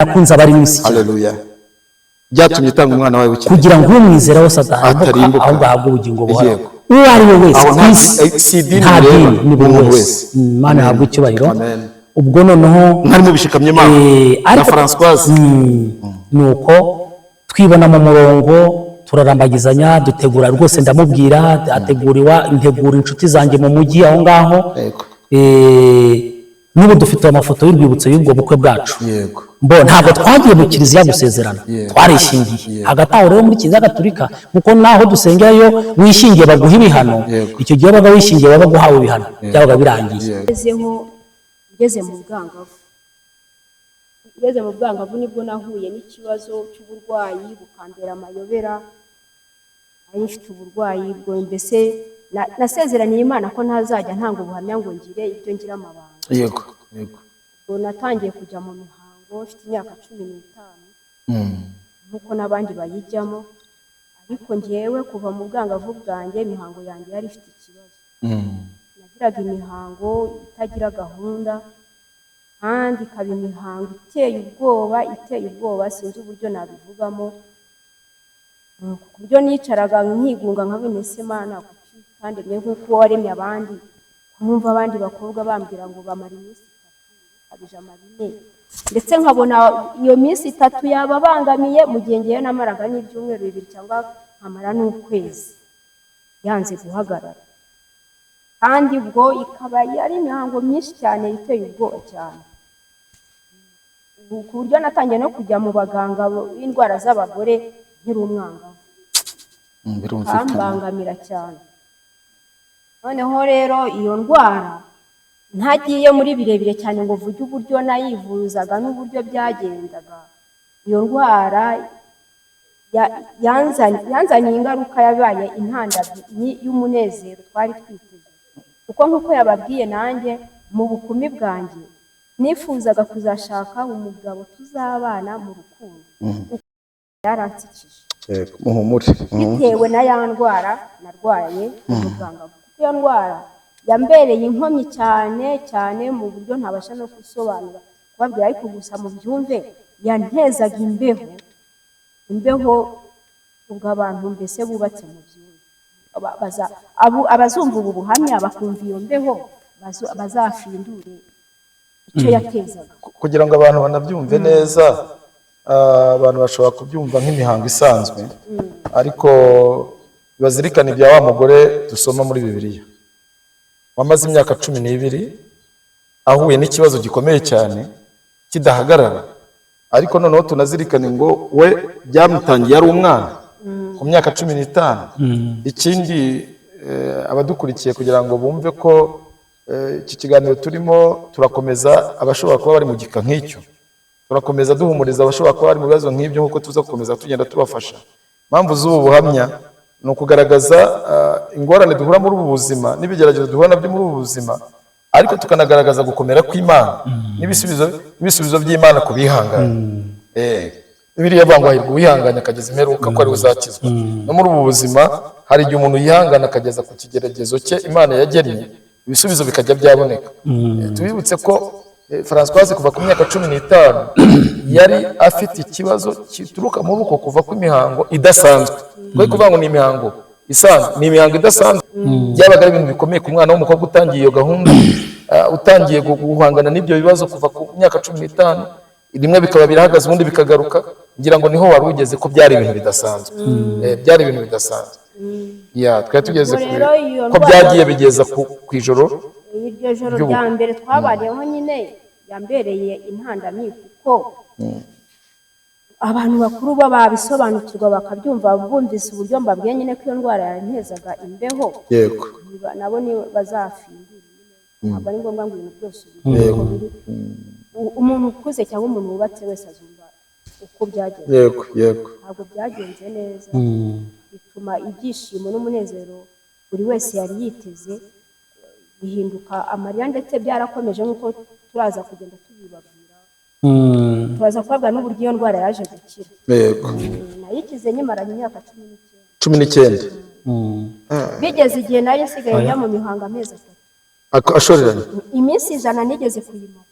Yakunze abari mu isi cyane. Haleluya! Byatumye itanga umwana wawe w'ikinege kugira ngo umwizera wese adahanguka, atarimbuka. Ahubwo ahabwe ubugingo buhoraho. Uwo ari we wese Aho ku isi. si idini nta bireba, dini, ni buri umuntu wese. wese. Imana ihabwe icyubahiro. Amen. Ubwo noneho mwari mubishikamye Imana na ariko Françoise. Nuko twibona mu murongo, turarambagizanya, dutegura rwose, ndamubwira, ategura iwa, ntegura inshuti zanjye mu mujyi aho ngaho. N'ubu dufite amafoto y'urwibutso y'ubwo bukwe bwacu. Mbo ntabwo twagiye mu kiliziya gusezerana, twarishingiye. Hagati aho rero muri Kiliziya Gatolika, kuko naho dusengerayo wishingiye baguha ibihano. Icyo gihe wabaga wishingiye, wabaga uhawe ibihano, byabaga birangiye. Ngezeho, ngeze mu bwangavu, ngeze mu bwangavu nibwo nahuye n'ikibazo cy'uburwayi bukambera amayobera. Nari mfite uburwayi bwo mbese nasezeraniye Imana ko ntazajya ntanga ubuhamya ngo ngire ibyo ngira amabanga. yego yego Ubwo natangiye kujya mu mihango mfite imyaka 15, nk'uko n'abandi bayijyamo, ariko ngewe kuva mu bwangavu bwanjye imihango yanjye yari ifite ikibazo. Nagiraga imihango itagira gahunda, kandi ikaba imihango iteye ubwoba, iteye ubwoba, sinzi uburyo nabivugamo. Ku buryo nicaraga nkigunga nkabona: ese Mana, kuki utandemye nk'uko waremye abandi? Numva abandi bakobwa bambwira ngo bamara iminsi 3, kabije amara 4, ndetse nkabona iyo minsi 3 yababangamiye, mu gihe ngewe namaraga n'ibyumweru 2 cyangwa nkamara n'ukwezi yanze guhagarara. Kandi ubwo ikaba ari imihango myinshi cyane iteye ubwoba cyane, ku buryo natangiye no kujya mu baganga b'indwara z'abagore nkiri umwangavu. Birumvikana. Kambangamira cyane. Noneho rero iyo ndwara, ntagiye muri birebire cyane ngo mvuge uburyo nayivuzaga n'uburyo byagendaga, iyo ndwara yanzaniye ingaruka yabaye intandaro y'umunezero twari twiteze, kuko nk'uko yababwiye, nanjye mu bukumi bwanjye nifuzaga kuzashaka umugabo tuzabana mu rukundo. Yaransikije. Yego, muhumure. Bitewe na ya ndwara narwaye mu bwangavu, kuko iyo ndwara yambereye inkomyi cyane cyane mu buryo ntabasha no gusobanura kubabwira, ariko gusa mu byumve yantezaga imbeho, imbeho. Ubwo abantu mbese bubatse mu byumve, abazumva ubu buhamya bakumva iyo mbeho bazafindure icyo yatezaga. Kugira ngo abantu banabyumve neza, abantu bashobora kubyumva nk'imihango isanzwe, ariko bazirikane ibya wa mugore dusoma muri Bibiliya wamaze imyaka 12 ahuye n'ikibazo gikomeye cyane kidahagarara. Ariko noneho tunazirikane ngo we byamutangiye ari umwana ku myaka 15. Ikindi, abadukurikiye, kugira ngo bumve ko iki kiganiro turimo turakomeza abashobora kuba bari mu gika nk'icyo, turakomeza duhumuriza abashobora kuba bari mu bibazo nk'ibyo, nk'uko tuza gukomeza tugenda tubafasha. Impamvu z'ubu buhamya ni ukugaragaza ingorane duhura muri ubu buzima n'ibigeragezo duhura nabyo muri ubu buzima, ariko tukanagaragaza gukomera kw'Imana n'ibisubizo by'Imana ku bihangana. Bibiliya ivuga ngo hahirwa uwihanganye akageza imperuka, ko ariwe uzakizwa. No muri ubu buzima hari igihe umuntu yihangana akageza ku kigeragezo cye Imana yagennye, ibisubizo bikajya byaboneka. Tubibutse ko Françoise kuva ku myaka 15 yari afite ikibazo gituruka muri uko kuva kw'imihango idasanzwe. Twe kuvuga ngo ni imihango isanzwe, ni imihango idasanzwe. Byabaga ari ibintu bikomeye ku mwana w'umukobwa utangiye iyo gahunda, utangiye guhangana n'ibyo bibazo kuva ku myaka 15, rimwe bikaba birahagaze, ubundi bikagaruka. Ngira ngo niho wari ugeze, ko byari ibintu bidasanzwe. Byari ibintu bidasanzwe. Ya, twari tugeze Ubwo ku rero iyo ko ndwara- byagiye bigeza ku ijoro Iryo joro ry'ubukwe. rya mbere twabariyeho nyine yambereye intandamyi, kuko abantu bakuru bo babisobanukirwa bakabyumva, bumvise uburyo mbabwiye nyine ko iyo ndwara yantezaga imbeho. Nabo ni bazafindura nyine, ntabwo ari ngombwa ngo ibintu byose ubivuge uko biri. Umuntu ukuze cyangwa umuntu wubatse wese azumva uko byagenze. yego yego Ntabwo byagenze neza, bituma ibyishimo n'umunezero buri wese yari yiteze bihinduka amarira, ndetse byarakomeje nk'uko turaza kugenda tubibabwira. Turaza kubabwira n'uburyo iyo ndwara yaje gukira. Nayikize nyimaranye imyaka 19. 19. Bigeze igihe nari nsigaye njya mu mihango amezi 3. Ashoreranye. Iminsi 100 nigeze kuyimara.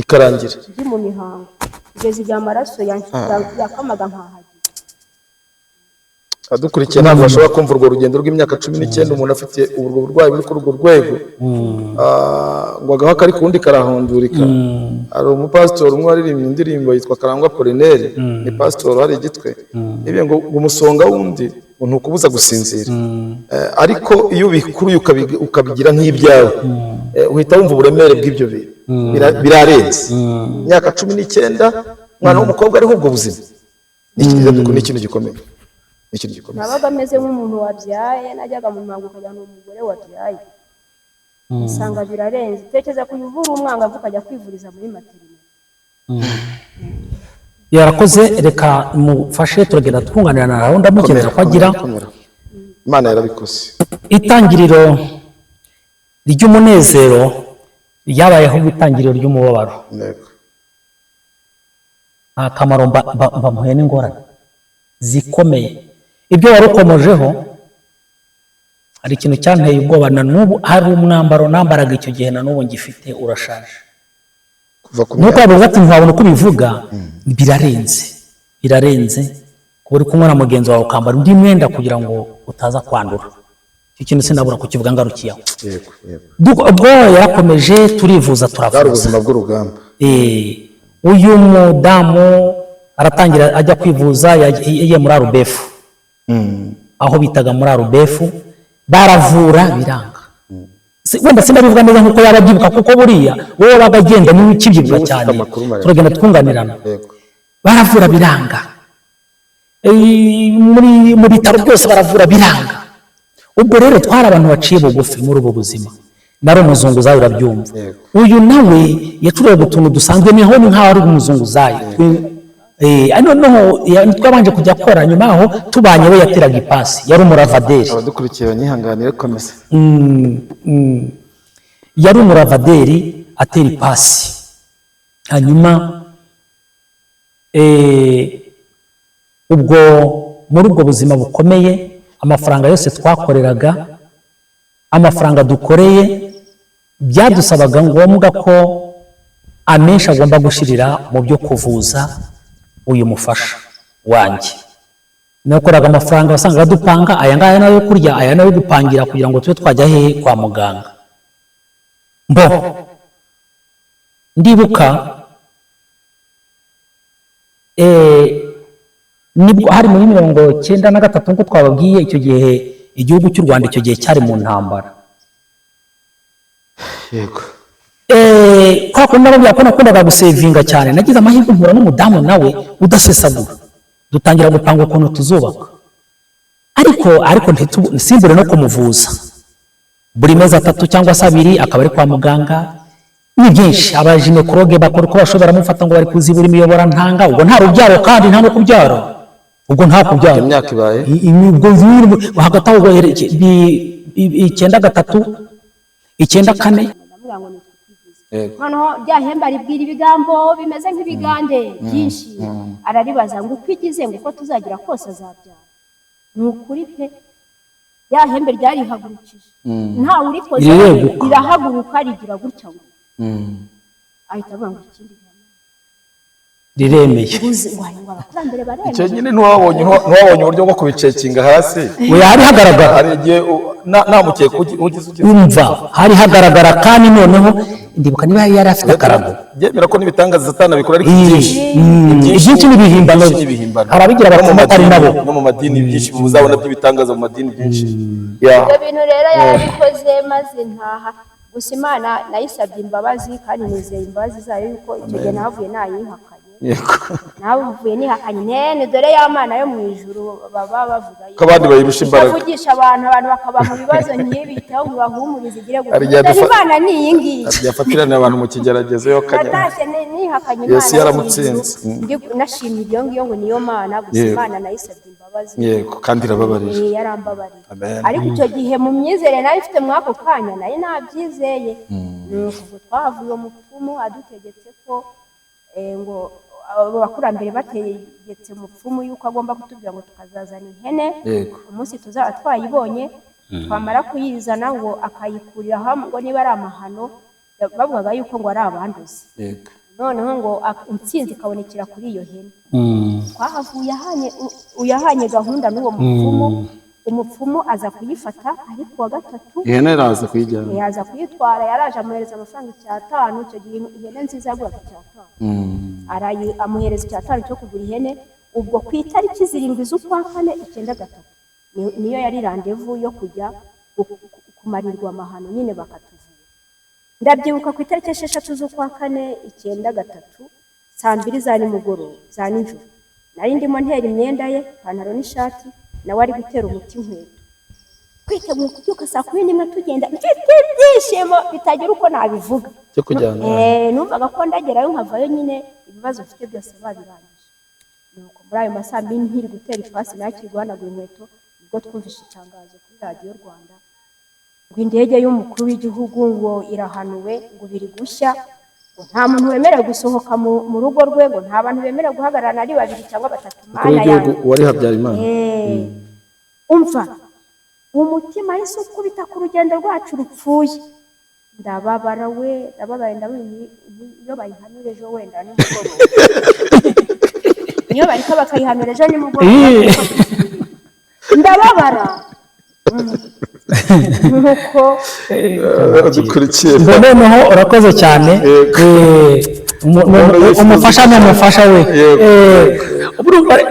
Ikarangira. Ndi mu mihango kugeza igihe amaraso yakamaga nkahagira. Adukurikiye ntabwo bashobora kumva urwo rugendo rw'imyaka 19 umuntu afite ubwo burwayi buri kuri urwo rwego, ngo agaha kari ku wundi karahundurika. Hari umupasitori umwe waririmbye indirimbo yitwa Karangwa Apollinaire, ni pasitori hari Igitwe, ibyo ngo umusonga wundi ngo ntukubuza gusinzira. Ariko iyo ubikuruye ukabigira nk'ibyawe, uhita wumva uburemere bw'ibyo bintu. Birarenze imyaka 19 umwana w'umukobwa ariho ubwo buzima, ni ikintu gikomeye, ni ikintu gikomeye. Nabaga ameze nk'umuntu wabyaye, najyaga mu mihango ukajya ni umugore wabyaye, usanga birarenze. Tekereza kuyivura umwangavu ukajya kwivuriza muri materinite. Yarakoze, reka mufashe, turagenda twunganira na gahunda mukenera ko agira. Komera. Imana yarabikoze. Itangiriro ry'umunezero ryabayeho itangiriro ry'umubabaro. Yego. Nta kamaro mba mpuye n'ingorane zikomeye. Ibyo wari ukomojeho, hari ikintu cyanteye ubwoba na n'ubu. Hari umwambaro nambaraga icyo gihe na n'ubu ngifite, urashaje. Kuva ku Nuko myaka yavuze ati ntiwabona uko ubivuga, birarenze, birarenze kuba uri kumwe na mugenzi wawe ukambara undi mwenda kugira ngo utaza kwandura. Icyo kintu sinabura kukivuga ngarukiye aho. Yego, yego. Ubwo yarakomeje, turivuza, Bwari turavuza. ubuzima bw'urugamba. Uyu mudamu aratangira ajya kwivuza, yagiye muri ARBEF, aho bitaga muri ARBEF, baravura biranga. Wenda sinabivuga neza nkuko yaba abyibuka, kuko buriya wowe wabaga agenda niwe ukibyibuka Niwe ufite cyane. amakuru maremare. Turagenda twunganirana. Yego. Baravura biranga. Muri mu bitaro byose baravura biranga. Ubwo rero twari abantu baciye bugufi muri ubu buzima, nari umuzunguzayi, urabyumva. Yego. Uyu nawe yacuruzaga utuntu dusanzwe, niho ni nk'aho ari umuzunguzayi. Noneho twabanje kujya akora, nyuma yaho tubanye we yateraga ipasi, yari umuravaderi. Abadukurikiye banyihanganire, komeza. Yari umuravaderi atera ipasi. Hanyuma ubwo muri ubwo buzima bukomeye, amafaranga yose twakoreraga, amafaranga dukoreye, byadusabaga ngombwa ko amenshi agomba gushyirira mu byo kuvuza uyu mufasha wanjye. Nakoraga amafaranga, wasangaga dupanga aya ngaya nayo kurya, aya nayo gupangira kugira ngo tube twajya hehe? Kwa muganga. Mbo ndibuka nibwo hari muri 93, nk'uko twababwiye, icyo gihe igihugu cy'u Rwanda icyo gihe cyari mu ntambara. Yego. Kwa kundi nababwira ko nakundaga gusevinga cyane, nagize amahirwe mpura n'umudamu nawe udasesagura, dutangira gupanga ukuntu tuzubaka, ariko simbure no kumuvuza buri mezi 3 cyangwa se 2, akaba ari kwa muganga. Ni byinshi, abagynécologue bakora uko bashobora, baramufata ngo bari kuzibura imiyoborantanga. Ubwo nta rubyaro kandi nta no kubyara, ubwo nta kubyara. Imyaka ibaye? Ubwo hagati aho ubwo 93, 94. Ndamubwira ngo nitwe twigize. Yego. Noneho rya hembe aribwira ibigambo bimeze nk'ibigande byinshi, araribaza ngo uko igize, ngo uko tuzagira kose azabyara. Ni ukuri pe, rya hembe ryarihagurukije ntawe urikoze. Rireguka. Rirahaguruka rigira gutya ngo ahita avuga ngo ikindi Riremeye. Uzi ngo ngo abakurambere baremeye. Icyo nyine ntiwabonye uburyo bwo kubicekinga hasi? Oya, hari hagaragara. Hari igihe namukeka ugize ugize Umva, hari hagaragara kandi noneho ndibuka niba yari afite akarago. Byemera ko n'ibitangaza Satani abikora, ariko ibyinshi Ibyinshi ni ibihimbano. Ibyinshi ni ibihimbano. Hari abigira No mu abapfumu atari madini- nabo. No mu madini byinshi muzabona by'ibitangaza mu madini byinshi. Ya. Ibyo bintu rero yarabikoze maze ntaha. Gusa Imana nayisabye imbabazi kandi nizeye imbabazi zayo, yuko icyo gihe nahavuye nayihakanye. Yego. Navuye nihakanye nene, dore ya Mana yo mu ijuru baba bavuga Ko abandi bayirusha imbaraga. Itavugisha abantu, abantu bakaba mu bibazo ntibiteho ngo ibahumurize, igire Hari igihe gutya. Dore Imana ni iyi ngiyi. Yafatirana abantu mu kigeragezo yo kanya. Natashye nihakanye Imana Yesu yo mu yaramutsinze. ijuru. Nashimye ibyo ngiyo ngo niyo Mana gusa. Yego. Imana nayisabye imbabazi. Yego, kandi irababarira. Yarambabariye. Amen. Ariko icyo gihe mu myizerere nari mfite muri ako kanya nari nabyizeye. Nuko ubwo twahavuye umupfumu adutegetse ko ngo abo bakurambere bategetse umupfumu yuko agomba kutubwira ngo tukazazana ihene Yego. umunsi tuzaba twayibonye, twamara kuyizana ngo akayikurira hamwe, ngo niba ari amahano bavugaga yuko ngo ari abanduzi. Yego. Noneho ngo intsinzi ikabonekera kuri iyo hene. Twahavuye uyahanye gahunda n'uwo mupfumu. Umupfumu aza kuyifata ari ku wa gatatu. Ihene iraza kuyijyana. Yaza kuyitwara, yaraje amuhereza amafaranga 5. Icyo gihe ihene nziza yaguraga 5. Amuhereza 5 cyo kugura ihene. Ubwo ku itariki 7 z'ukwa kane 93 niyo yari randevu yo kujya kumarirwa amahano nyine bakatuvura. Ndabyibuka ku itariki 6 z'ukwa kane 93 saa 2 za nimugoroba za nijoro, nari ndimo ntera imyenda ye, ipantaro n'ishati, nawe ari gutera umuti inkweto, twiteguye kubyuka saa 11 tugenda, mfite ibyishimo bitagira uko nabivuga cyo kujyana. Numvaga ko ndagerayo nkavayo nyine ibibazo mfite byose babirangije. Nuko muri ayo masaa 2 nkiri gutera ipasi nakiri guhanagura inkweto, nibwo twumvise itangazo kuri Radiyo Rwanda ngo indege y'umukuru w'igihugu ngo irahanuwe, ngo biri gushya, ngo nta muntu wemerewe gusohoka mu rugo rwe, ngo nta bantu bemerewe guhagararana ari babiri cyangwa batatu. Umukuru w'igihugu wari Habyarimana. Umva umutima yahise ukubita ku rugendo rwacu rupfuye. Ndababara we, ndababaye, ndabona iyo bayihanura ejo wenda nimugoroba, niyo bariko bakayihanura ejo nimugoroba, ndababara nkuko dukurikiye. Noneho urakoze cyane. Umufasha ni umufasha we.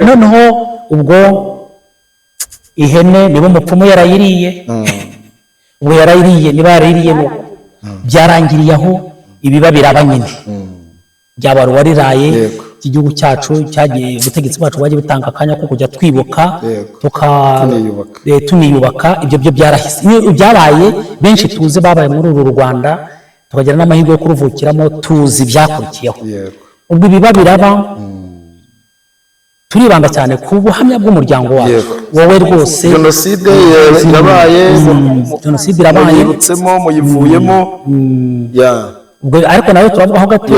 Noneho ubwo ihene niba umupfumu yarayiriye, ubwo yarayiriye, niba yarayiriye nuko byarangiriye aho, ibiba biraba nyine byaba wariraye. Igihugu cyacu cyagiye, ubutegetsi bwacu bwagiye butanga akanya ko kujya twibuka, tuniyubaka. Ibyo byo byarahise byabaye, benshi tuzi babaye muri uru Rwanda, tukagira n'amahirwe yo kuruvukiramo, tuzi ibyakurikiyeho. Ubwo ibiba biraba, turibanda cyane ku buhamya bw'umuryango wacu. Wowe rwose Jenoside irabaye, Jenoside irabaye, muyirutsemo, muyivuyemo. Ubwo ariko nawe turavugaho gato.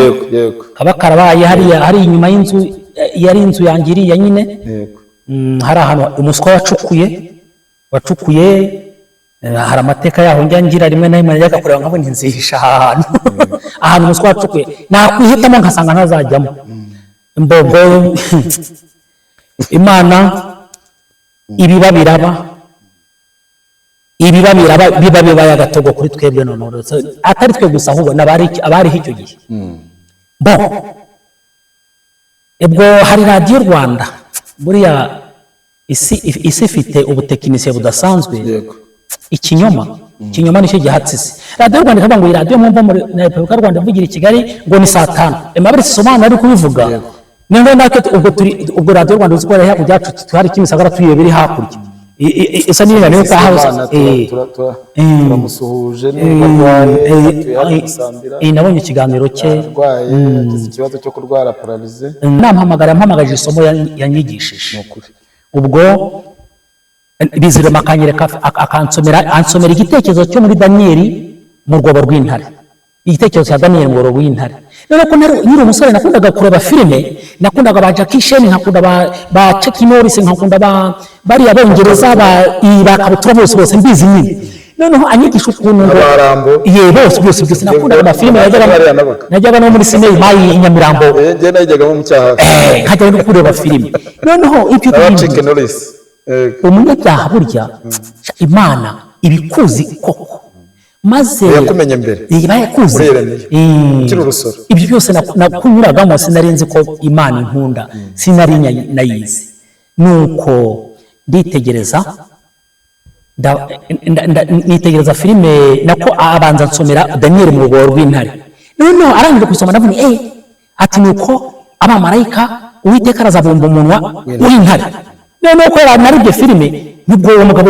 Kaba karabaye hariya, hari inyuma y'inzu, yari inzu yanjye iriya nyine. Hari ahantu umuswa wacukuye, hari amateka yaho njya ngira rimwe na rimwe najyaga kureba nkabona inzihisha aha hantu, ahantu umuswa wacukuye nakwihitamo nkasanga ntazajyamo. Mbogo Imana, ibiba biraba, ibiba biraba, biba bibaye agatogo kuri twebwe. Noneho atari twe gusa, ahubwo n'abariho icyo gihe. Bo ubwo hari Radiyo Rwanda, buriya isi ifite ubutekinisiye budasanzwe. Ikinyoma nicyo gihatse isi. Radiyo Rwanda ikavuga ngo iyi radiyo mwumva muri Repubulika y'u Rwanda ivugira i Kigali ngo ni saa 5. Aimable Sibomana ari kubivuga. Niyo natwe ubwo turi, ubwo Radiyo Rwanda uzi ko yari hakurya yacu, twari Kimisagara tuyireba iri hakurya, isa n'irengana yo kwa house. Turamusuhuje nubwo arwaye, atuye hano Musambira. Nabonye ikiganiro cye. Arwaye, yagize ikibazo cyo kurwara pararize. Nampamagara, yampamagaje isomo yanyigishije. Ubwo Bizirema akanyereka, akansomera, ansomera igitekerezo cyo muri Daniyeli mu rwobo rw'intare, igitekerezo cya Daniyeli mu rwobo rw'intare. None ko nkiri umusore nakundaga kureba filime, nakundaga ba Jackie Chan, nkakunda ba Chuck Norris, nkakunda ba bariya Bongereza ba Kabutura, bose bose mbizi nyine. Noneho anyigisha ukuntu ngo Abarambo. Ye, bose bose bose nakundaga amafilime, najyaga no muri sinema i Nyamirambo. Njye najyagamo mu cyaha. Nkajya no kureba filime. Noneho ibyo Chuck Norris. Umunyabyaha burya Imana ibikuzi koko, maze yakumenye mbere. Bayakuzi ukiri urusoro. Ibyo byose nakunyuragamo sinari nzi ko Imana inkunda, sinari nayizi. Nuko nditegereza, nitegereza filime, nako abanza nsomera Daniel mu rwobo rw'intare. Noneho arangije gusoma ndavuga ati nuko abamarayika Uwiteka arazabumba umunwa w'intare. Noneho ko narebye filime, nubwo uwo mugabo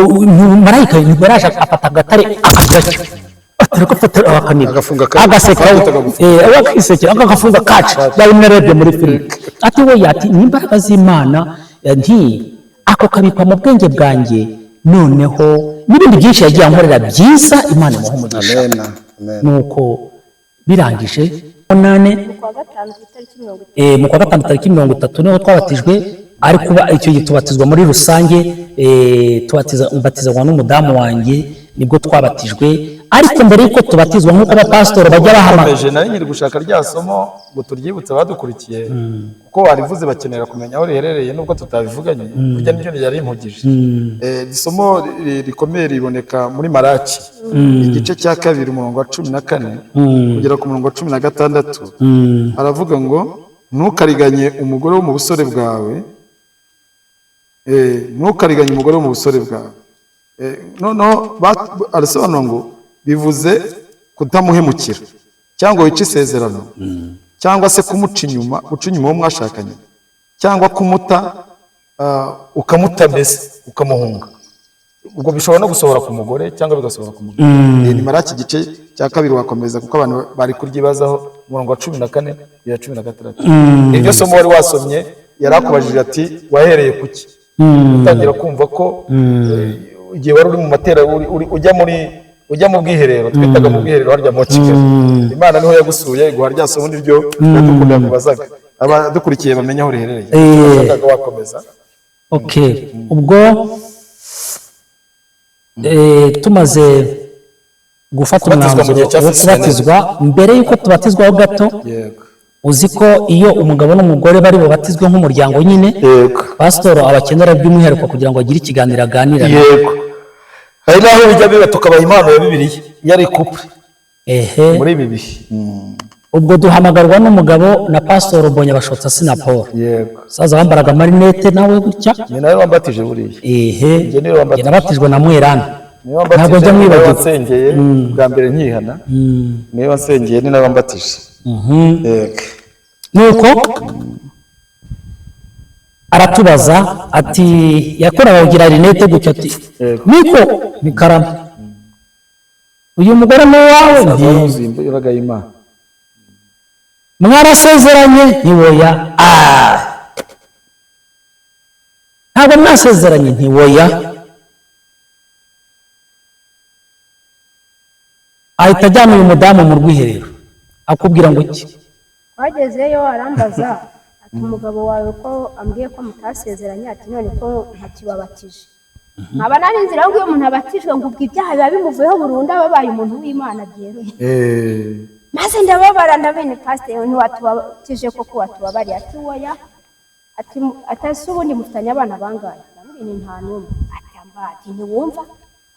marayika nibwo yaraje afata agatare akagacyo agaseka, akisekera, agafunga kacu yari narebye muri filime. Ati we, ati ni imbaraga z'Imana, nti ako kabikwa mu bwenge bwanjye. Noneho n'ibindi byinshi yagiye ankorera byiza, Imana imuha umugisha. Nuko birangije nane mu kwa gatanu tariki 30 niho twabatijwe, ariko icyo gihe tubatizwa muri rusange, tubatizwa n'umudamu wanjye, nibwo twabatijwe. Ariko mbere y'uko tubatizwa, nk'uko abapasitori bajya bahamagara, Komeje, nari nkiri gushaka rya somo ngo turyibutse abadukurikiye, kuko warivuze bakenera kumenya aho riherereye nubwo tutabivuganye. Burya niryo ryari rimpugije. Isomo rikomeye riboneka muri Maraki, igice cya 2, umurongo wa 14 kugera ku murongo wa 16. Aravuga ngo: "Ntukariganye umugore wo mu busore bwawe, ntukariganye umugore wo mu busore bwawe." Noneho arasobanura ngo bivuze kutamuhemukira cyangwa wice isezerano, cyangwa se kumuca inyuma, guca inyuma uwo mwashakanye, cyangwa kumuta, ukamuta mbese ukamuhunga. Ubwo bishobora no gusohora ku mugore cyangwa bigasohora ku mugabo. Ni Maraki igice cya 2, wakomeza kuko abantu bari kuryibazaho, umurongo wa 14 kugera 16. Iryo somo wari wasomye, yari akubajije ati: "Wahereye kuki utangira kumva ko igihe wari uri mu matera, ujya mu bwiherero, twitaga mu bwiherero harya mu Kigali, Imana niho yagusuye iguha rya somo?" Niryo dukunda kubazaga, abadukurikiye bamenye aho riherereye. Washakaga wakomeza. Okay, ubwo tumaze gufata Kubatizwa mu umwanzuro gihe cya wo fisi. kubatizwa, mbere y'uko tubatizwaho gato, uzi ko iyo umugabo n'umugore bari bubatizwe nk'umuryango nyine, pasitoro abakenera by'umwihariko kugira ngo agire ikiganiro aganira nabo. Yego, hari n'aho bijya biba tukabaha impano ya Bibiliya iyo ari couple muri ibi bihe. Ubwo duhamagarwa n'umugabo na pasitoro Mbonyabashotsa Sinapolo. Saza wambaraga amarinete nawe gutya. Ni nawe wambatije buriya. Njye niwe wambatije. Njye nabatijwe na Mwerani. Niwe wambatije. Ntabwo njya Niwe mwibagirwa. wansengeye bwa mbere nkihana, niwe wansengeye, ni nawe wambatije. Yego. Nuko aratubaza ati, yakoraga kugira rinete gutya, ati: "Niko ni karama, uyu mugore ni uwawe?" Saza Nti wari wuzuye imbaraga y'Imana. "Mwarasezeranye?" "Ntiwoya." "Ah, ntabwo mwasezeranye?" "Ntiwoya." Ahita ajyana uyu mudamu mu rwiherero, akubwira ngo iki? Twagezeyo arambaza ati: "Umugabo wawe ko ambwiye ko mutasezeranye?" Ati: "None ko ntakibabatije?" Nkaba nari nzira ngo iyo umuntu abatijwe ngo ubwo ibyaha biba bimuvuyeho burundu, aba abaye umuntu w'Imana byeruye. Maze ndababara, ndabene pasiteri: "Ntiwatubatije koko, watubabariye?" Ati: "Oya." Ati: "Atase ubundi mufitanye abana bangahe?" Ndamubwira nti: "Nta n'umwe." Ati: "Amba." Ati: "Ntiwumva?"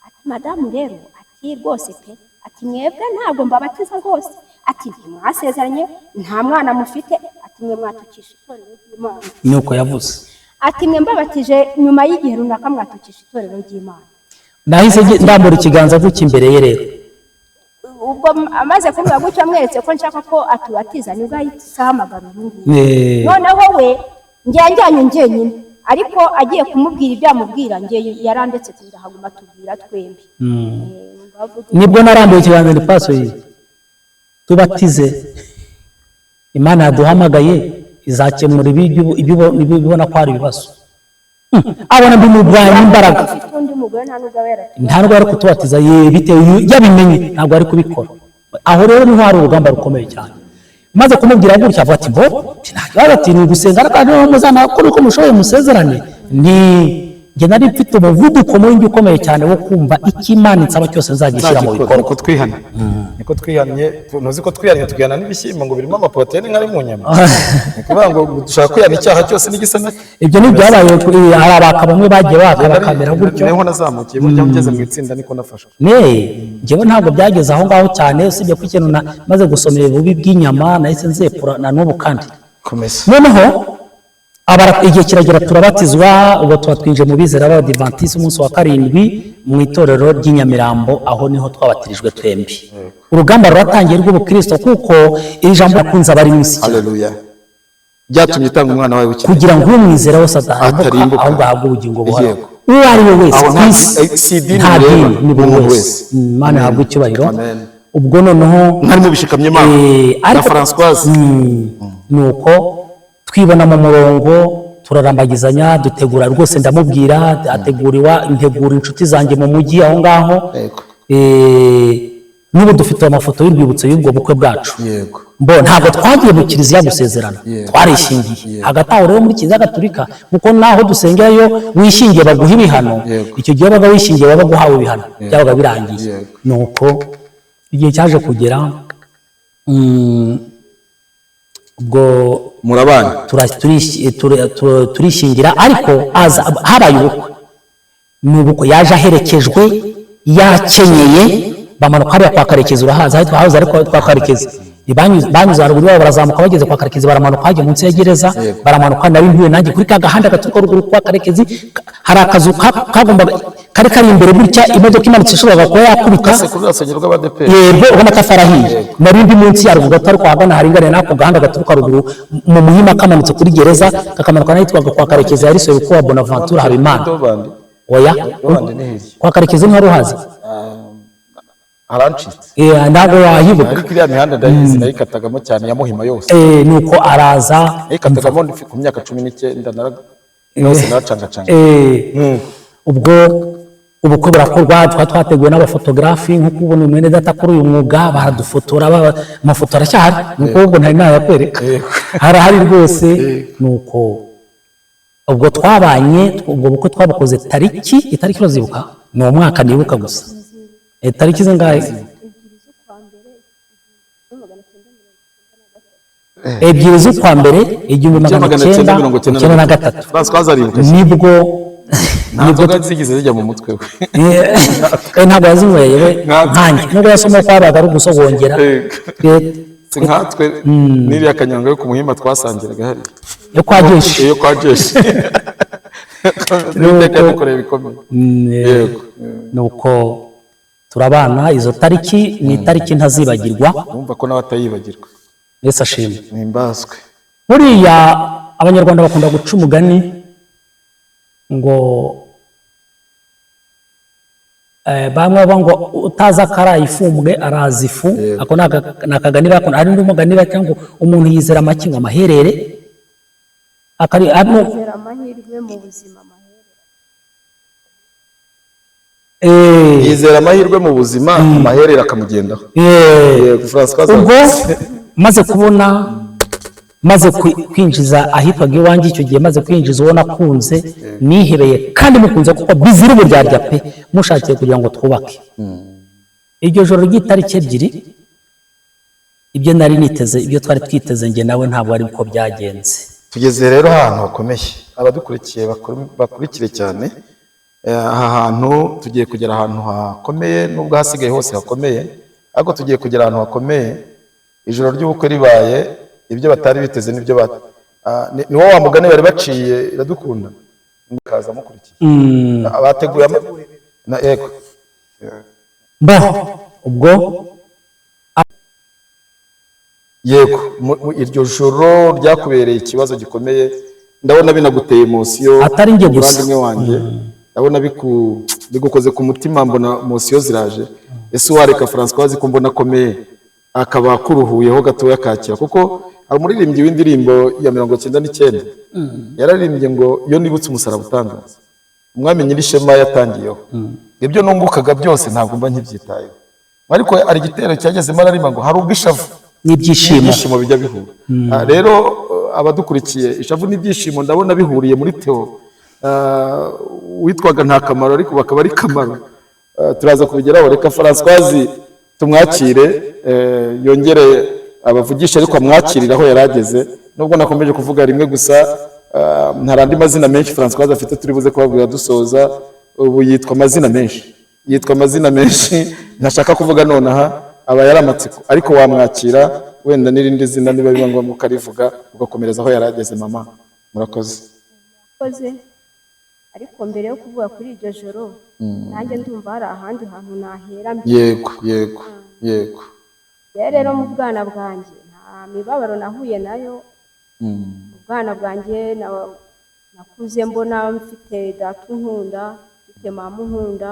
Ati: "Madamu rero," ati, "rwose pe," ati, "mwebwe ntabwo mbabatiza rwose." Ati: "Ntimwasezeranye, nta mwana mufite." Ati: "Mwe mwatukisha itorero ry'Imana." Nuko yavuze. Ati: "Mwe mbabatije nyuma y'igihe runaka mwatukisha itorero ry'Imana." Nahise ndambura ikiganza gutya imbere ye rero. Ubwo amaze kumbwira gutyo, amweretse ko nshaka ko atubatiza, nibwo ahise ahamagara uyu nguyu. Noneho we njye njyanye njyenyine, ariko agiye kumubwira ibyo amubwira, njye yarandetse ndahaguma tubwira twembi. Bavuga- Nibwo narambuye ikiganza ni pasori, tubatize. Imana yaduhamagaye izakemura ibyo ibona ko hari ibibazo. Abona mbimurwanya imbaraga. Afite undi mugore, nta nubwo aba yaratubatije. Nta nubwo ari kutubatiza ye, bitewe yabimenye ntabwo ari kubikora. Aho rero niho hari urugamba rukomeye cyane. Maze kumubwira gutya, avuga ati: "Bo nta kibazo," ati: "Ni ugusenga, ariko niba muzanakora uko mushoboye musezerane." Ni njye nari mfite umuvuduko muri njye ukomeye cyane wo kumva icyo Imana insaba cyose nzagishyira mu bikorwa. Niko twihana, niko twihannye. Ntuzi ko twihannye tugihana n'ibishyimbo ngo birimo amaporoteyine nk'ari mu nyama? Ni ukuvuga ngo dushaka kwihana icyaha cyose n'igisa nacyo. Ibyo ni ibyabaye hari abaka bamwe bagiye baka bakamera gutyo. Niho nazamukiye burya, ngeze mu itsinda niko nafashwe. Ne, njyewe ntabwo byageze aho ngaho cyane, usibye ko ikintu maze gusomera ububi bw'inyama nahise nzepfura na n'ubu kandi. Komeza. Noneho igihe kiragera turabatizwa. Ubwo tuba twinjiye mu bizera b'Abadivantisiti umunsi wa karindwi mu itorero ry'i Nyamirambo. Aho niho twabatirijwe twembi. Urugamba ruratangiye rw'ubukristo, kuko iri jambo yakunze abari mu isi cyane. Haleluya, byatumye utanga umwana wawe w'ikinege. Kugira ngo umwizera wese adahambuka, Atarimbuka. ahubwo ahabwe ubugingo buhoraho. Uwo ari we wese Aho ku isi. si idini Nta bireba, dini, ni buri umuntu wese. wese. Imana ihabwe icyubahiro. Amen. Ubwo noneho Mwari mubishikamye Imana na Françoise. Nuko twibona mu murongo, turarambagizanya, dutegura rwose, ndamubwira ategura iwa, ntegura inshuti zanjye mu mujyi aho ngaho. N'ubu dufite amafoto y'urwibutso y'ubwo bukwe bwacu. Mbo ntabwo twagiye mu kiliziya gusezerana, twarishingiye. Hagati aho rero muri Kiliziya Gatolika, kuko naho dusengerayo wishingiye baguha ibihano, icyo gihe wabaga wishingiye wabaga uhawe ibihano, byabaga birangiye. Nuko Igihe cyaje kugera, ubwo Murabana. Turishingira, ariko aza habaye ubukwe. Ni ubukwe yaje aherekejwe, yakenyeye, bamanuka hariya kwa Karekezi, urahazi ahitwa hahoze ariko kwa Karekezi. Banyuze haruguru iwabo, barazamuka, bageze kwa Karekezi baramanuka, hajya munsi ya gereza baramanuka. Nari ntuye nanjye kuri ka gahanda gaturuka ruguru kwa Karekezi, hari akazu kagombaga kari kari imbere gutya, imodoka imanutse ishoboraga kuba yakubita. Ese kuri rusengero rw'Abadeperi? Yego, ubona amatafari ahiye. Nari ndi munsi yarwo gato, ariko ahagana haringaniye n'ako gahanda gaturuka ruguru mu Muhima kamanutse kuri gereza, kakamanuka n'ahitwaga kwa Karekezi, yari sebukwe wa Bonaventure Habimana. Dobandi. Oya. Dobandi ni hirya. Kwa Karekezi ntiwari uhazi? Harancitse. Ntabwo wahibuka. Ariko iriya mihanda ndayizi, nayikatagamo cyane ya Muhima yose. Nuko araza. Nayikatagamo ku myaka 19, yose naracangacanga. Ubwo ubukwe burakorwa, twari twateguwe n'abafotogarafi, nk'uko ubona mwene data kuri uyu mwuga, baradufotora, amafoto aracyahari, nuko ubwo ntari nayakwereka, harahari rwose. Nuko ubwo twabanye, ubwo bukwe twabukoze tariki, itariki urazibuka? Ni umwaka nibuka gusa. Tariki zingahe? 2 z'ukwa mbere 1993. 2 z'ukwa mbere 1993. François aribuka. Nibwo. Nta nzoga zigeze zijya mu mutwe we. Ntabwo yazinyweye we. Nkatwe. Nkanjye nubwo yasoma ko habaga ari ugusogongera. Si nkatwe n'iriya kanyanga yo ku Muhima twasangiraga hariya. Yo kwa Jeshi. Iyo kwa Jeshi. N'iteka yadukoreye bikomeye. Yego. Nuko turabana, izo tariki ni itariki ntazibagirwa. Numva ko nawe atayibagirwa. Yesu ashimwe. Nimbazwe. Buriya Abanyarwanda bakunda guca umugani ngo bamwe bavuga ngo utazi akaraye ifumbwe araza ifu. Ako ni akagani bakunda. Hari n'undi mugani baca ngo umuntu yizera amaki ngo amaherere akari Yizera amahirwe mu buzima, amaherere. Yizera amahirwe mu buzima, amaherere akamugendaho. Yego, François. Ubwo maze kubona, maze kwinjiza ahitwaga iwanjye icyo gihe, maze kwinjiza uwo nakunze, nihebeye kandi mukunze kuko bizira uburyarya pe, mushakiye kugira ngo twubake. Iryo joro ry'itariki 2, ibyo nari niteze, ibyo twari twiteze njye nawe, ntabwo ari uko byagenze. Tugeze rero ahantu hakomeye, abadukurikiye bakurikire cyane. Aha hantu tugiye kugera ahantu hakomeye, nubwo hasigaye hose hakomeye, ariko tugiye kugera ahantu hakomeye. Ijoro ry'ubukwe ribaye, ibyo batari biteze nibyo ni wo wa mugani bari baciye Iradukunda kaza mukurikiye abateguye na yego. Bo ubwo Yego, iryo joro ryakubereye ikibazo gikomeye, ndabona binaguteye emotion. Atari njye gusa. Muvandimwe wanjye, ndabona bigukoze ku mutima, mbona emotion ziraje. Ese wareka François, ko mbona akomeye, akaba akuruhuyeho gatoya kakira? Kuko hari umuririmbyi w'indirimbo ya 99 yararirimbye ngo iyo nibutse umusaraba utangaza umwami nyirishema yatangiyeho, ibyo nungukaga byose ntabwo mba nkibyitayeho. Ariko hari igitero cyagezemo ararima ngo hari ubwo ishavu n'ibyishimo n'ibyishimo bijya bihura. Rero abadukurikiye, ishavu n'ibyishimo ndabona bihuriye muri Theo, witwaga nta kamaro ariko bakaba ari kamaro. Turaza kubigeraho. Reka Françoise tumwakire, yongere abavugisha, ariko amwakirire aho yari ageze, nubwo nakomeje kuvuga rimwe gusa. Hari andi mazina menshi Françoise afite turi buze kubabwira dusoza. Ubu yitwa amazina menshi, yitwa amazina menshi ntashaka kuvuga nonaha, aba yari amatsiko, ariko wamwakira wenda n'irindi zina niba biba ngombwa ukarivuga, ugakomereza aho yari ageze. Mama, murakoze. Murakoze, ariko mbere yo kuvuga kuri iryo joro, nanjye ndumva hari ahandi hantu nahera mbere. Yego yego yego. Rero mu bwana bwanjye nta mibabaro nahuye nayo. Mu bwana bwanjye nakuze mbona mfite data unkunda, mfite mama unkunda.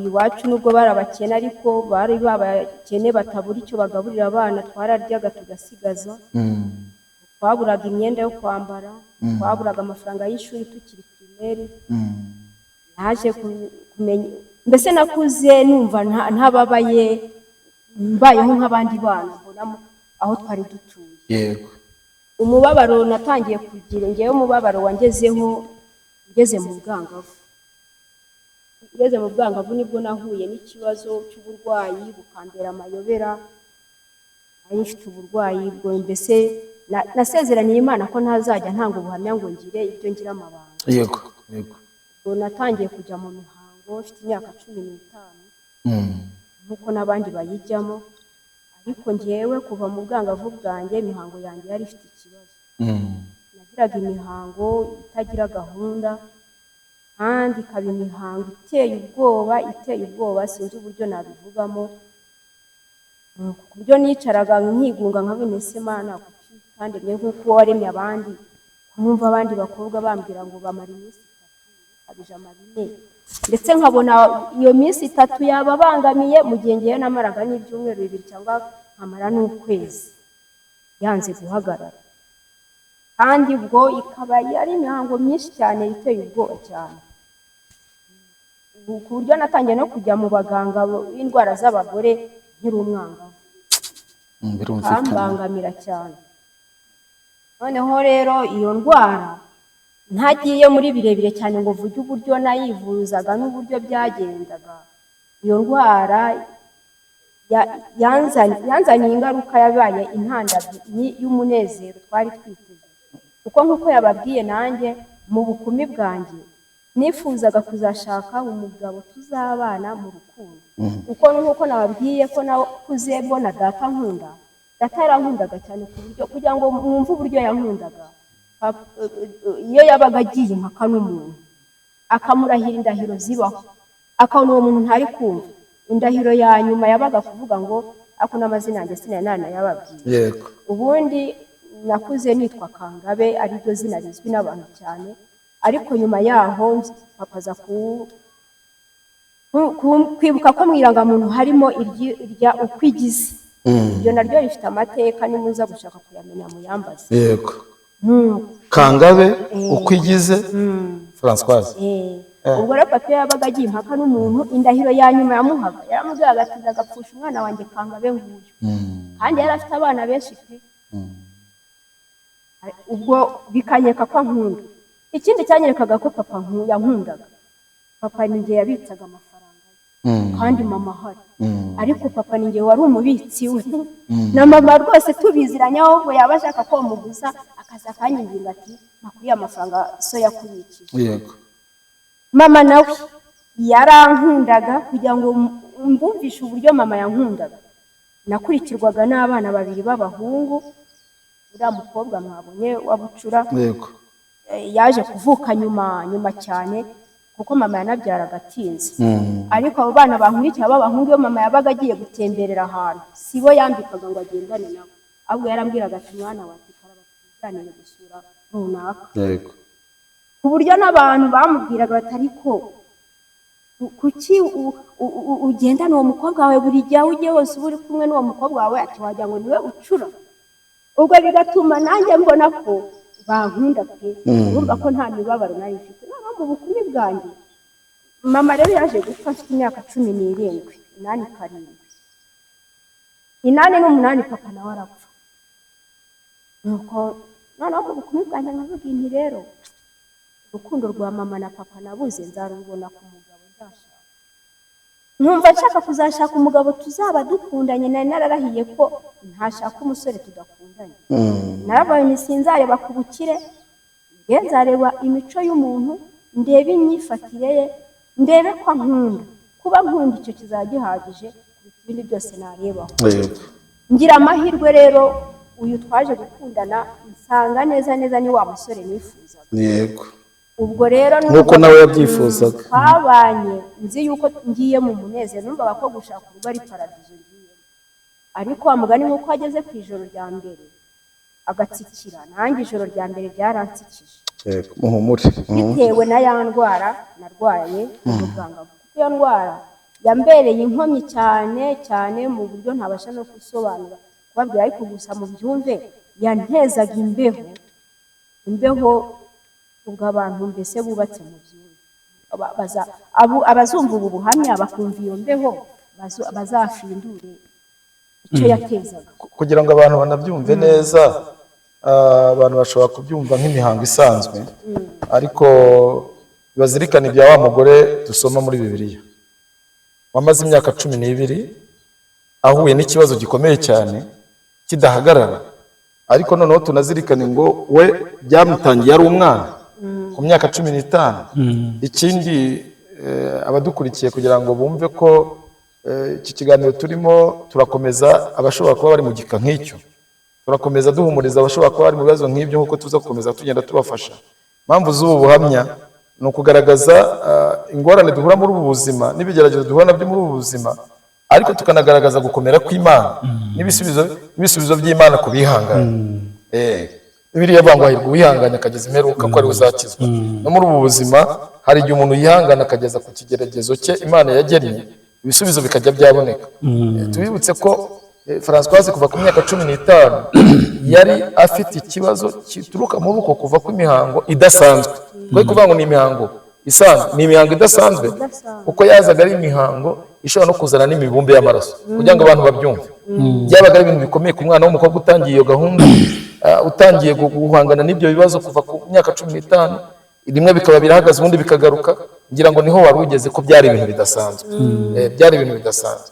Iwacu nubwo bari abakene, ariko bari babakene batabura icyo bagaburira abana, twararyaga tugasigaza. Twaburaga imyenda yo kwambara, twaburaga amafaranga y'ishuri tukiri primaire. Naje kumenya, mbese nakuze numva ntababaye, mbayeho nk'abandi bana mbona aho twari dutuye. Umubabaro natangiye kugira ngewe, umubabaro wangezeho ngeze mu bwangavu. Ngeze mu bwangavu nibwo nahuye n'ikibazo cy'uburwayi bukambera amayobera. Nari mfite uburwayi bwo mbese nasezeraniye Imana ko ntazajya ntanga ubuhamya ngo ngire ibyo ngira amabanga. Yego, yego. Ubwo natangiye kujya mu mihango mfite imyaka 15, nk'uko n'abandi bayijyamo, ariko ngewe kuva mu bwangavu bwanjye imihango yanjye yari ifite ikibazo. Nagiraga imihango itagira gahunda, kandi ikaba imihango iteye ubwoba, iteye ubwoba, sinzi uburyo nabivugamo, ku buryo nicaraga nkigunga nka ese Mana, kuki utandemye nk'uko waremye abandi? Numva abandi bakobwa bambwira ngo bamara iminsi 3, ikabije amara 4, ndetse nkabona iyo minsi 3 yababangamiye, mu gihe ngewe namaraga n'ibyumweru 2 cyangwa nkamara n'ukwezi yanze guhagarara. Kandi ubwo ikaba ari imihango myinshi cyane iteye ubwoba cyane, ku buryo natangiye no kujya mu baganga b'indwara z'abagore nkiri umwangavu. Birumvikana. Kambangamira cyane. Noneho rero iyo ndwara, ntagiye muri birebire cyane ngo mvuge uburyo nayivuzaga n'uburyo byagendaga, iyo ndwara yanzaniye ingaruka yabaye intandaro y'umunezero twari twiteze, kuko nk'uko yababwiye nanjye mu bukumi bwanjye nifuzaga kuzashaka umugabo tuzabana mu rukundo, kuko nk'uko nababwiye ko nakuze mbona data nkunda, data yarankundaga cyane, ku buryo kugira ngo mwumve uburyo yankundaga, iyo yabaga agiye impaka n'umuntu akamurahira indahiro zibaho, akabona uwo muntu ntari kumva, indahiro ya nyuma yabaga kuvuga ngo ako n'amazina yanjye sinari nanayababwiye. Yego. Ubundi nakuze nitwa Kangabe, ariryo zina rizwi n'abantu cyane, ariko nyuma yaho papa aza kwibuka ko mu irangamuntu harimo irya Ukwigize. Iryo naryo rifite amateka, nimuza gushaka kuyamenya muyambaze. Yego. Kangabe Ukwigize Françoise. Ubwo rero papa iyo yabaga agiye impaka n'umuntu, indahiro ya nyuma yamuhaga yaramubwiraga ati ndagapfusha umwana wanjye Kangabe nguyu. Kandi yari afite abana benshi pe. Ubwo bikanyereka ko ankunda. Ikindi cyanyerekaga ko papa yankundaga, papa ni njye yabitsaga amafaranga ye, kandi mama ahari, ariko papa ni njye wari umubitsi we, na mama rwose tubiziranye, ahubwo yaba ashaka ko muguza akaza akanyinginga ati makuriye amafaranga so yakubikije. Yego. Mama nawe yarankundaga, kugira ngo mbumvishe uburyo mama yankundaga, nakurikirwaga n'abana 2 b'abahungu. Uriya mukobwa mwabonye wa bucura, Yego. yaje kuvuka nyuma cyane, kuko mama yanabyaraga atinze. Ariko abo bana bankurikira b'abahungu, iyo mama yabaga agiye gutemberera ahantu, si bo yambikaga ngo agendane nabo, ahubwo yarambwiraga ati mwana wacu karaba tujyanire gusura runaka. Yego. Ku buryo n'abantu bamubwiraga bati ariko kuki ugendana uwo mukobwa wawe buri gihe, aho ugiye hose uba uri kumwe n'uwo mukobwa wawe, ati wagira ngo niwe ucura. Ubwo bigatuma nanjye mbona ko bankunda pe, urumva ko nta mibabaro nari mfite. Noneho mu bukumi bwanjye mama rero yaje gupfa afite imyaka 17, 8 7, 8 n'umunani, papa nawe arapfa. Nuko noneho mu bukumi bwanjye nkavuga nti rero urukundo rwa mama na papa nabuze nzarubona ku mugabo nzashaka. Nkumva nshaka kuzashaka umugabo tuzaba dukundanye, nari nararahiye ko ntashaka umusore tudakundanye. Narabaye sinzareba ku bukire, njye nzareba imico y'umuntu, ndebe imyifatire ye, ndebe ko ankunda. Kuba nkunda icyo kizaba gihagije kuruta ibindi byose narebaho. Ngira amahirwe rero uyu twaje gukundana nsanga neza neza ni wa musore nifuzaga. Yego. Ubwo rero nk'uko nawe yabyifuzaga. Twabanye nzi yuko ngiye mu munezero, numvaga ko gushaka urugo ari paradizo ngiyemo. Ariko wa mugani nk'uko ageze ku ijoro rya mbere agatsikira, nanjye ijoro rya mbere ryaransikije. Yego, muhumure. Bitewe na ya ndwara narwaye mu bwangavu, kuko iyo ndwara yambereye inkomyi cyane cyane mu buryo ntabasha no gusobanura kubabwira, ariko gusa mu byumve yantezaga imbeho, imbeho ubwo abantu mbese bubatse mu byumve abazumva ubu buhamya bakumva iyo mbeho bazafindure icyo yatezaga. Kugira ngo abantu banabyumve neza, abantu bashobora kubyumva nk'imihango isanzwe, ariko Bazirikane ibya wa mugore dusoma muri Bibiliya wamaze imyaka 12 ahuye n'ikibazo gikomeye cyane kidahagarara, ariko noneho tunazirikane ngo we byamutangiye ari umwana ku myaka 15. Ikindi, abadukurikiye, kugira ngo bumve ko iki kiganiro turimo turakomeza abashobora kuba bari mu gika nk'icyo, turakomeza duhumuriza abashobora kuba bari mu bibazo nk'ibyo, nk'uko tuza gukomeza tugenda tubafasha. Impamvu z'ubu buhamya ni ukugaragaza ingorane duhura muri ubu buzima n'ibigeragezo duhura nabyo muri ubu buzima, ariko tukanagaragaza gukomera kw'Imana n'ibisubizo by'Imana ku bihanganye. Bibiliya ivuga ngo hahirwa uwihanganye akageza imperuka, ko ariwe uzakizwa. No muri ubu buzima hari igihe umuntu yihangana akageza ku kigeragezo cye Imana yagennye, ibisubizo bikajya byaboneka. Tubibutse ko Françoise kuva ku myaka 15 yari afite ikibazo gituruka muri uko kuva kw'imihango idasanzwe. Kuko kuvuga ngo ni imihango isanzwe, ni imihango idasanzwe, kuko yazaga ari imihango ishobora no kuzana n'imibumbe y'amaraso. Kugira ngo abantu babyumve, byabaga ari ibintu bikomeye ku mwana w'umukobwa utangiye iyo gahunda, utangiye guhangana n'ibyo bibazo kuva ku myaka 15, rimwe bikaba birahagaze, ubundi bikagaruka. Ngira ngo niho wari ugeze, ko byari ibintu bidasanzwe. Byari ibintu bidasanzwe.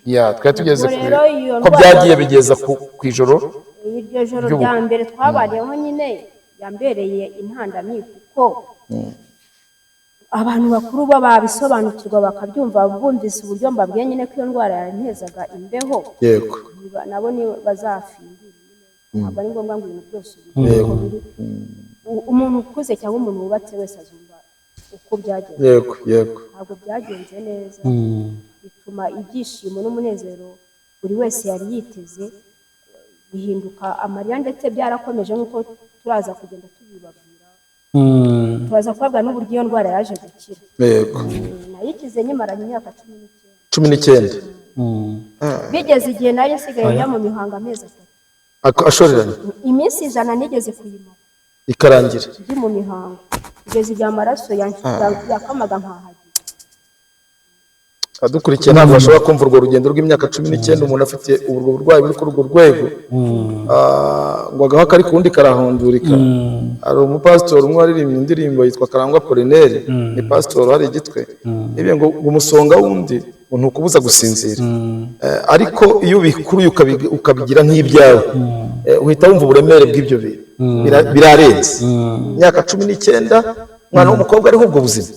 Ya, twari tugeze Ubwo rero iyo ko ndwara- byagiye bigeza ku ijoro Iryo joro ry'ubukwe. rya mbere twabayeho nyine yambereye intandamyi, kuko abantu bakuru bo babisobanukirwa bakabyumva, bumvise uburyo mbabwiye nyine ko iyo ndwara yantezaga imbeho. Nabo ni bazafindira, ntabwo ari ngombwa ngo ibintu byose ubivuge uko biri. Umuntu ukuze cyangwa umuntu wubatse wese azumva uko byagenze. yego yego Ntabwo byagenze neza, bituma ibyishimo n'umunezero buri wese yari yiteze bihinduka amarira, ndetse byarakomeje nk'uko turaza kugenda tubibabwira. Turaza kubabwira n'uburyo iyo ndwara yaje gukira. Nayikize nyimaranye imyaka 19. 19. Bigeze igihe nari nsigaye njya mu mihango amezi 3. Ashoreranye. Iminsi 100 nigeze kuyimara ikarangira. Ndi mu mihango, kugeza igihe amaraso yakamaga nkahagira. Abadukurikiye ntabwo bashobora kumva urwo rugendo rw'imyaka 19 umuntu afite ubwo burwayi buri kuri urwo rwego, ngo agaha kari ku wundi karahundurika. Hari umupasitori umwe waririmbye indirimbo yitwa Karangwa Apollinaire, ni pasitori hari Igitwe. Ibyo ngo umusonga wundi ngo ntukubuza gusinzira. Ariko iyo ubikuruye ukabigira nk'ibyawe, uhita wumva uburemere bw'ibyo bintu. Birarenze imyaka 19 umwana w'umukobwa ariho ubwo buzima,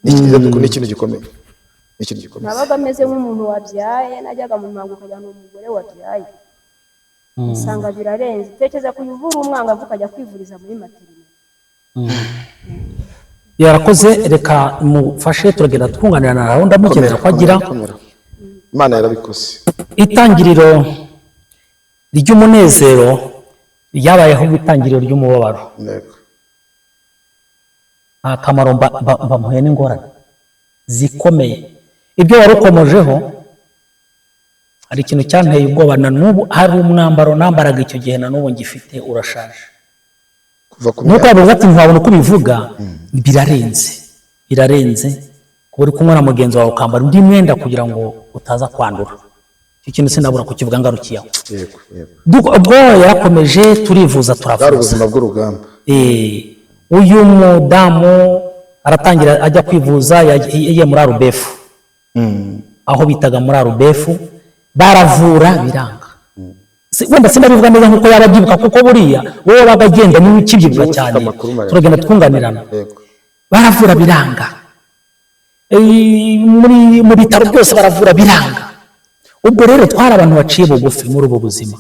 ni ikintu gikomeye, ni ikintu gikomeye. Nabaga ameze nk'umuntu wabyaye, najyaga mu mihango ukajya ni umugore wabyaye, usanga birarenze. Tekereza kujya uvura umwangavu ukajya kwivuriza muri materinete. Yarakoze, reka mufashe, turagenda twunganira na gahunda mukenera ko agira. Komera. Imana yarabikoze. Itangiriro ry'umunezero ryabayeho itangiriro ry'umubabaro. Nta kamaro mba mpuye n'ingorane zikomeye. Ibyo wari ukomojeho, hari ikintu cyanteye ubwoba na n'ubu. Hari umwambaro nambaraga icyo gihe, na n'ubu ngifite, urashaje. Kuva ku Nuko myaka bavuga ati ntiwabona uko ubivuga, birarenze, birarenze kuba uri kumwe na mugenzi wawe ukambara undi mwenda kugira ngo utaza kwandura. Icyo kintu sinabura kukivuga ngarukiye aho. yego yego Ubwo yarakomeje, turivuza, Bwari turavuza. ubuzima bw'urugamba. Uyu mudamu aratangira ajya kwivuza, yagiye muri ARBEF, aho bitaga muri ARBEF, baravura biranga. Wenda sinabivuga neza nkuko yaba abyibuka, kuko buriya wowe wabaga agenda niwe ukibyibuka Niwe ufite cyane. amakuru maremare. Turagenda twunganirana. Baravura biranga. Muri mu bitaro byose baravura biranga. Ubwo rero twari abantu baciye bugufi muri ubu buzima,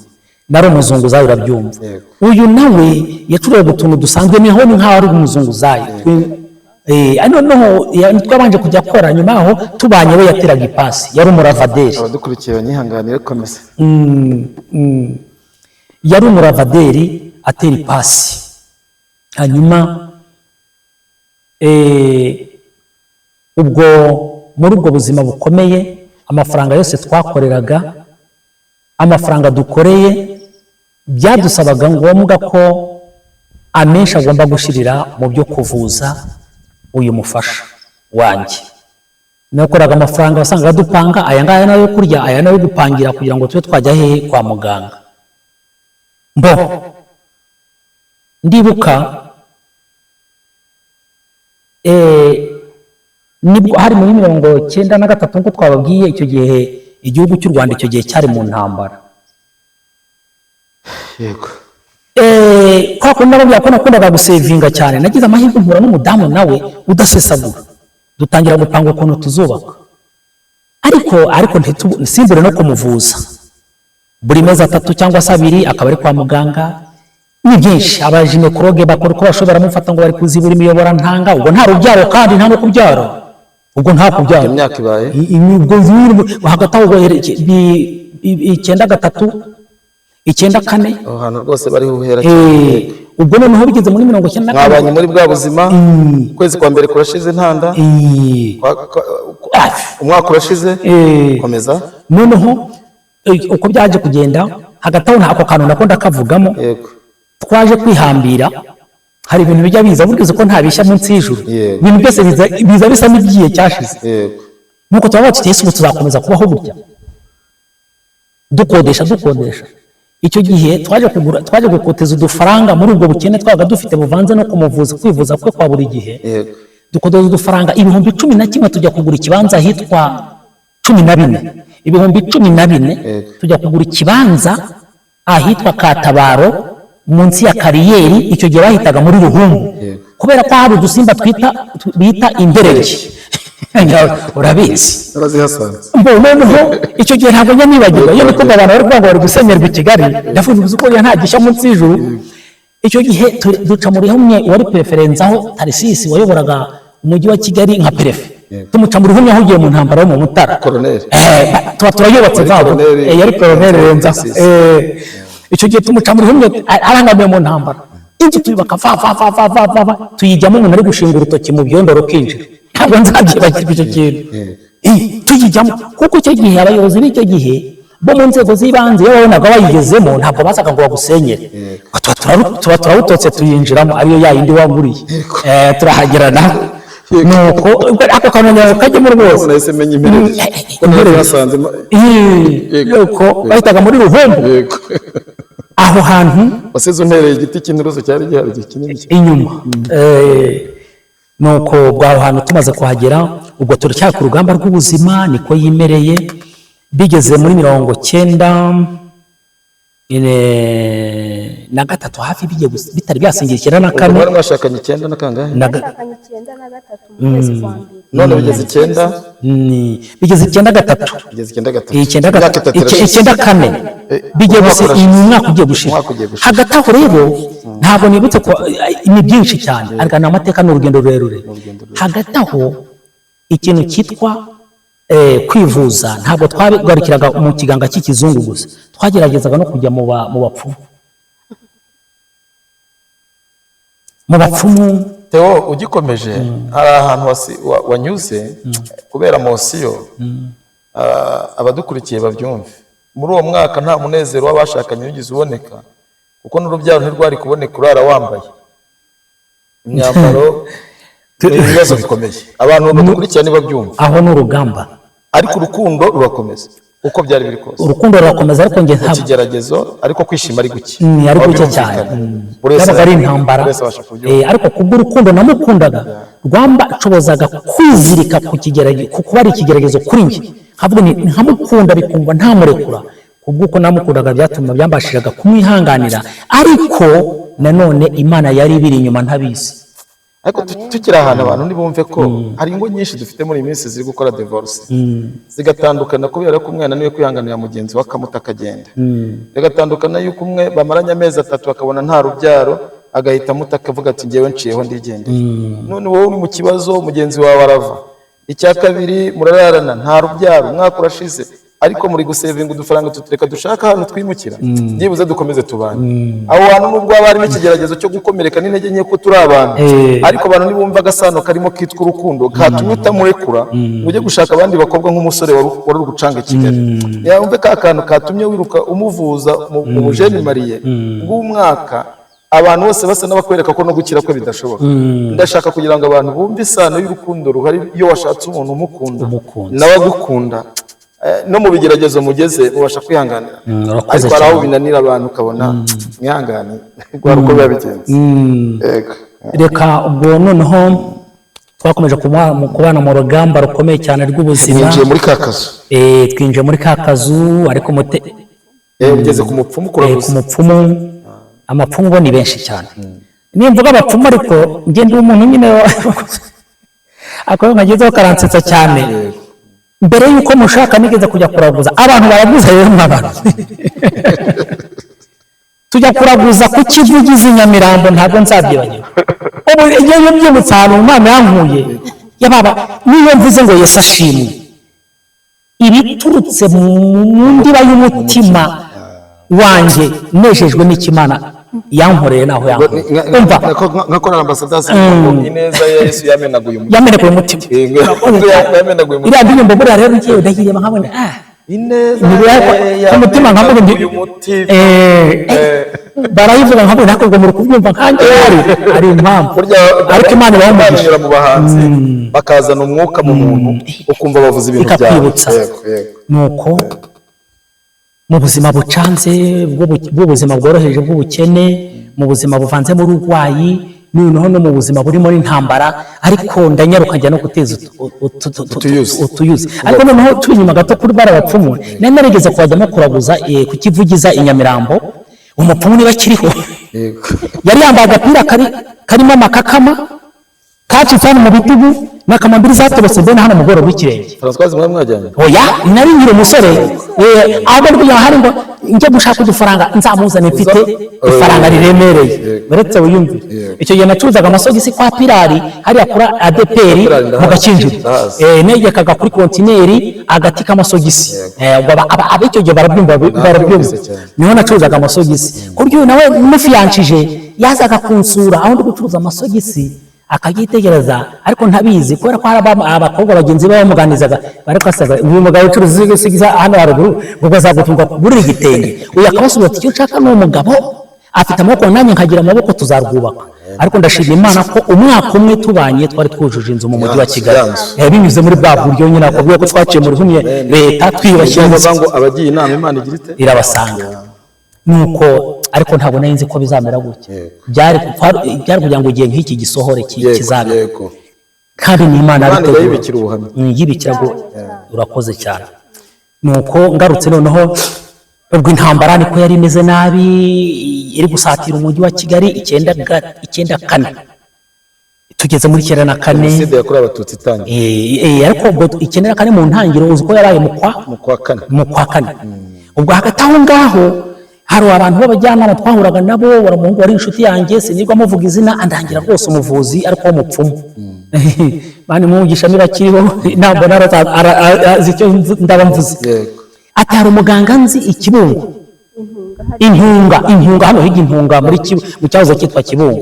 nari umuzunguzayi, urabyumva. Uyu nawe yacuruzaga utuntu dusanzwe, niho ni nk'aho ari umuzunguzayi. Noneho twabanje kujya akora, nyuma yaho tubanye we yateraga ipasi, yari umuravaderi. Abadukurikiye banyihanganire, komeza. Yari umuravaderi atera ipasi. Hanyuma ubwo muri ubwo buzima bukomeye, amafaranga yose twakoreraga, amafaranga dukoreye, byadusabaga ngombwa ko amenshi agomba gushyirira mu byo kuvuza uyu mufasha wanjye. Nakoraga amafaranga, wasangaga dupanga aya ngaya nayo kurya, aya nayo gupangira, kugira ngo tube twajya hehe? Kwa muganga. Mbo ndibuka Nibwo hari muri 93, nk'uko twababwiye, icyo gihe igihugu cy'u Rwanda icyo gihe cyari mu ntambara. Yego. Kwa kundi nababwira ko nakundaga gusevinga cyane, nagize amahirwe mpura n'umudamu nawe udasesagura, dutangira gupanga ukuntu tuzubaka, ariko simbure no kumuvuza buri mezi 3 cyangwa se 2, akaba ari kwa muganga. Ni byinshi, abagynécologue bakora uko bashobora, baramufata ngo bari kuzibura imiyoborantanga, ubwo nta rubyaro kandi nta no kubyara, ubwo nta kubyara. Imyaka ibaye? Ubwo hagati aho ubwo 93, 94. Aho hantu rwose bari buhera cyane. Ubwo noneho bigeze muri 94. Mwabanye muri bwa buzima, ukwezi kwa mbere kurashize ntanda, umwaka urashize, komeza. Noneho uko byaje kugenda hagati aho, ako kantu nako ndakavugamo. Twaje kwihambira, hari ibintu bijya biza, burya uzi ko nta bishya munsi y'ijuru. Ibintu byose biza bisa n'igihe cyashize. Nuko turavuga tuti: "Ese ubu tuzakomeza kubaho gutya dukodesha dukodesha?" Icyo gihe twaje kugura, twaje gukoteza udufaranga muri ubwo bukene twabaga dufite buvanze no kumuvuza, kwivuza kwe kwa buri gihe. Dukodeza udufaranga 11,000, tujya kugura ikibanza ahitwa 14, 14,000. Tujya kugura ikibanza ahitwa Katabaro, munsi ya kariyeri, icyo gihe bahitaga muri Ruhumbu. Kubera ko hari udusimba bita imberege, urabizi. Narazihasanze. Mbo noneho icyo gihe ntabwo njya nibagirwa, iyo niko abantu bari kuvuga ngo bari gusenyerwa i Kigali, ndavuga uzi ko nta gishya munsi y'ijuru. Icyo gihe duca mu rihumye uwari préfet Renzaho Tarisisi, wayoboraga umujyi wa Kigali nka préfet. Tumuca mu rihumye ahugiye mu ntambara yo mu Mutara. Koroneri. Tuba turayubatse Wari vabo. koroneri. Yari koroneri Renzaho. Tarisisi. Icyo gihe tumuca mu rihumye arangamiye mu ntambara, inzu tuyubaka va va va va va va va, tuyijyamo umuntu ari gushinga urutoki mu byondo rukinjira. Ntabwo nzabyibagirwa icyo kintu. Tuyijyamo kuko icyo gihe abayobozi b'icyo gihe bo mu nzego z'ibanze, iyo babonaga bayigezemo ntabwo bazaga ngo bagusenyere. Tuba turawutotse, tuyinjiramo, ariyo ya yindi waguriye. Turahagerana, nuko ubwo ako kantu kajyemo rwose. Nahise menya impererezi ko narazihasanze. Nuko bahitaga muri Ruhumbu aho hantu. Wasize untereye igiti cy'inturusu cyari gihari igihe kinini cyane. Inyuma. Nuko ubwo aho hantu tumaze kuhagera, ubwo turacyari ku rugamba rw'ubuzima, niko yimereye. Bigeze muri 93 hafi, bigiye bitari byasingira icyenda na Ubwo kane. Mwari mwashakanye icyenda na kangahe? Twashakanye 93 mu kwezi kwa mbere. None bigeze icyenda? Bigeze 93. Bigeze 93. Icyenda Imyaka gatatu 3 irashize. 94. Bigiye Umwaka gusa urashize. ni umwaka ugiye gushira. Umwaka ugiye gushira. Hagati aho rero ntabwo nibutse ko ni byinshi cyane, ariko ni amateka, ni urugendo rurerure. Hagati aho ikintu cyitwa kwivuza, ntabwo twagarukiraga mu kiganga cy'ikizungu gusa, twageragezaga no kujya mu bapfumu. Theo, ugikomeje, hari ahantu wanyuze kubera émotion, abadukurikiye babyumve. Muri uwo mwaka nta munezero w'abashakanye wigeze uboneka, kuko n'urubyaro ntirwari kuboneka urara wambaye imyambaro. Ni ibibazo bikomeye, abantu badukurikiye ntibabyumve. Aho ni urugamba. Ariko urukundo rurakomeza uko byari biri kose. Urukundo rurakomeza, ariko njye Mu ntabwo kigeragezo, ariko kwishima ari guke. Ari guke Aho cyane. birumvikana. Buri wese Byabaga ari intambara. Buri wese abasha kubyumva. Ariko kubw'urukundo namukundaga rwambashobozaga kwizirika ku kigeragezo, ku kuba ari ikigeragezo kuri njye, nkavuga nti nkamukunda bikumva ntamurekura. Kubw'uko namukundaga byatuma byambashiraga kumwihanganira, ariko nanone Imana yari ibiri inyuma ntabizi. Ariko tukiri ahantu, abantu ntibumve ko hari ingo nyinshi dufite muri iyi minsi ziri gukora divorce, zigatandukana kubera ko umwana niwe kwihanganira mugenzi we akamuta akagenda, bigatandukana yuko umwe bamaranye amezi 3 bakabona nta rubyaro, agahita amuta akavuga ati: "Ngewe nciyeho ndigendeye." None wowe uri mu kibazo, mugenzi wawe arava. Icya kabiri, murararana nta rubyaro, umwaka urashize, ariko muri gusevinga udufaranga, tutureka dushaka ahantu twimukira, byibuze dukomeze tubane aho hantu, nubwo haba harimo ikigeragezo cyo gukomereka n'intege nke ko turi abantu. Ariko abantu nibumva agasano karimo kitwa urukundo katumye utamurekura ngo ujye gushaka abandi bakobwa nk'umusore wari uri gucanga i Kigali, yumve ka kantu katumye wiruka umuvuza mu bujeni mariye bw'umwaka, abantu bose basa n'abakwereka ko no gukira kwe bidashoboka. Ndashaka kugira ngo abantu bumve isano y'urukundo ruhari iyo washatse umuntu umukunda, Umukunze. nawe agukunda, no mu bigeragezo mugeze mubasha kwihanganira. Urakoze Ariko hari aho cyane. binanira abantu, ukabona mwihangane, rwari uko biba bigenze. Yego. Reka ubwo noneho Twakomeje kubana mu rugamba rukomeye cyane rw'ubuzima. Mwinjiye muri ka kazu. Twinjiye muri ka kazu, ariko Ugeze ku mupfumu ku kuraguza. mupfumu. Amapfumu bo ni benshi cyane. Nimvuga abapfumu, ariko njye ndi umuntu nyine ako nkagezeho karansetsa cyane. Mbere y'uko mushaka nigeze kujya kuraguza. Abantu baraguza rero, mw'abantu, tujya kuraguza ku Kivugiza i Nyamirambo. Ntabwo nzabyibagirwa. Ubu iyo mbyibutse ahantu Umwana yankuye yababa, niyo mvuze ngo Yesu ashimwe, ibiturutse mu ndiba y'umutima wanjye, nejejwe n'ikimana yankoreye naho yankuye. Umva. Nka korali Ambassadors, ineza ya Yesu yamenaguye umutima. Yamenekuye umutima. Yamenaguye umutima. Iriya ndirimbo buriya rero ngiye ndayireba nkabona Ineza ku mutima nkavuga nti yamenaguye umutima. Barayivuga nkabona, ariko ubwo muri kubyumva nkanjye hari impamvu. Burya Ariko Imana ibaha umugisha. banyura mu bahanzi bakazana umwuka mu muntu, ukumva bavuze ibintu byawe. Ikakwibutsa. Yego. Nuko mu buzima bucanze bw'ubuzima bworoheje bw'ubukene, mu buzima buvanzemo ururwayi, noneho no mu buzima burimo n'intambara, ariko ndanyaruka njya no guteza Utuyuzi. Utuyuzi. Ariko noneho turi inyuma gato kuri bari abapfumu, nari narigeze kuhajyamo kuraguza ku Kivugiza i Nyamirambo. Umupfumu niba akiriho, yari yambaye agapira karimo amakakama kacitse hano mu bitugu n'akamambiri zatobotse mbene hano mu bworo bw'ikirenge. Françoise mwari mwajyanye? Oya, nari nkiri umusore, ahubwo ndi hari ngo njye gushaka udufaranga nzamuzane mfite ifaranga riremereye. Uretse wiyumvire, icyo gihe nacuruzaga amasogisi kwa Pirari hariya kuri ADPR Pirari ndahazi. mu Gakinjiro. Ndahazi. Negekaga kuri kontineri agati k'amasogisi. Ubwo ab'icyo gihe barabyumva, barabyumva. Cyane. Niho nacuruzaga amasogisi, ku buryo uyu nawe mufiyanshije yazaga kunsura aho ndi gucuruza amasogisi, akayitegereza ariko ntabizi, kubera ko hari abakobwa bagenzi be bamuganizaga, bari kwasaga uyu mugabo ucuruza isogisi hano haruguru ngo azagutunga kugurira igitenge. Uyu akabasubiza ati: "Icyo nshaka ni umugabo afite amaboko, nanjye nkagira amaboko, tuzarwubaka." Ariko ndashima Imana ko umwaka umwe tubanye twari twujuje inzu mu mujyi wa Kigali. Ya nzu. Binyuze muri bwa buryo nyine akubwiye ko twaciye mu rihumye leta, twiyubashye Niyo inzu. bavuga ngo abagiye inama Imana igira ite? Irabasanga. Nuko ariko ntabwo nari nzi ko bizamera gutya. Byari kugira ngo igihe nk'iki gisohore kizabe. Kandi ni Imana Imana yabitegura. yibikira ubuhamya. Yibikira ngo urakoze cyane. Nuko ngarutse noneho, ubwo intambara niko yari imeze nabi, iri gusatira umujyi wa Kigali, 94, tugeze muri 94. Jenoside yakorewe Abatutsi itangiye. Ariko ubwo 94 mu ntangiriro, uzi ko yabaye mu kwa Mu kwa kane. Mu kwa kane. Ubwo hagati aho ngaho hari abantu b'abajyanama twahuraga nabo. Wari umuhungu wari inshuti yanjye, sinirwa muvuga izina, andangira rwose umuvuzi ariko w'umupfumu. Mani mugisha niba akiriho, ntabwo azi icyo ndaba mvuze. Ati: "Hari umuganga nzi i Kibungo, Intunga, hano hirya Intunga muri mu cyahoze cyitwa Kibungo."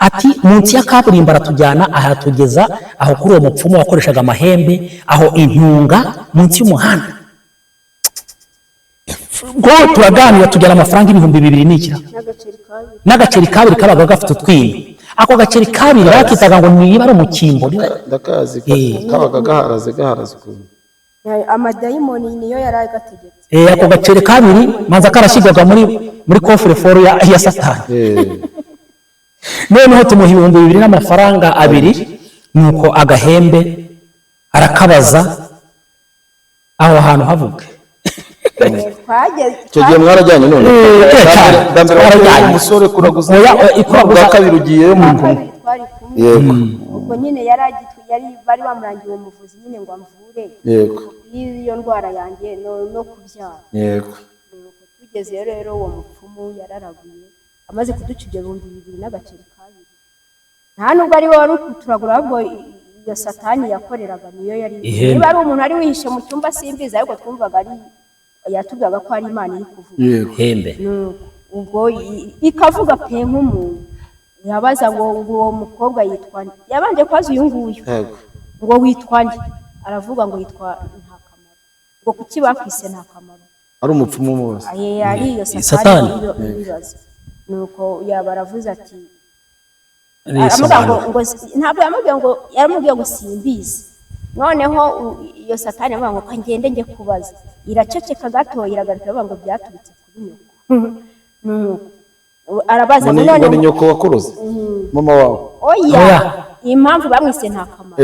Ati: "Munsi ya kaburimbo." Aratujyana, ahatugeza aho kuri uwo mupfumu wakoreshaga amahembe aho Intunga munsi y'umuhanda. Ubwo turaganira, tujyana amafaranga 2000 n'ikira N'agaceri kabiri. N'agaceri kabiri kabaga gafite utwinyo. Ako gaceri kabiri bakitaga ngo niba ari umukimbo Ndakazi. Kabaga gaharaze gaharaze ukuntu. Amadayimoni niyo yari agategetse. Ako gaceri kabiri manza karashyirwaga muri coffre-fort ya Satani. Noneho tumuha 2000 n'amafaranga abiri. Nuko agahembe arakabaza aho hantu havuga. Twageze Icyo gihe mwarajyanye none? Cyane. Bwa mbere wagiye Twarajyanye. umusore kuraguza? Oya, ikuraguza. Bwa kabiri ugiyeyo muri kumwe? Kabiri twari kumwe. Ubwo nyine yari agitu yari bari bamurangiye uwo muvuzi nyine ngo amvure y'iyo ndwara yanjye no kubyara. Nuko tugezeyo rero, uwo mupfumu yararaguye, amaze kuduca ibyo 2000 n'agaceri kabiri. Nta nubwo ari we wari kuturagura, ahubwo iyo satani yakoreraga niyo yari Ihembe. Niba ari umuntu wari wihishe mu cyumba simbizi, ariko twumvaga ari yatubwiraga ko ari Imana iri kuvuga. Hembe. Nuko ubwo ikavuga pe nk'umuntu, yabaza ngo uwo mukobwa yitwa nde? Yabanje kubaza uyu nguyu ngo witwa nde? Aravuga ngo yitwa Ntakamaro. Ngo kuki bakwise Ntakamaro? Ari umupfumu wose. Aye, ari iyo Satani. satani ibibazo. Nuko yaba aravuze ati, aramubwira ngo ntabwo yamubwiye ngo, yaramubwiye ngo simbizi. Noneho iyo satani avuga ngo ngende njye kubaza, iraceceka gato, iragaruka iravuga ngo byaturutse kuri nyoko. Nuko arabaza Ngo ngo ni noneho nyoko wakuroze, mama wawe? Oya. Oya. Impamvu bamwise nta kamaro.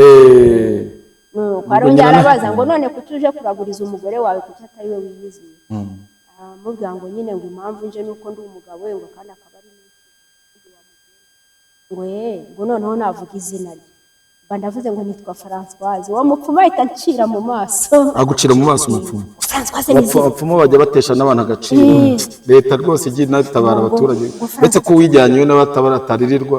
Nuko arongera arabaza ngo none kuki uje kuraguriza umugore wawe, kuki atari we wiyiziye? Aramubwira ngo nyine ngo impamvu nje nuko ndi umugabo we, ngo kandi akaba ari ngo ngo noneho navuga izina rye. Mba ndavuze ngo nitwa Françoise. Uwo mupfumu ahita ancira mu maso. Agucira mu maso umupfumu. Françoise ni izina. Abapfumu bajya batesha n'abantu agaciro. Leta rwose igiye inatabara abaturage, uretse ko uwijyanye we n'abatabara ataririrwa,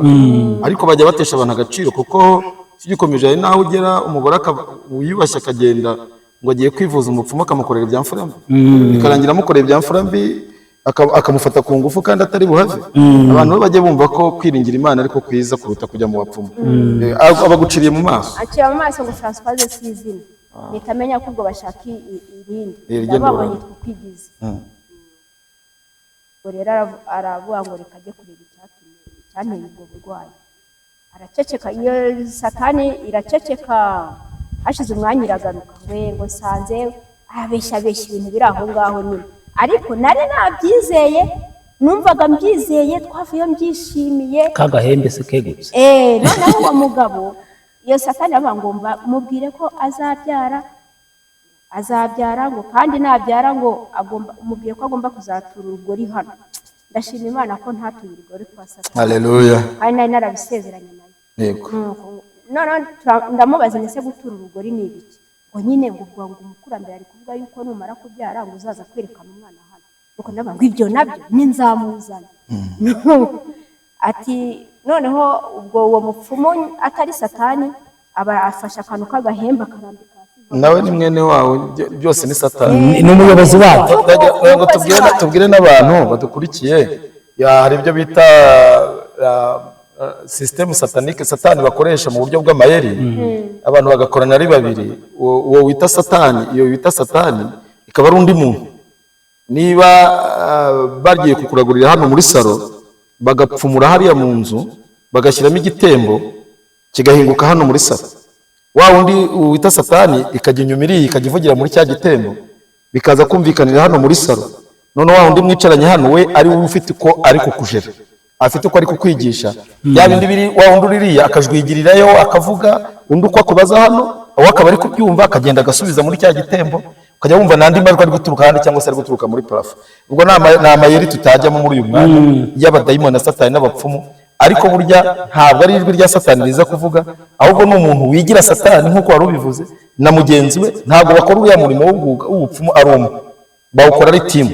ariko bajya batesha abantu agaciro, kuko gikomeje hari n'aho ugera umugore wiyubashye akagenda ngo agiye kwivuza, umupfumu akamukorera ibya mfura mbi, bikarangira amukorera ibya mfura mbi, akamufata ku ngufu kandi atari buhave. Abantu bo bajya bumva ko kwiringira Imana ariko kwiza kuruta kujya mu bapfumu. Abaguciriye mu maso. Acira mu maso ngo Françoise si izina. Mpita menya ko ubwo bashaka irindi. Ndavuga ngo nitwa Ukwigize. Ubwo rero aravuga ngo reka ajye kureba icyanteye ubwo burwayi. Araceceka, iyo satani iraceceka, hashize umwanya iragaruka ngo nsanze arabeshya abeshya ibintu biri aho ngaho nyine. Ariko nari nabyizeye, numvaga mbyizeye, twavuyeyo mbyishimiye. Kagahembe se kegutse. Noneho uwo mugabo iyo satani avuga ngo mubwire ko azabyara ngo kandi nabyara ngo agomba, mubwire ko agomba kuzatura urugori hano. Ndashima Imana ko ntatuye urugori kwa satani. Haleluya. Kandi nari narabisezeranye nayo. Yego. Noneho ndamubaza nese gutura urugori ni ibiki? Ngo nyine ngo ubwo ngo umukurambere ari kuvuga yuko numara kubyara ngo uzaza kwerekana umwana hano. Nuko ndavuga ngo ibyo nabyo ninzamuzana. Ati noneho ubwo uwo mupfumu atari satani aba afashe akantu k'agahembe akarambika hasi. Nawe ni mwene wawe, byose ni satani. Ni umuyobozi wabo. Ngo tubwire n'abantu badukurikiye, hari ibyo bita system satanique, satani bakoresha mu buryo bw'amayeri, abantu bagakorana ari babiri. Uwo wita satani, iyo wita satani ikaba ari undi muntu. Niba bagiye kukuragurira hano muri salo, bagapfumura hariya mu nzu, bagashyiramo igitembo kigahinguka hano muri salo, wa wundi wita satani ikajya inyuma iriya ikajya ivugira muri cya gitembo, bikaza kumvikanira hano muri salo. None wa wundi mwicaranye hano we ari we ufite uko ari kukujera, afite uko ari kukwigisha, ya bindi biri wa wundi uririya akajwigirirayo akavuga, undi uko akubaza hano uwo akaba ari kubyumva akagenda agasubiza muri cya gitembo, ukajya wumva nandi majwi ari guturuka hano cyangwa se ari guturuka muri parafo. Ubwo ni amayeri tutajyamo muri uyu mwanya y'abadayimoni na satani n'abapfumu, ariko burya ntabwo ari ijwi rya satani riza kuvuga, ahubwo ni umuntu wigira satani nk'uko wari ubivuze na mugenzi we. Ntabwo bakora uriya murimo w'ubupfumu ari umwe, bawukora ari timu.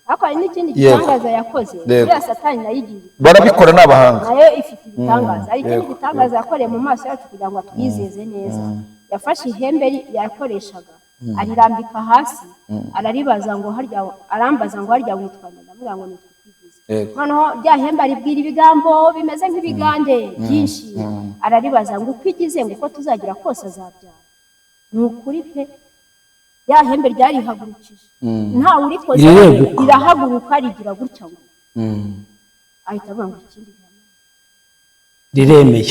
Ariko hari n'ikindi gitangaza yakoze, uriya satani nayo igiye barabikora n'abahanga, nayo ifite ibitangaza. Hari ikindi gitangaza yakoreye mu maso yacu kugira ngo atwizeze neza. Yafashe ihembe yakoreshaga arirambika hasi, araribaza ngo harya, arambaza ngo harya witwa nde? Ndamubwira ngo nitwa Ukwigize. Noneho rya hembe aribwira ibigambo bimeze nk'ibigande byinshi, araribaza ngo Ukwigize ngo uko tuzagira kose azabyara. Ni ukuri pe, ya hembe ryarihagurukije, nta urikoze rirahaguruka rigira gutya ngo ahita avuga ngo ikindi riremeye.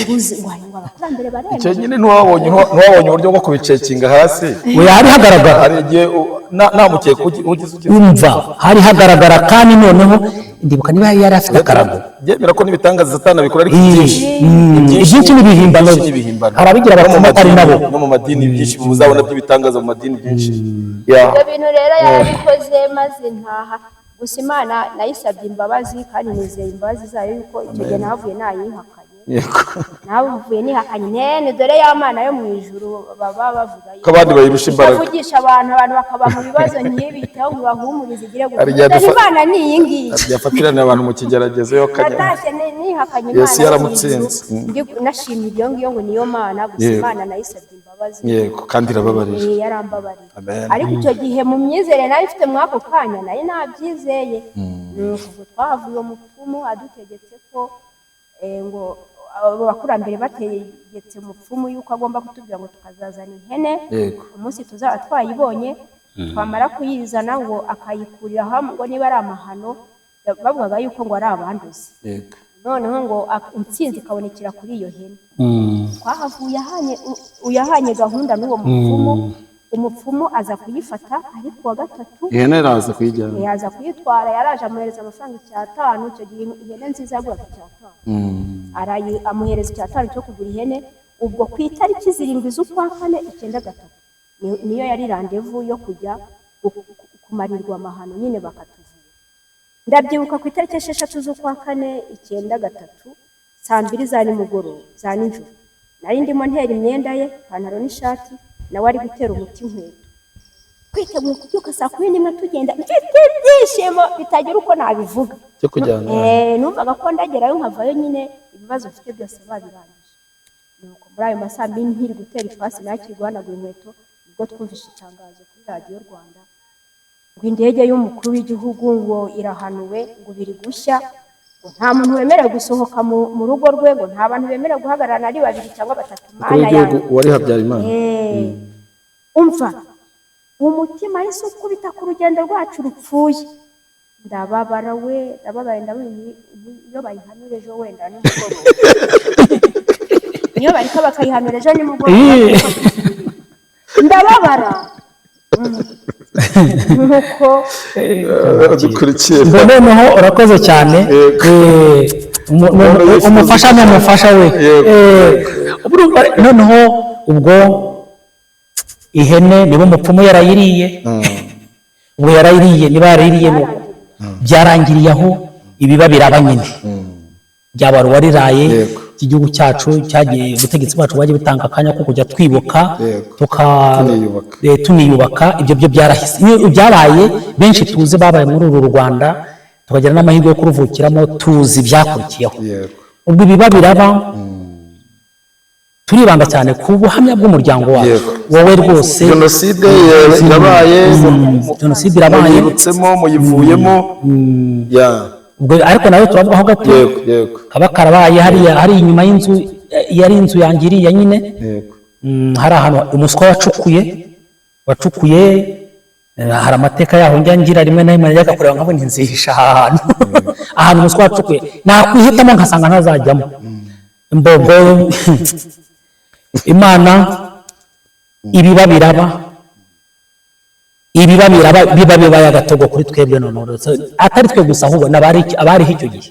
Icyo nyine ntiwabonye uburyo bwo kubicekinga hasi. Oya, hari hagaragara, hari igihe namukeka ugize umva hari hagaragara. Kandi noneho ndibuka niba yari afite akarago, byemera ko n'ibitangaza satani abikora, ariko ibyinshi n'ibihimbano, hari abigira abapfumu atari nabo no mu madini byinshi muzabona by'ibitangaza mu madini byinshi. Ibyo bintu rero yarabikoze maze ntaha. Gusa Imana nayisabye imbabazi kandi nizeye imbabazi zayo yuko icyo gihe nahavuye nayihakanye. Navuye nihakanye nene dore ya Mana yo mu ijuru baba bavuga ko abandi bayirusha imbaraga, ikavugisha abantu, abantu bakaba mu bibazo ntibiteho ngo bahumurize igire gutya. Imana ni iyi ngiyi yafatirana abantu mu kigeragezo yo kanya. Natashye nihakanye Imana, Yesu yaramutsinze. Nashimye ibyo ngiyo ngo niyo Mana. Gusa Imana nayisabye imbabazi. Yego, kandi irababarira. Yarambabariye. Ariko icyo gihe mu myizere nari mfite muri ako kanya nari nabyizeye. Nuko twahavuye umupfumu adutegetse ko ngo abo bakurambere bategetse umupfumu yuko agomba kutubwira ngo tukazazana ihene umunsi tuzaba twayibonye, twamara kuyizana ngo akayikurira hamwe, ngo niba ari amahano bavugaga yuko ngo ari abanduzi. Noneho ngo intsinzi ikabonekera kuri iyo hene. Twahavuye uyahanye gahunda n'uwo mupfumu. Umupfumu aza kuyifata ari ku wa gatatu. Ihene iraza kuyijyana. Yaza kuyitwara, yaraje amuhereza amafaranga 5. Icyo gihe ihene nziza yaguraga 5. Amuhereza 5 cyo kugura ihene. Ubwo ku itariki 7 z'ukwa kane 93 niyo yari randevu yo kujya kumarirwa amahano nyine bakatuvura. Ndabyibuka ku itariki 6 z'ukwa kane 93 saa 2 za nimugoroba za nijoro, nari ndimo ntera imyenda ye, ipantaro n'ishati, nawe ari gutera umuti inkweto, twiteguye kubyuka saa 11 tugenda, mfite ibyishimo bitagira uko nabivuga cyo kujyana. Numvaga ko ndagerayo nkavayo nyine ibibazo mfite byose babirangije. Nuko muri ayo masaa 2 nkiri gutera ipasi nakiri guhanagura inkweto, nibwo twumvise itangazo kuri Radiyo Rwanda ngo indege y'umukuru w'igihugu ngo irahanuwe, ngo biri gushya, ngo nta muntu wemerewe gusohoka mu rugo rwe, ngo nta bantu bemerewe guhagararana ari babiri cyangwa batatu. Umukuru w'igihugu wari Habyarimana. Umva umutima yahise ukubita ku rugendo rwacu rupfuye. Ndababara we, ndababaye, ndabona iyo bayihanura ejo wenda nimugoroba, niyo bariko bakayihanura ejo nimugoroba, ndababara nkuko dukurikiye. Noneho urakoze cyane. Umufasha ni umufasha we. Noneho ubwo ihene niba umupfumu yarayiriye, ubwo yarayiriye, niba yarayiriye byarangiriye aho, ibiba biraba nyine byaba uwariraye. Igihugu cyacu cyagiye, ubutegetsi bwacu bwagiye butanga akanya ko kujya twibuka, tuniyubaka. Ibyo byo byarahise byabaye, benshi tuzi babaye muri uru Rwanda, tukagira n'amahirwe yo kuruvukiramo, tuzi ibyakurikiyeho. Ubwo ibiba biraba, turibanda cyane ku buhamya bw'umuryango wacu. Wowe rwose Jenoside irabaye, Jenoside irabaye, muyirutsemo, muyivuyemo. Ubwo ariko nawe turavugaho gato. Kaba karabaye hariya hari inyuma y'inzu, yari inzu yanjye iriya nyine. Hari ahantu umuswa wacukuye, hari amateka yaho njya ngira rimwe na rimwe najyaga kureba nkabona inzihisha aha hantu, ahantu umuswa wacukuye nakwihitamo nkasanga ntazajyamo. Mbogo Imana, ibiba biraba, ibiba biraba, biba bibaye agatogo kuri twebwe. Noneho atari twe gusa, ahubwo n'abariho icyo gihe.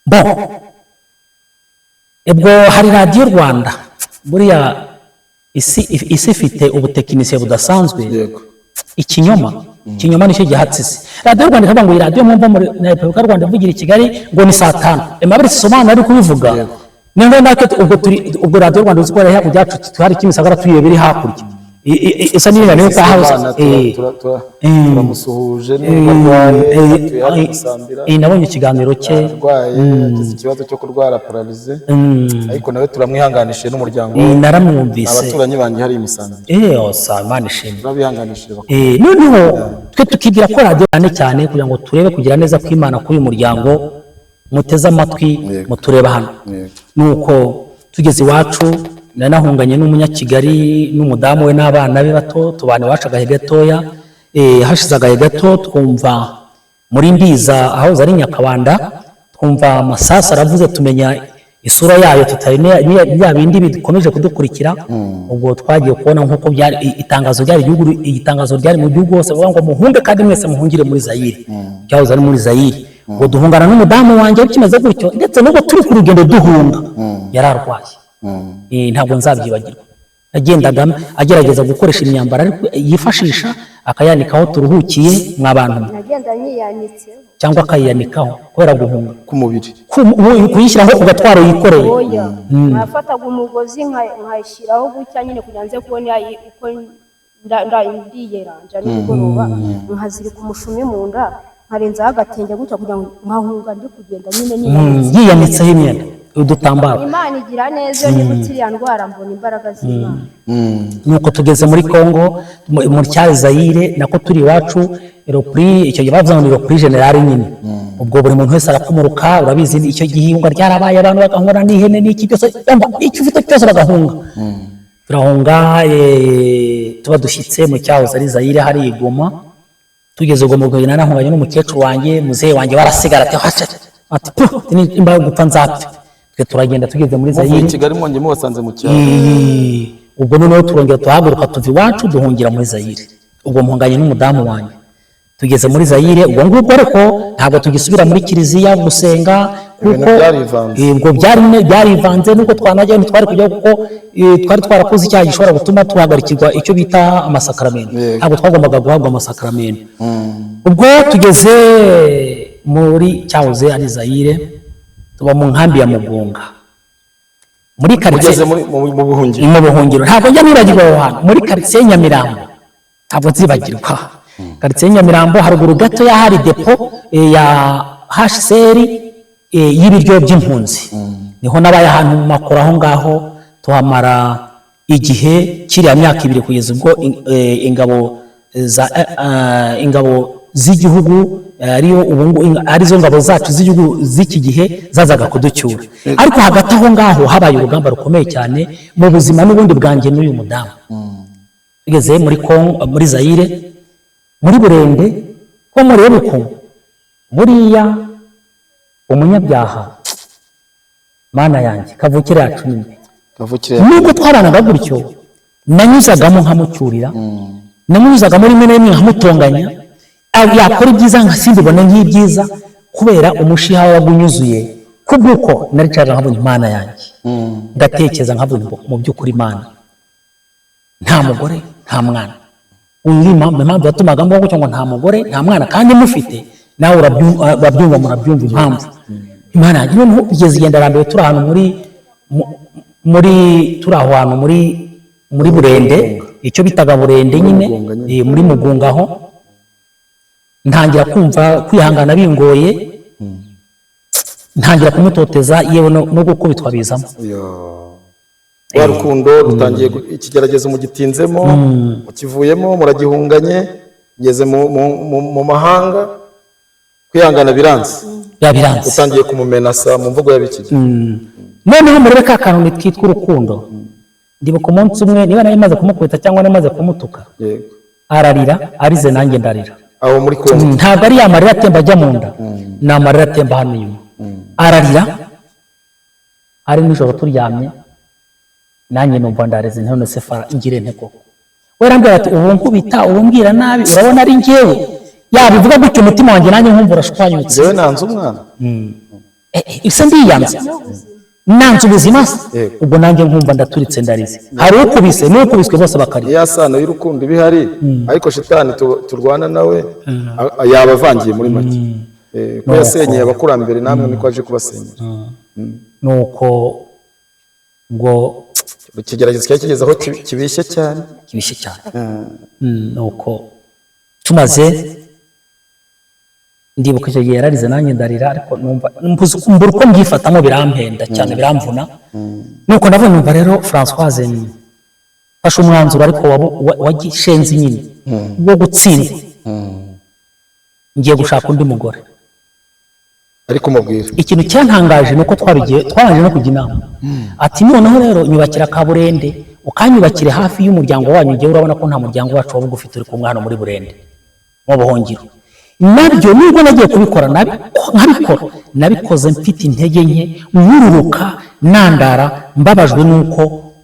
Bo ubwo hari Radiyo Rwanda, buriya isi ifite ubutekinisiye budasanzwe. Ikinyoma nicyo gihatse isi. Radiyo Rwanda ikavuga ngo iyi radiyo mwumva muri Repubulika y'u Rwanda ivugira i Kigali ngo ni saa 5. Aimable Sibomana ari kubivuga. Niyo natwe ubwo turi, ubwo Radiyo Rwanda uzi ko yari hakurya yacu, twari Kimisagara tuyireba iri hakurya, isa n'irengana yo kwa House. Turamusuhuje nubwo arwaye, atuye hano Musambira. Nabonye ikiganiro cye. Arwaye, yagize ikibazo cyo kurwara pararize, ariko nawe turamwihanganishije n'umuryango we. Naramwumvise. Abaturanyi banjye hari Musambira. Osa Imana ishimwe. Turabihanganishije. Noneho twe tukibwira ko radiyo cyane cyane kugira ngo turebe kugira neza kw'Imana k'uyu muryango muteze amatwi, mutureba hano. Nuko tugeze iwacu, nanahunganye n'umunyakigali n'umudamu we n'abana be bato, tubana iwacu agahe gatoya. Hashize agahe gato twumva muri Ndiza aho ari Nyakabanda, twumva amasasu aravuze, tumenya isura yayo, tutari bya bindi bikomeje kudukurikira. Ubwo twagiye kubona nk'uko byari itangazo ryari igihugu, itangazo ryari mu gihugu hose bavuga ngo muhunge kandi mwese muhungire muri Zayire, cyahoze ari muri Zayire. Ngo duhungana n'umudamu wanjye kimeze gutyo, ndetse n'ubwo turi ku rugendo duhunga yari arwaye. Ntabwo nzabyibagirwa, yagendaga agerageza gukoresha imyambaro ariko yifashisha akayanikaho turuhukiye mwa bantu. Nagenda nyiyanitseho. Cyangwa akayiyanikaho kubera guhunga. Ku mubiri. Kuyishyiraho ku gatwaro yikoreye. Oya, nafataga umugozi nkayishyiraho gutya nyine kugira nze kubona uko ndiyeranja nimugoroba, nkazirika umushumi mu nda, nkarenzaho agatenge gutya kugira ngo nkahunga ndi kugenda nyine niyanitse. Yiyanitseho imyenda, udutambaro. Imana igira neza, iyo nibutse iriya ndwara mbona imbaraga z'Imana. Nuko tugeze muri Kongo, mu cya Zayire, nako turi iwacu Ropri, icyo gihe bavuze ngo ni Ropri generale nyine. Ubwo buri muntu wese arakomoruka, urabizi icyo gihingwa ryarabaye, abantu bagahungana n'ihene n'iki byose, icyo ufite cyose bagahunga. Turahunga, tuba dushyitse mu cyahoze ari Zayire hari i Goma. Tugeze Goma, ubwo narahunganye n'umukecuru wanjye, muzehe wanjye barasigara, ati ati pu nimba gupfa nzapfa. Twe turagenda tugeze muri Muvuye Zayire. i Kigali mwongeye mubasanze mu cyaro. Ubwo noneho turongera tuhaguruka tuva iwacu duhungira muri Zayire. Ubwo mpunganye n'umudamu wanjye tugeze muri Zayire. Ubwo ngubwo ariko ntabwo tugisubira muri kiliziya gusenga, kuko ubwo byarivanze nuko twanajyayo ntitwari kujyayo, kuko twari twarakoze icyaha gishobora gutuma tuhagarikirwa icyo bita amasakaramentu. Ntabwo twagombaga guhabwa amasakaramentu. Ubwo tugeze muri cyahoze ari Zayire, tuba mu nkambi ya Mugunga, muri karitsiye mu buhungiro. Mu buhungiro ntabwo njya nibagirwa aho hantu, muri karitsiye Nyamirambo, ntabwo nzibagirwa karitsiye Nyamirambo. Haruguru gato y'ahari depo ya HCR y'ibiryo by'impunzi, niho nabaye ahantu mu makoro aho ngaho, tuhamara igihe kiriya myaka 2, kugeza ubwo ingabo z'igihugu, ariyo ubu arizo ngabo zacu z'igihugu z'iki gihe, zazaga kuducyura. Ariko hagati aho ngaho habaye urugamba rukomeye cyane mu buzima n'ubundi bwanjye n'uyu mudamu. Tugeze muri Kongo, muri Zayire, muri Burende, ko mureba uko buriya umunyabyaha, Mana yanjye, kavukire yacu ni mbi. Nubwo twabanaga gutyo, nanyuzagamo nkamucyurira, namunyuzagamo rimwe na rimwe nkamutonganya, yakora ibyiza nka simbibone nk'ibyiza, kubera umushiha wabaga unyuzuye. Kubw'uko naricaraga nkabona Imana yanjye, ngatekereza nkabona mu by'ukuri Imana, nta mugore nta mwana. Impamvu yatumaga mbaho gutyo ngo nta mugore nta mwana kandi mufite, nawe urabyumva, murabyumva impamvu. Imana yanjye, noneho bigeze igihe ndarambiwe, turi ahantu muri turi aho hantu muri Burende, icyo bitaga Burende nyine, muri Mugunga aho, ntangira kumva kwihangana bingoye, ntangira kumutoteza, yewe no gukubitwa bizamo. Rwa rukundo rutangiye, ikigeragezo mugitinzemo, mukivuyemo, muragihunganye, ngeze mu mahanga, kwihangana biranze. Biranze. Utangiye kumumenasa mu mvugo y'abiki. Noneho murebe ka kantu kitwa urukundo. Ndibuka umunsi umwe, niba nari maze kumukubita cyangwa nari maze kumutuka, ararira, arize nanjye ndarira. Aho muri Kongo. Ntabwo ari ya marira atemba ajya mu nda, ni amarira atemba hano inyuma. Ararira ari nijoro turyamye, nanjye numva ndareze. None se fara ngire nte koko? We arambwira ati ubu nkubita, ubu mbwira nabi, urabona ari njyewe? Yabivuga gutyo umutima wanjye nanjye nkumva urashwanyutse. Njyewe nanze umwana. Ese ndiyanze, nanze ubuzima se? Ubwo nanjye nkumva ndaturitse, ndarize. Hari ukubise n'ukubiswe bose bakarira. Ya sano y'urukundo iba ihari, ariko shitani turwana nawe yaba avangiye muri make. Ko yasenyeye abakurambere, namwe niko aje kubasenyera. Nuko ngo ikigeragezo cyari kigeze aho kibishye cyane. Kibishye cyane. Nuko tumaze, ndibuka icyo gihe yararize nanjye ndarira, ariko numva mbura uko mbyifatamo, birampenda cyane, biramvuna. Nuko ndavuga, numva rero Françoise, mfashe umwanzuro, ariko wa gishenzi nyine wo gutsindwa, ngiye gushaka undi mugore. Ariko mubwira ikintu cyantangaje ni uko twabigiye, twabanje no kujya inama. Ati noneho rero nyubakira kaburende, ukanyubakire hafi y'umuryango wanyu, ugiye urabona ko nta muryango wacu waba ugufite uri kumwe hano muri Burende mu buhungiro. Nabyo nubwo nagiye kubikora, nkabikora, nabikoze mfite intege nke, nkururuka, nandara, mbabajwe nuko